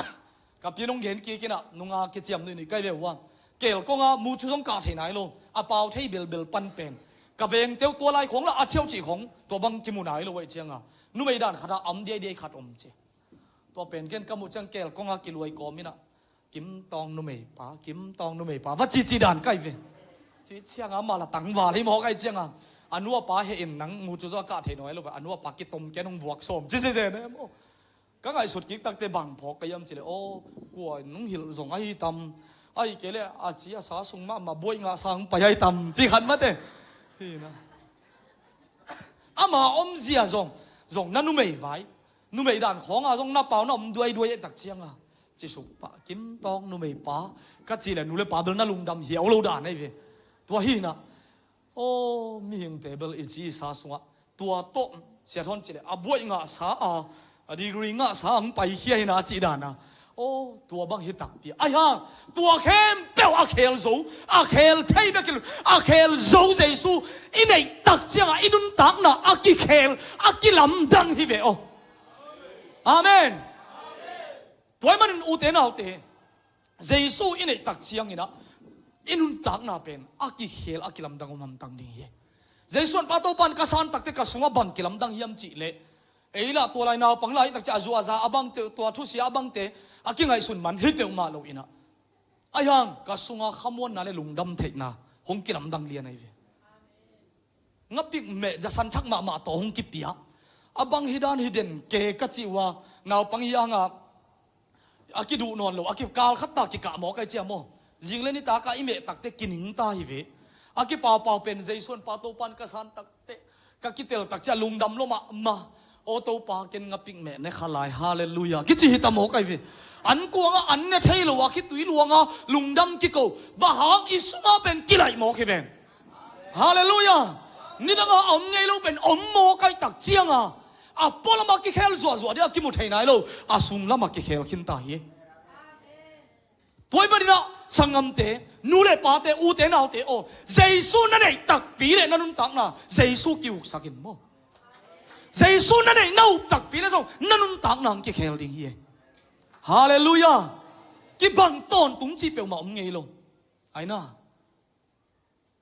ka pi nong gen kikinah nunga kiciam nuihnuih kai ve ua. Kel konga mu thu zong kah thei nai lo a pau thei belbel pan pen ka vengteu tua lai khawng la a chiau cih khawng tua bang kimu nai lo aih cianga numei dan khata am diaidiai khat om ci. Tua pen ken ka muh ciang kel konga kiluai kawminah Kim Tawng numei pa, Kim Tawng numei pa va cici dan kai ve. Ci cianga mala tangval hi mawk aih cianga a nu a pa he in nang mu cu zaw a kah thei nawi lo ve a nu a pa kitom kia nung vuak sawm ci zeze ne maw? Ka ngaihsut kik takte bang phawk ka hiam cileh aw kua in nung hilh zong ahi tam. Ahi kei le a ci a sa sung mahmah buaih ngah sang pai ahi tam ci khat mate. Hina ama omzia zong zong na numei vai numei dan khawnga zong na pau na om duaiduai aih tak cianga ci suk pah Kim Tawng numei pa ka ci le nu le pa bel na lungdam hiau lo dan ahi ve. Tua hinah aw mihingte bel i ci i sa sungah tua tawh siathawn cileh a buaih ngahsa a a degree ngahsa ang paikhia hina a cih dana Aw, tua bang hi takpi. Ahi hang, tua khempeuh a khel zo, a khel thei bek hi lo, a khel zo Jesu i neih tak ciangah i nuntakna a kikhel, a kilamdang hi ve aw. Amen. Tua ahih manin ute naute, Jesu i neih tak cianginah i nuntakna pen a kikhel, a kilamdang om hamtang ding hi. Jesu an pa Topa in ka san takte ka sungah bang kilamdang hiam cih leh, ei lah tua lai naupang lai tak ciah a zuahza a bangte, tua thusia a bangte a kingaihsun man hi peuhmah lo inah, ahi hang ka sungah khamuanna le lungdam theihna hong kilamdang lian ahi ve. Ngapik meh zasan thak mahmah tawh hong kipia. A bang hi dan hi den ke ka cih uh a, naupang hi hangah a kiduh nawn lo, a kikal khat ta kikah mawk ahi cia maw. Zing le nitak a i meh takte kining ta hi ve. A kipaupau pen Jesu an pa Topa in ka san takte ka kitel tak ciah lungdam lo mahmah. Aw Topa, ken ngapik meh ne kha lai, halleluiah kici hi ta mawk ahi ve. An kuangah an ne thei lo a khitui luanga lungdam kiko, bang hang i sungah pen kilaih mawk hi ven. Halleluiah. Nidanga a om ngei lo pen om mawk ahi tak cianga a pualamah kikhel zuahzuah dih a kimu thei nai lo, a sunglamah kikhel khin ta hi. Tua ahih maninah sanggamte, nu le pate, ute naute aw, Jesu na neih takpi le na nuntakna Jesu kihuksak in maw. Jesu na neih na up takpi le zong na nuntakna ang kikhel ding hi. Halleluiah. Kibang tawntung cih peuhmah om ngei lo. Aina,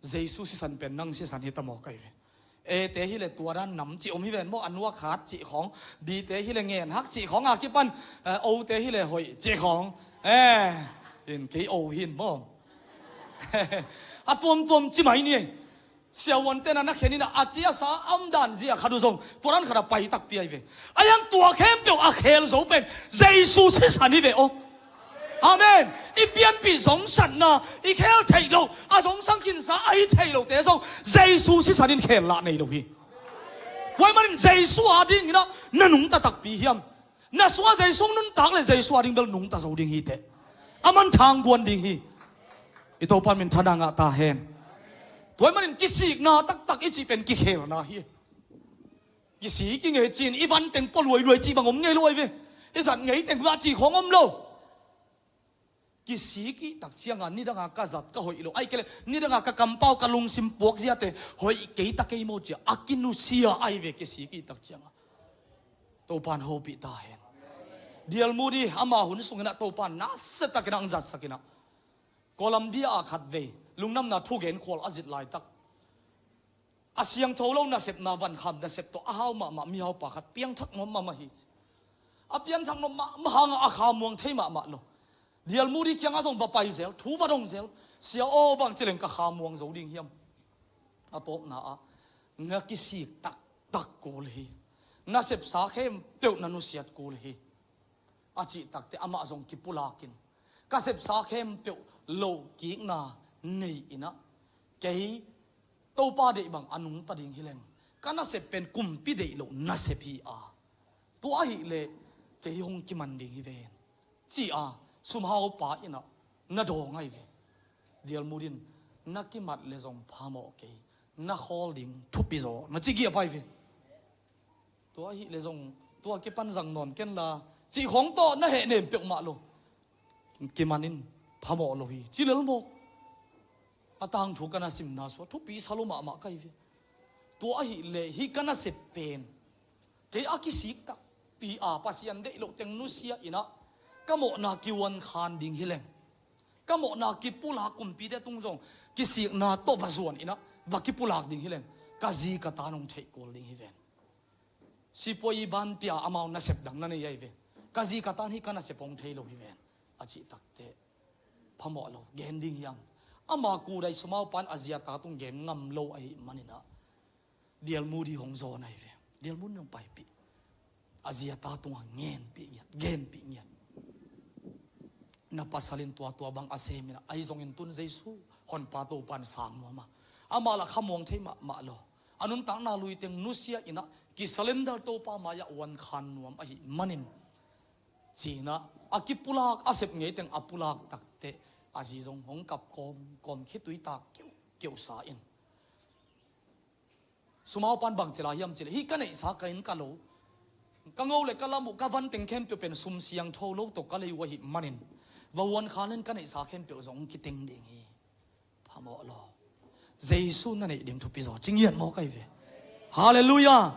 Jesu sisan pen nang sisan hi ta mawk ahi ve. A te hi le tua dan nam cih om hi ven maw, a nuak hat cih khawng, B te hi le ngen hak cih khawng a kipan, eh, O te hi le hoih cih khawng. Eh, in kei O hin maw. A tuamtuam ci mai ni. Siavuan tena na khen ina a ci a sa a om dan zia khat uh zong tua dan khat a pai takpi ahi ve. Ahi hang tua khempeuh a khel zo pen Jesu sisan hi ve aw. Amen. I pianpih zongsatna, i khel theih loh, a zongsang khinsa ahi theih lohte zong Jesu sisan in khel lah nei lo hi. Tua ahih manin Jesu a dingin ah na nungta takpi hiam? Na sungah Jesu nuntak le Jesu a ding bel nungta zo ding hi teh. A man thangguan ding hi. I Topa min thana ngah ta hen. Tua ahih manin kisikna taktak i cih pen kikhelna hi. Kisik i ngei cin i van teng pua luailuai cih bang om ngei lo ahi ve. I zat ngei teng mah cih khawng om lo. Kisik i tak cianga nidanga ka zat ka hoih lo, ahi kei le nidanga ka kampau ka lungsim puak ziate hoih kei ta kei maw cia a kinusia ahi ve kisik i tak cianga. Topan hopih ta hen. Dial Moody ama hun sungin ah Topan nasia takin ah ang zatsakin ah Colombia ah khatvei lungnamna thugen khual a zit laitak a siangtho lo nasepna vankham nasep tawh a hau mahmah mihaupa khat piangthak nuam mahmah hi. A piangthak nuam mahmah hangah a khamuang thei mahmah lo. Dial Moody kiangah zong va pai zel, thu va dong zel. Sia aw, bang cileng ka khamuang zo ding hiam? A tawpna ah na kisik taktak kul hi. Nasepsa khempeuh na nusiat kul hi. A cih takte amah zong kipulakin ka sepsa khempeuh lohkikna nei inah kei Topa deih bang a nungta ding hileng ka nasep pen kumpi deih loh nasep hi a, tua ahileh kei hong kiman ding hi ven ci a sumhaupa inah na dawng ahi ve. Dial Moody in na kimat le zong phamawh kei, na khawl ding thupi zaw na ci giap ahi ve. Tua ahileh zong tua kipan zang nawn kenla cih khawng tawh na hehnem peuhmah lo. Kimanin phamawh lo hi ci lel mawk. A tangthu ka na simna sua thupi sa lo mahmah ka hi ve. Tua ahileh hih ka nasep pen kei a kisik takpi a Pasian deih loh teng nusia inah ka mawhna kiuan khan ding hileng, ka mawhna kipulak kumpite tung zong kisikna tawh va zuan inah va kipulak ding hileng ka zi ka tan hong theih kul ding hi ven. Sipuai i ban pia amau nasep dang na nei ahi ve. Ka zi ka tan hi ka nasep hong thei lo hi ven a cih takte phamawh lo gen ding hiam? Ama kudai sumau pan a zia ta tung gen ngam lo ahi maninah Dial Moody hong zawn ahi ve. Dial Moody hong paipih a zia ta tungah ngenpih ngiat, genpih ngiat. Na pasal in tuatua bang a seminah ahi zongin tun Jesu honpa Topan sang nuamah amah lah khamuang thei mahmah lo. A nuntakna luiteng nusia inah kisalendal Topa mai-ah uan khan nuam ahi manin cinah a kipulak a sep ngeiteng a pulak takteh a zi zong hong kap kawmkawm khitui tak keuhkeuh sa in. Sumau pan bang cila hiam cileh hih ka neihsa ka inn ka lo Ka ngo le ka lam uh, ka van teng khempeuh pen sum siangtho lo tawh ka lei uh ahih manin, va huan khan in ka neihsa khempeuh zong kiteng ding hi. Phamawh lo. Jesu na neih ding thupi zaw ci ngiat mawk ahi ve. Halleluiah.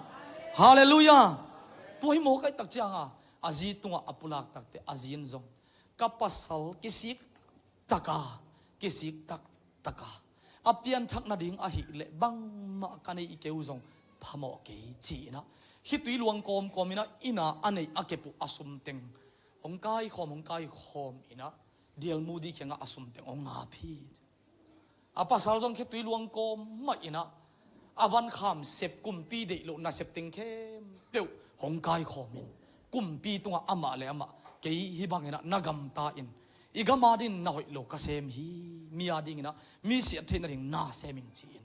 Halleluiah. Tua hi mawk ahi tak cianga a zi tungah a pulak takte a zi in zong, ka pasal kisik taka, kisik taktaka a pianthak nading ahih leh bangmah ka neih kei uh zong phamawh kei ci-inah, khitui luang kawmkawm inah, inn a a neih a kep uh a sum teng hong kaikhawm, hong kaikhawm inah, Dial Mudi kiangah a sum teng hong ngap hi. A pasal zong khitui luang kawm mah inah, a van kham sep, kumpi deih loh nasep teng khempeuh hong kaikhawm in, kumpi tungah amah le amah, kei hih bang inah na gamta in, i gam adingin na hoih lo ka sem hi, mi adinginah mi siat theih nading na sem ing ci-in,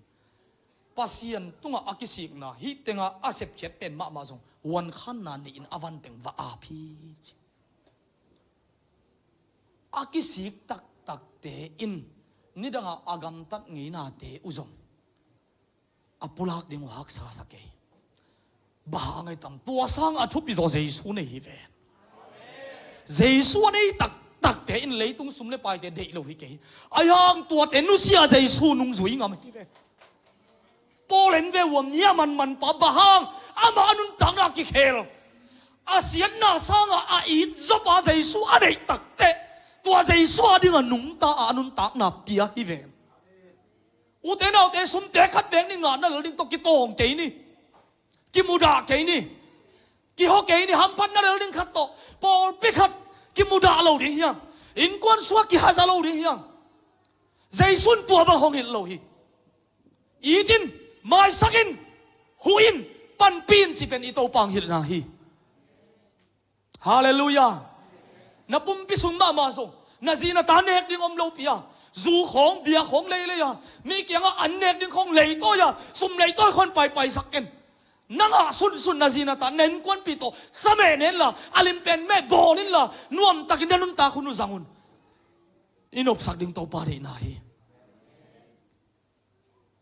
Pasian tungah a kisikna hih tengah a sepkhiat pen mahmah zong huankhanna nei-in a van teng va ap hi ci. A kisik taktakte in nidangah a gamtat ngeinate uh zong a pulak ding uh haksa sa kei. Bang hang ai tam, tua sang a thupi zaw Jesu nei hi ven. Jesu a nei taktakte in leitung sum le paite deih lo hi kei. Ai hang tuate nusia Jesu nungzui ngam hi ven. Paul en ve ua, mi a manman pa, bang hang amah a nuntakna kikhel, a siatna sangah a it zawpa Jesu a deih takteh, tua Jesu a dingah nungta a nuntakna pia hi ven. Ute naute, sumte khat bek ni ngahna lel ding tawh kitawng kei ni. Kimudah kei ni. Kihaw kei ni. Hamphatna lel ding khat tawh pawlpi khat kimudah lo ding hiam? Innkuan suak kihaza lo ding hiam? Jesu in tua bang hong hilh lo hi. It in, maisak in, huh in, panpih in ci pen i Topa hong hilhna hi. Halleluiah. Na pumpi sung mahmah zong na zi na ta nek ding om lopi a, zu khawng bia khawng leilei a, mi kiangah an nek ding khawng leitawi a, sum leitawi khawng paipaisak ken. Nang ah sunsun na zi na ta na innkuanpih tawh sa meh nenla, a limpen meh bawl inla, nuamtakin na nuntak hun uh zang un. I nopsak ding Topa deihna hi.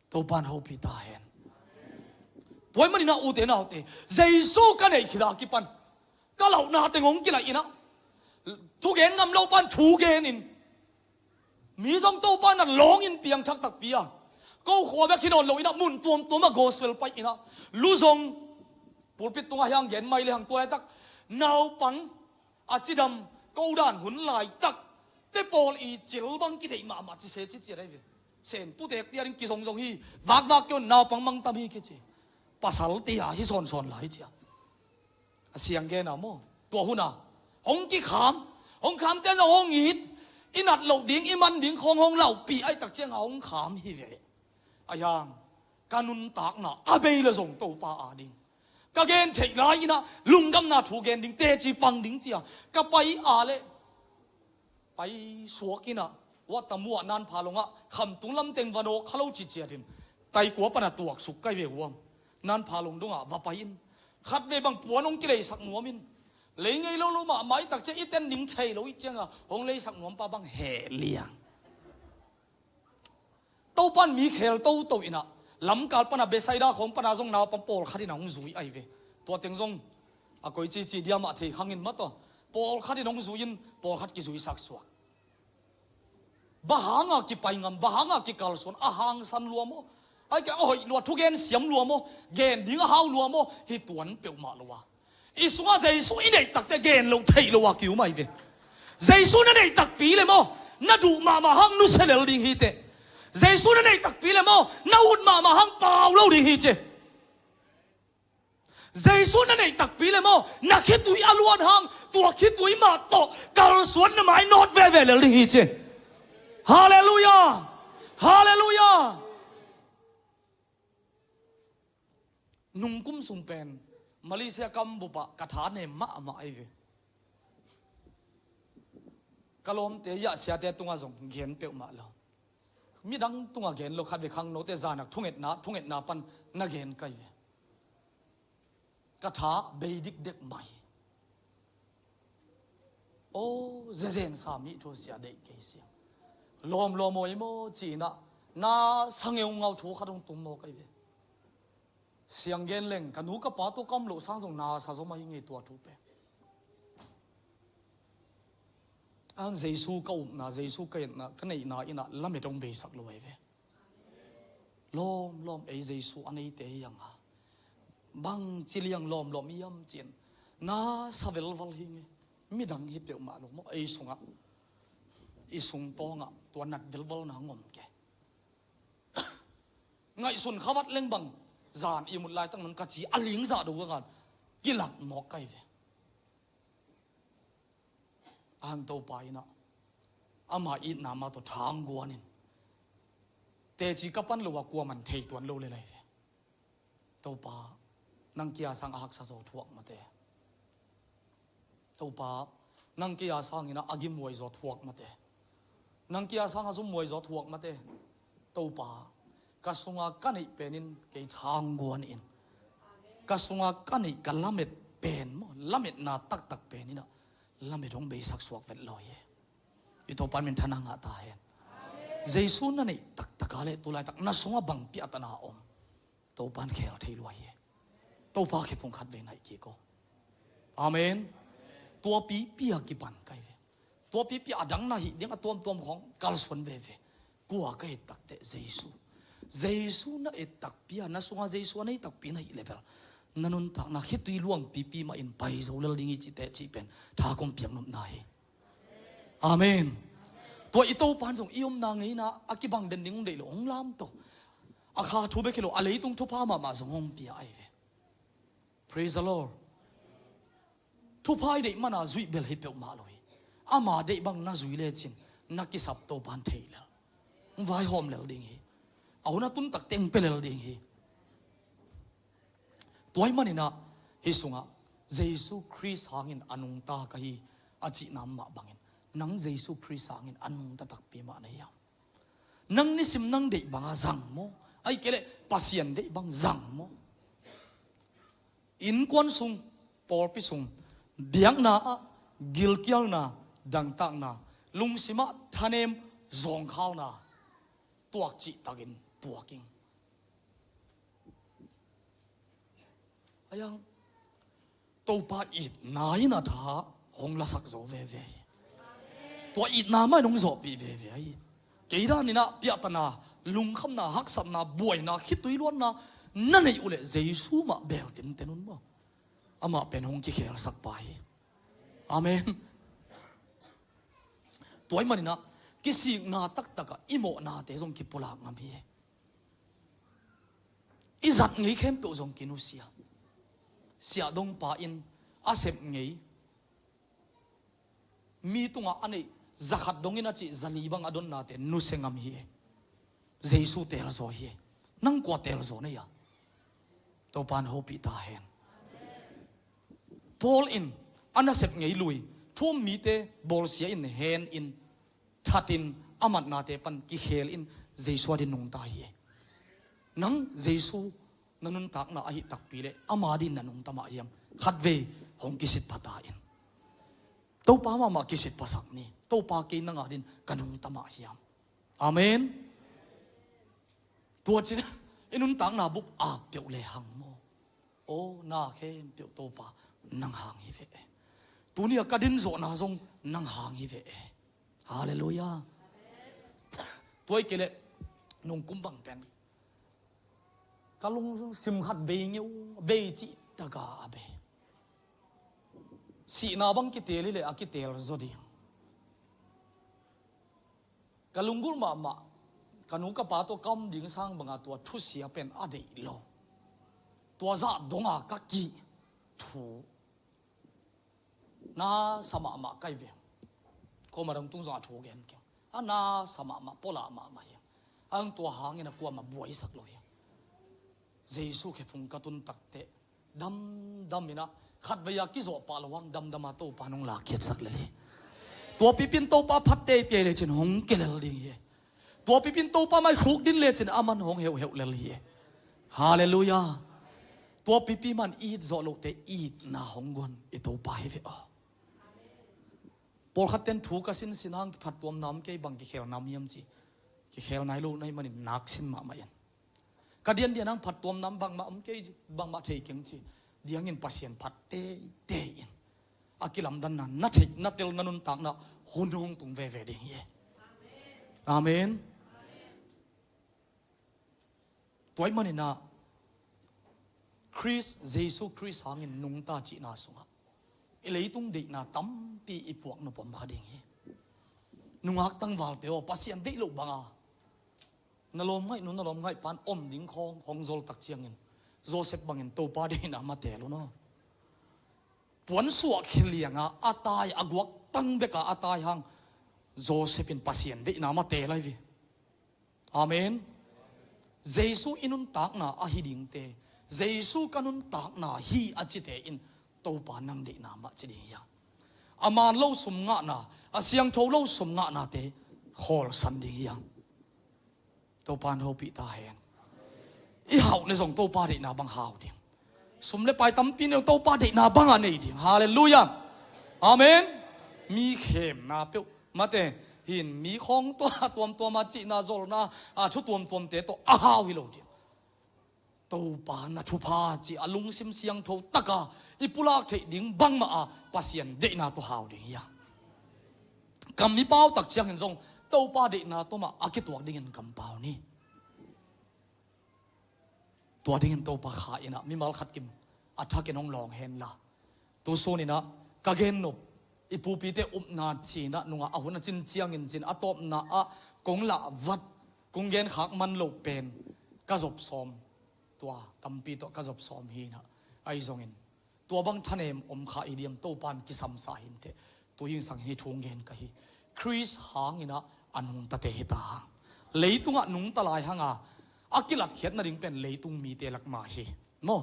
Topa in hopih ta hen. Tua ahih manin ah, ute naute, Jesu ka neih khit a kipan ka lauhna teng hong kilaih inah, thugen ngam lo pan thugen in, mi zong Topa in ah lawngin piangthak takpi a, ko khua bek hi nawn lo inah mun tuamtuam ah gospel pai inah, lu zong pulpit tungah hiang gen mai le hang, tua laitak naupang a cidam, ko dan hun laitak te pawl i cil bang kitheih mahmah ci se ci ciat ahi ve. Sen putek tia ding kizongzong hi, vakvak kei un, naupang mangtam hi kici. Pasal tia hi sawnsawn lai cia. A siang gen a maw, tua hun a hong kikham, hong khamte zong hong it, i nat loh ding, i man ding khawng hong laupih ahi tak cianga hong kham hi ve. Ahi hang ka nuntakna a bei le zong Topa a ding ka gen theih lai inah lungdamna thu gen ding, teci pang ding cia ka pai a le, pai suak inah, uah tamuah Nanpha Longah Khamtung lamteng va nawk kha lo ciciatin, taikua pana tuaksuk kai ve uam. Nanpha Long dongah va pai in, khatvei bang puan hong kileisak nuam in, lei ngei lo lo mahmah i tak cia i ten ding thei lo i cianga hong leisak nuam pa bang heh liang. Topa in mi khel toto inah, lamkal pana Bethsaida khawng pana zong naupang pawlkhat inah hong zui ahi ve. Tua teng zong a koi cici dia mah thei khangin mataw, pawlkhat in hong zui in, pawlkhat kizuisak suak. Bang hanga kipai ngam, bang hanga kikalsuan, a hangsan lua maw, ai kei a hoih lua, thugen siam lua maw, gen ding a hau lua maw, hi tuan peuhmah lo a. I sungah Jesu i neih takte gen lo theih lo a ki-um ahi ve. Jesu na neih takpi le maw, na duh mahmah hang nusia lel ding hi teh. Jesu na neih takpi le maw, na ut mahmah hang pau lo ding hi ci. Jesu na neih takpi le maw, na khitui a luan hang tua khitui mah tawh kalsuan na mai nawt veve lel ding hi ci. Halleluiah. Halleluiah. Nungkum sung pen Malaysia kam bupah ka tha nem mahmah ahi ve. Ka lawmte, yah siate tungah zong gen peuhmah lo. Midang tungah gen lo, khat ve khangnote zanak thungetna, thungetna pan na gen kai ve. Ka tha bei dikdek mai. Aw, zezen sa mi thu sia deih kei sia. Lawmlawm aw i maw ci inah, na sa ngeungau thu khat hong tum maw kai ve. Siang gen leng, ka nu ka pa tawh ka om loh sang zong na sa zaw mah hi ngei tua thu pen. Ang Jesu ka upna, Jesu ka etna, ka neihna in ah lamet hong beisak lo ahi ve. Lawmlawm ei Jesu a neite hi hang a, bangci liang lawmlawm hiam ci-in na sa velval hi ngei. Midang hi peuhmah lo maw, ei sungah, i sung tawngah tua nat velvalna hong om kei. Ngaihsun khavat leng bang zan i mut laitak nun ka ci a ling zah do gangan kilat mawk ka hi ve. Ang Topa in ah ama itna mah tawh thangguan in, teci ka pan lo a kuaman thei tuan lo lel ahi ve. Topa, nang kia sang a haksa zaw thuak mate. Topa, nang kia sangin a gimhuai zaw thuak mate. Nang kia sang a zumhuai zaw thuak mate. Topa, ka sunga ka neih penin kei thangguan in. Ka sunga ka neih ka lamet pen maw, lametna taktak penin ah lamet hong beisak suak vet lo hi. I Topa min thana ngah ta hen. Jesu na neih taktak a le tulaitak na sunga bang piahtana om, Topan khel thei lua hi. Topa khe phung khat vei naih kik aw. Amen. Tua pipi a kipan ka hi ve. Tua pipi a dang na hih ding a tuamtuam khawng kalsuan veve. Kua ka et takteh Jesu. Jesu na et takpi a, na sunga Jesu a nei takpi na hih le bel, na nuntakna khitui luang pipi mah in pai zo lel ding hi cih teh cih pen tha kong piak nopna hi. Amen. Tua i Topan zong i omna ngeina a kibang den ding hong deih lo hong lamto. A kha thu bek hi lo, a leitung thupha mahmah zong hong pia ahi ve. Praise the Lord. Thupha i deih mana zuih bel hi peuhmah lo hi. Ama deih bang na zui lecin na kisap Topan thei lel, hong vaihawm lel ding hi. A hun a tun takte hong pia lel ding hi. Tua ahih manin ah hih sungah Jesu Khrist hangin a nungta ka hi a cihna mah bangin, nang Jesu Khrist hangin a nungta takpi mah na hiam? Nang nisim nang deih banga zang maw? Ahih kei leh Pasian deih bang zang maw? Innkuan sung, pawlpi sung, biakna ah gilkialna, dangtakna, lungsim ah thanem, zawngkhalna tuak cihtakin tuak ing. Ayang, Topa itna in a tha hong lasak zo veve hi. Tua itna mah in hong zawhpih veve hi. Kei dan in ah piahtana, lungkhamna, haksatna, buaina, khitui luanna na neih uh leh Jesu mah beel tinten un maw. Amah pen hong kikhelsak pa hi. Amen. Tua ahih manin ah kisikna taktak ah i mawhnate zong kipulak ngam hi. I zat ngei khempeuh zong kinusia. Siahdongpa in a sep ngei, mi tungah a neih zakhat dongin a cih zali bang a donnate nusia ngam hi. Jesu teelzaw hi. Nang kua teelzaw na hia? Topan hopih ta hen. Paul in a nasep ngei lui, thu um mite bawlsia in hen in, thatin a matnate pan kikhel in Jesu a din nungta hi. Nang Jesu na nuntakna ahih takpi leh ama din na nungta mah hiam? Khatvei hong kisitpha ta in. Topa mahmah kisitphasak ni. Topa kei nang a din ka nungta mah hiam? Amen. Tua cin i nuntakna bup ap peuh le hang maw? Aw, na khempeuh Topa nang hang hi ve. Tuni a ka din zawhna zong nang hang hi ve. Halleluiah. Tua ahih kei leh nungkum bang pen ka lungsim khat bei ngeu, bei cih taka a bei. Sihna bang kiteel hi leh a kiteel zaw ding. Ka lunggulh mahmah ka nu ka pa tawh ka om ding sang banga tua thusia pen a deih lo. Tua zah donga ka kih thu na sa mahmah ka hi ve. Koma dang tung zong a thu gen keng. A na sa mahmah, pawlah mahmah hi. Ang tua hangin a kuamah buaisak lo hi. Jesu khe phung ka tun takteh damdam in ah, khatvei a kizawh pah lo hang damdam a Topa nong lakkhiatsak lel hi. Tua pipin Topa phat teitei lecin hong kia lel ding hi. Tua pipin Topa mai khuk din lecin aman hong heuhheuh lel hi. Halleluiah. Tua pipi man it zawh lohte itna hong guan i Topa hi ve aw. Pawlkhat ten thu ka sinsin hang kiphattuam nam kei bang kikhel nam hiam ci. Kikhel nai lo na hih manin nak sin mahmah in. Ka diandian hang phattuamna bangmah om kei, bangmah thei keng ci. Diangin Pasian phat teitei in a kilamdanna na theih, na tel, na nuntakna hun hong tung veve ding hi. Amen. Tua ahih manin ah Khrist, Jesu Khrist hangin nungta cihna sungah i leitung deihna tampi i puak nop om kha ding hi. Nungak tangvalte aw, Pasian deih loh banga na lawm ngaih nu, na lawm ngaih pan om ding khawng hong zol tak ciangin Joseph bangin Topa deihna mah teel un aw. Puansuah khilianga a tai, a guaktang beka a tai hang Joseph in Pasian deihna mah teel lai ve. Amen. Jesu i nuntakna ahi dingte, Jesu ka nuntakna hi a cite in Topa nang deihna mah ci ding hi hang. A man lo sum ngahna, a siangtho lo sum ngahnate khawlsan ding hi hang. Topa in hopih ta hen. I hauh le zong Topa deihna bang hau ding. Sum le pai tampi nei uh, Topa deihna bang a nei ding. Halleluiah. Amen. Mi khemna peuh mate hin, mi khawng tua tuamtuama cihna, zolna, a thu tuamtuamte tawh a hau hi lo ding. Topa na thupha ci a lungsim siangtho taka i pulak theih ding bangmah a Pasian deihna tawh hau ding hi a. Kam i pau tak ciangin zong Topa deihna tawh mah a kituak dingin kam pau ni. Tua dingin Topa kha in ah mimal khat kim a thakin hong lawng hen la. Tu sun in ah ka gen nop, i pupite upna cin ah nungah a hun a cin ciangin cin a tawpna ah kong lah vat, kong gen khak man loh pen ka zop sawm, tua tampi tawh ka zop sawm hi in ah, ahi zongin tua bang thanem om kha i diam, Topa in kisamsa hi inteh. Tu zingsang hi thu gen ka hi. Khrist hangin ah a nungtate hi ta hang. Leitungah nungta lai hanga a kilatkhiat nading pen leitung mite lak mah hi. Maw?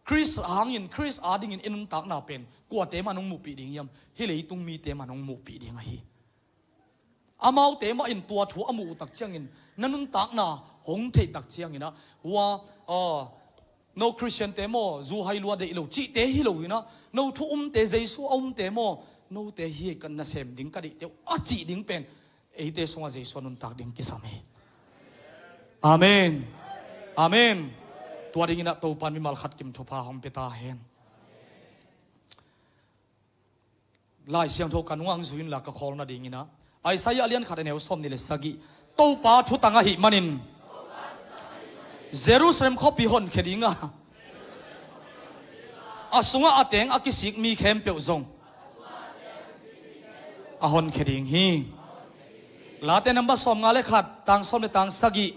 Khrist hangin, Khrist adingin i nuntakna pen kuate mah nong muhpih ding hiam? Hih leitung mite mah nong muhpih ding ahi. Amaute mah in tua thu a muh uh tak ciangin, na nuntakna hong theih tak ciangin ah, hua, aw, no Khristiante maw, zu hai lua deih lo cihte hi lo in ah, no thu umte, Jesu a umte maw, note hi kan nasem ding ka deihte uh a cih ding pen eite sungah Jesu a nuntak ding kisam hi. Amen. Amen. Tua dingin ah Topa in mimal khat kim thupha hong pia ta hen. Lai Siangtho ka nungah zui inla ka khawl nadingin ah, Isaiah a lian khat a neu sawmnih le sagih, Topa thutang ahih manin Jerusalem khuapi honkhia ding a, a sungah a teng a kisik mi khempeuh zong a honkhia ding hi. Late namba sawmnga le khat, tang sawm le tang sagih.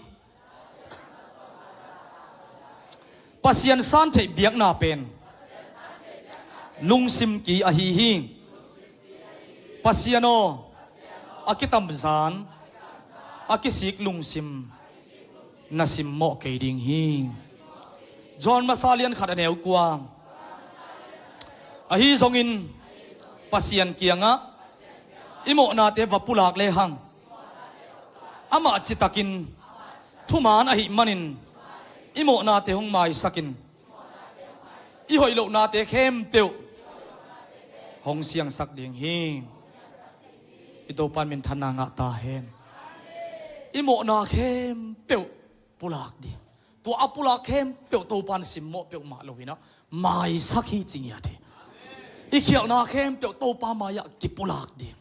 Pasian santheih biakna pen lungsim ki ahi hi. Pasian aw, a kitamzan, a kisik lungsim na simmawh kei ding hi. John masa lian khat a neu kua. Ahi zongin Pasian kiangah i mawhnate va pulak lehang, amah citakin thuman ahih manin i mawhnate hong maisakin i hoih lohnate khempeuh hong siangsak ding hi. I Topa in minthanna ngah ta hen. I mawhna khempeuh pulak ding. Tua a pulak khempeuh Topa in simmawh peuhmah lo in ah maisak hi ci ngiat hi. I khialhna khempeuh Topa mai-ah kipulak ding.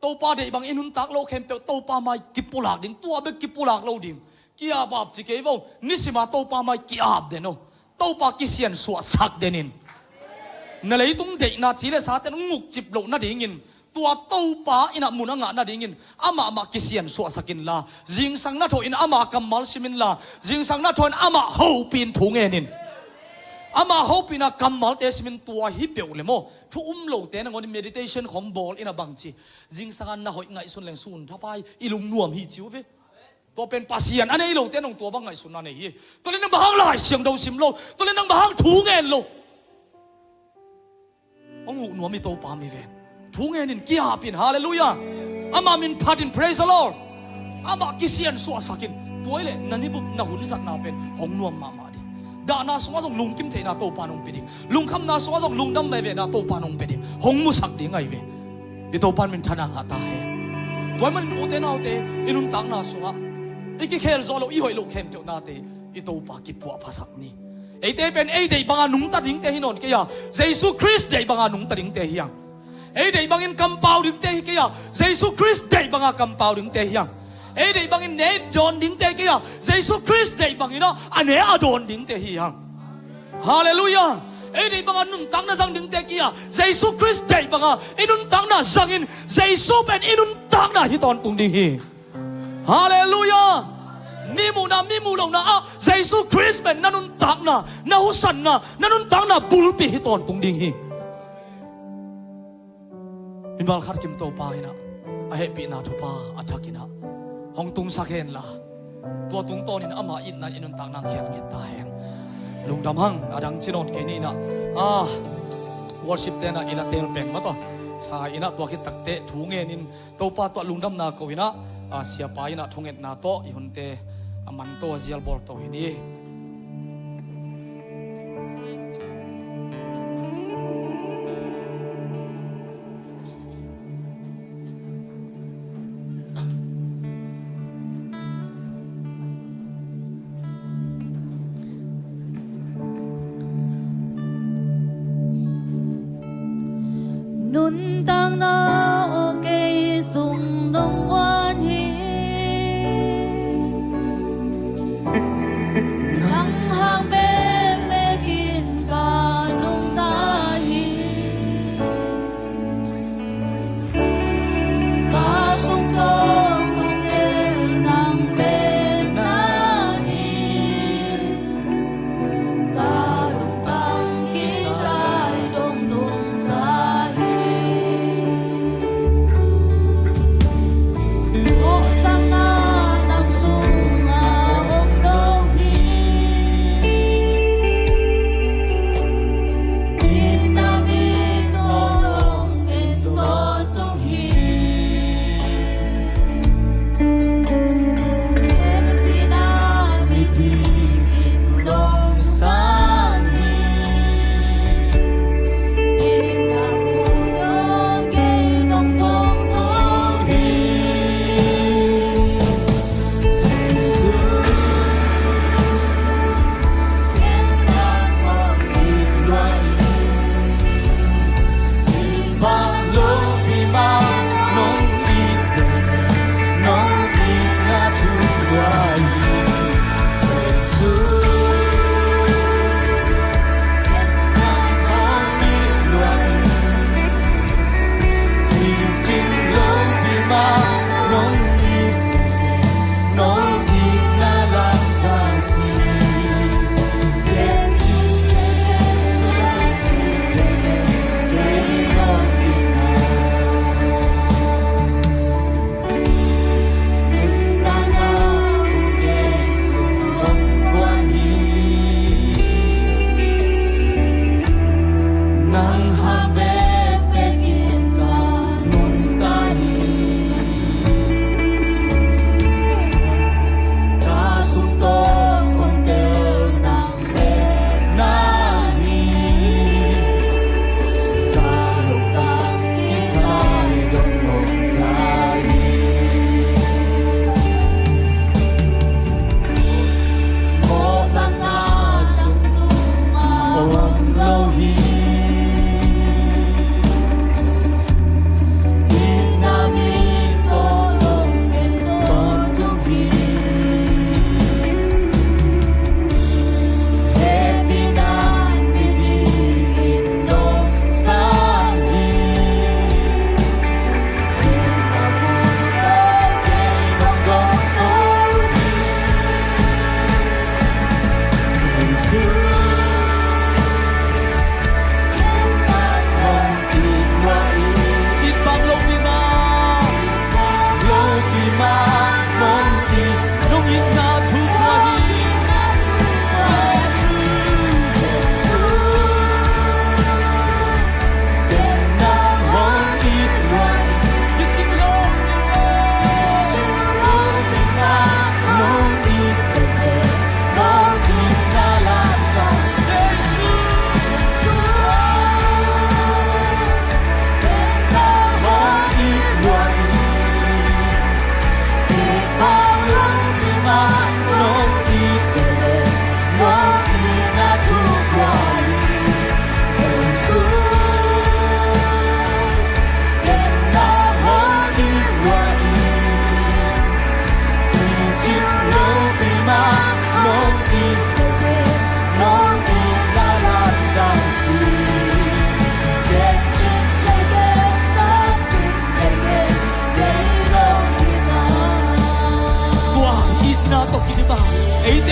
Topa deih bang i nuntak loh khempeuh Topa mai kipulak ding. Tua bek kipulak lo ding. Ki-apap ci kei vo. Nisima Topa mai ki-ap den aw. Topa kisiansuahsak den in. Na leitung deihna ci le sate nong mukcip loh nadingin, tua Topa in ah mun a ngah nadingin amah mah kisiansuahsak inla, zingsang na thawh in ama kammal sim inla, zingsang na thawh in amah hopih in thu ngen in. Ama hopihna kammalte simin tua hi peuh le maw, thu um lote nangawn in meditation khawng bawl in a bangci, zingsang a na hoih ngaihsun leng sun thapai i lungnuam hi ci uh ve. Tua pen Pasian a nei lote nong tua bang ngaihsutna nei hi. Tua le nang bang hang Lai Siangtho sim lo, tua le nang bang hang thu ngen lo. Hong huh nuam i Topa mi ven. Thu ngen in, ki-ap in, halleluiah. Amah min phat in, praise the Lord. Amah kisiansuahsak in. Tua hi leh na nibup na hun zatna pen hong nuam mahmah ding. Dahna sungah zong lungkim theihna Topa in hong pia ding. Lungkhamna sungah zong lungdam vevena Topa in hong pia ding. Hong musak ding ahi ve. I Topa in minthanna ngah ta hen. Tua ahih manin ute naute, i nuntakna sungah i kikhel zawh loh, i hoih loh khempeuhnate i Topa kipuahphasak ni. Eite pen ei deih banga nungta dingte hi nawn kei a, Jesu Khrist deih banga nungta dingte hi hang. Ei deih bangin kampau dingte hi kei a, Jesu Khrist deih banga kampau dingte hi hang. Ei deih bangin ne dawn dingte hi kei a, Jesu Khrist deih bangin a ne a dawn dingte hi hang. Halleluiah. Ei deih banga nuntakna zang dingte hi kei a, Jesu Khrist deih banga i nuntakna zangin Jesu pen i nuntakna hi tawntung ding hi. Halleluiah. Mi muhna, mi muh lohna ah Jesu Khrist pen na nuntakna, na husanna, na nuntakna bulpi hi tawntung ding hi. Mimal khat kim Topa in a hehpihna thupha a thak in a hong tungsak hen la, tua tungtawnin ama itna i nuntakna khial nget ta hen. Lungdam hang, a dang ci nawn kei ni in a, ah, worship te in a i la teel peng mah tawh sa in a, tua khit takteh thu ngenin Topa tawh lungdamna ko in a, a, siapa in a thungetna tawh i hunte a man to a zial bawl to hi ni. Nuntakna aw kei sung nong guan hi.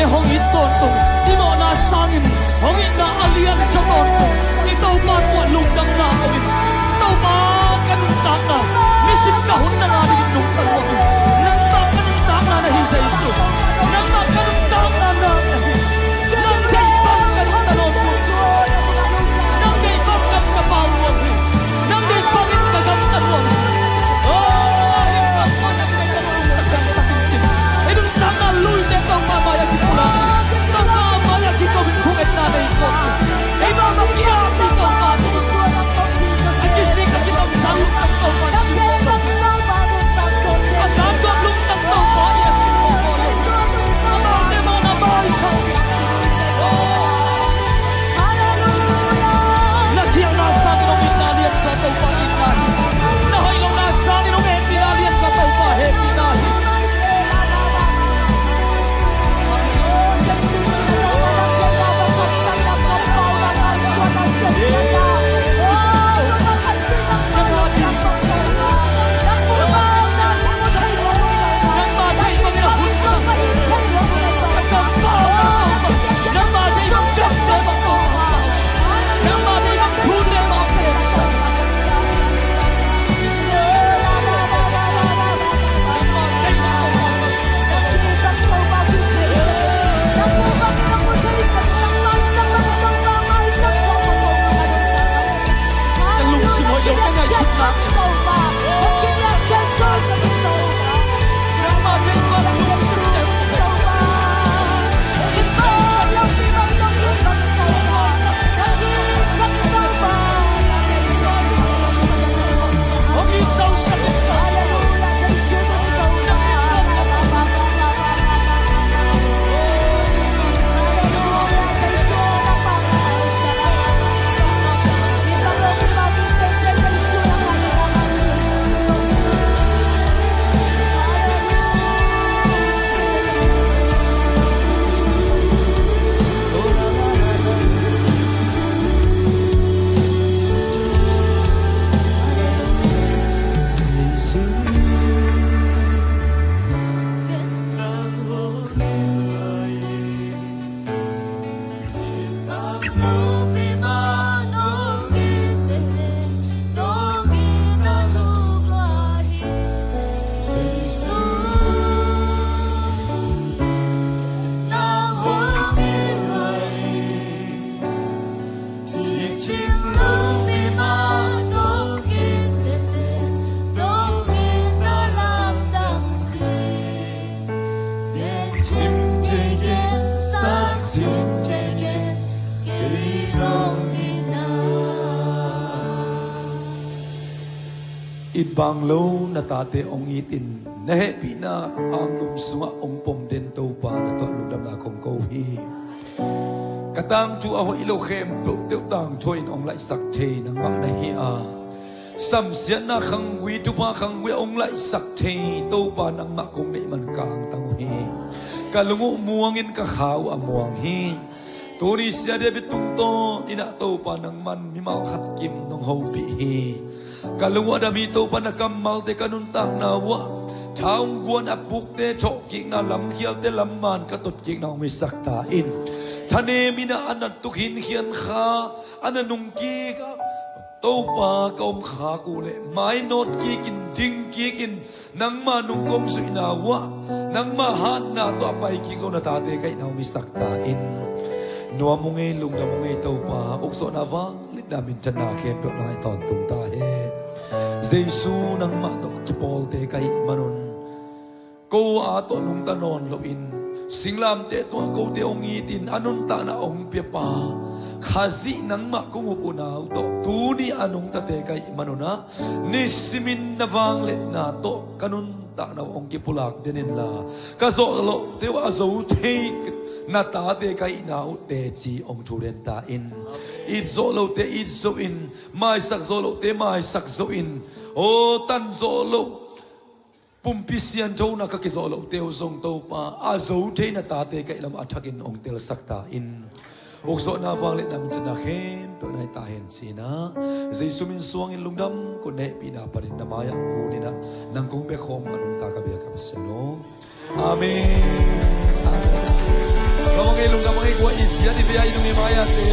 Hong it tawntung, i mawhna sangin hong itna a lianzaw tawntung. I Topa tungah lungdamna ko in, Topa, ka nuntakna, nisim ka hun na ngah dingin nungta luang in. Nangmah ka nuntakna na hi, Jesu. Nangmah ka nuntakna na hi. Nang deih bang ka nungta nawn, nang deih bang gam ka pau luang hi. Nang deih bangin ka gamta luang hi. Oh, nang deih bang, nang deih bang, nang deih bang, nang deih bang. I nuntakna luite Topa mai-ah kipulak hi. Topa mai-ah kiko in thungetna nei khawm hi. Ei mah bang i ap hi Topa. A kisik a kitomsa lungtang Topa in sim khawm hi. A zam tuak lungtang Topa i a sim khawm hi. Amaute mah na maisak hi. Oh. Na khialhna sangin hong itna lianzaw Topa itna hi. Na hoih lohna sangin hong hehpihna lianzaw Topa hehpihna hi. Ka lungsim hoih lo, ka ngaihsutna. Nangmah deih bang lungsim teu. It bang lo na tate hong it in, na hehpihna anglum sungah hong pom den Topa na tungah lungdamna kong ko hi. Ka tangthu a hoih lo khempeuh teuh tangthu in hong laihsak thei nangmah na hi a, samsiatna khanggui, thupha khanggui a hong laihsak thei Topa nangmah kong neih man ka angtang uh hi. Ka lung uh muangin ka kha uh a muang hi. Tuni Sia David tungtawn in ah Topa nangman mimal khat kim nong hopih hi. Ka lung uh a dam hi Topa, na kammalte ka nuntakna uh ah tha hong guan a pukte thawhkikna, lamkhialte lamman ka totkikna hong hisak ta in. Thanem in ah a nattuk hinkhian kha a na nungkik ah Topa ka om khak uh leh mainawt kikin, ding kikin, nangma nung kong zuihna uh ah nangma hatna tawh a paikik zo na tate ka hihna hong hisak ta in. Nuam ung ei, lungdam ung ei Topa, ukzawhna vangliatna minthanna khempeuh nang ah i tawntung ta hen. Jesu nangmah tawh ka kipawlte ka hih manun, ko a tawh nungta nawn loin, singlamteh tungah kote hong itin a nuntakna hong piapa Khazih nangmah kong up unau tawh tuni a nungtate ka hih manun ah, nisimin na vangliatna tawh ka nuntakna uh hong kipulak den inla, ka zawh lohte uh a zo thei na tate ka hihna uh teci hong thu den ta in. It zawh lote it zo in, maisak zawh lohte maisak zo in, aw tan zawh loh, pumpi sianthona ka kizawh lohte uh zong Topa a zo thei na tate ka hih lam a thakin hong telsak ta in. Ukzawhna vangliatna minthanna khempeuh nai ta hen ci-in ah, Jesu min suangin lungdam, kut hehpihna panin na mai-ah kun in ah, nang kong bia khawm a nungta ka biak a Pasian aw. Amen. Amen. Lungdam a ngei kua i sia di vei a i nung i mai a te.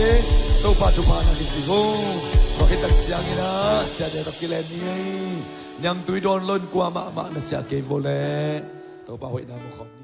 Topa thupha na kisi vo. Kua khit tak ciangin ah sia dia tawh kilen ni ei. Niangtui dawn lo in kua mahmah na ciah kei vo leh Topa hoihna mu khawm.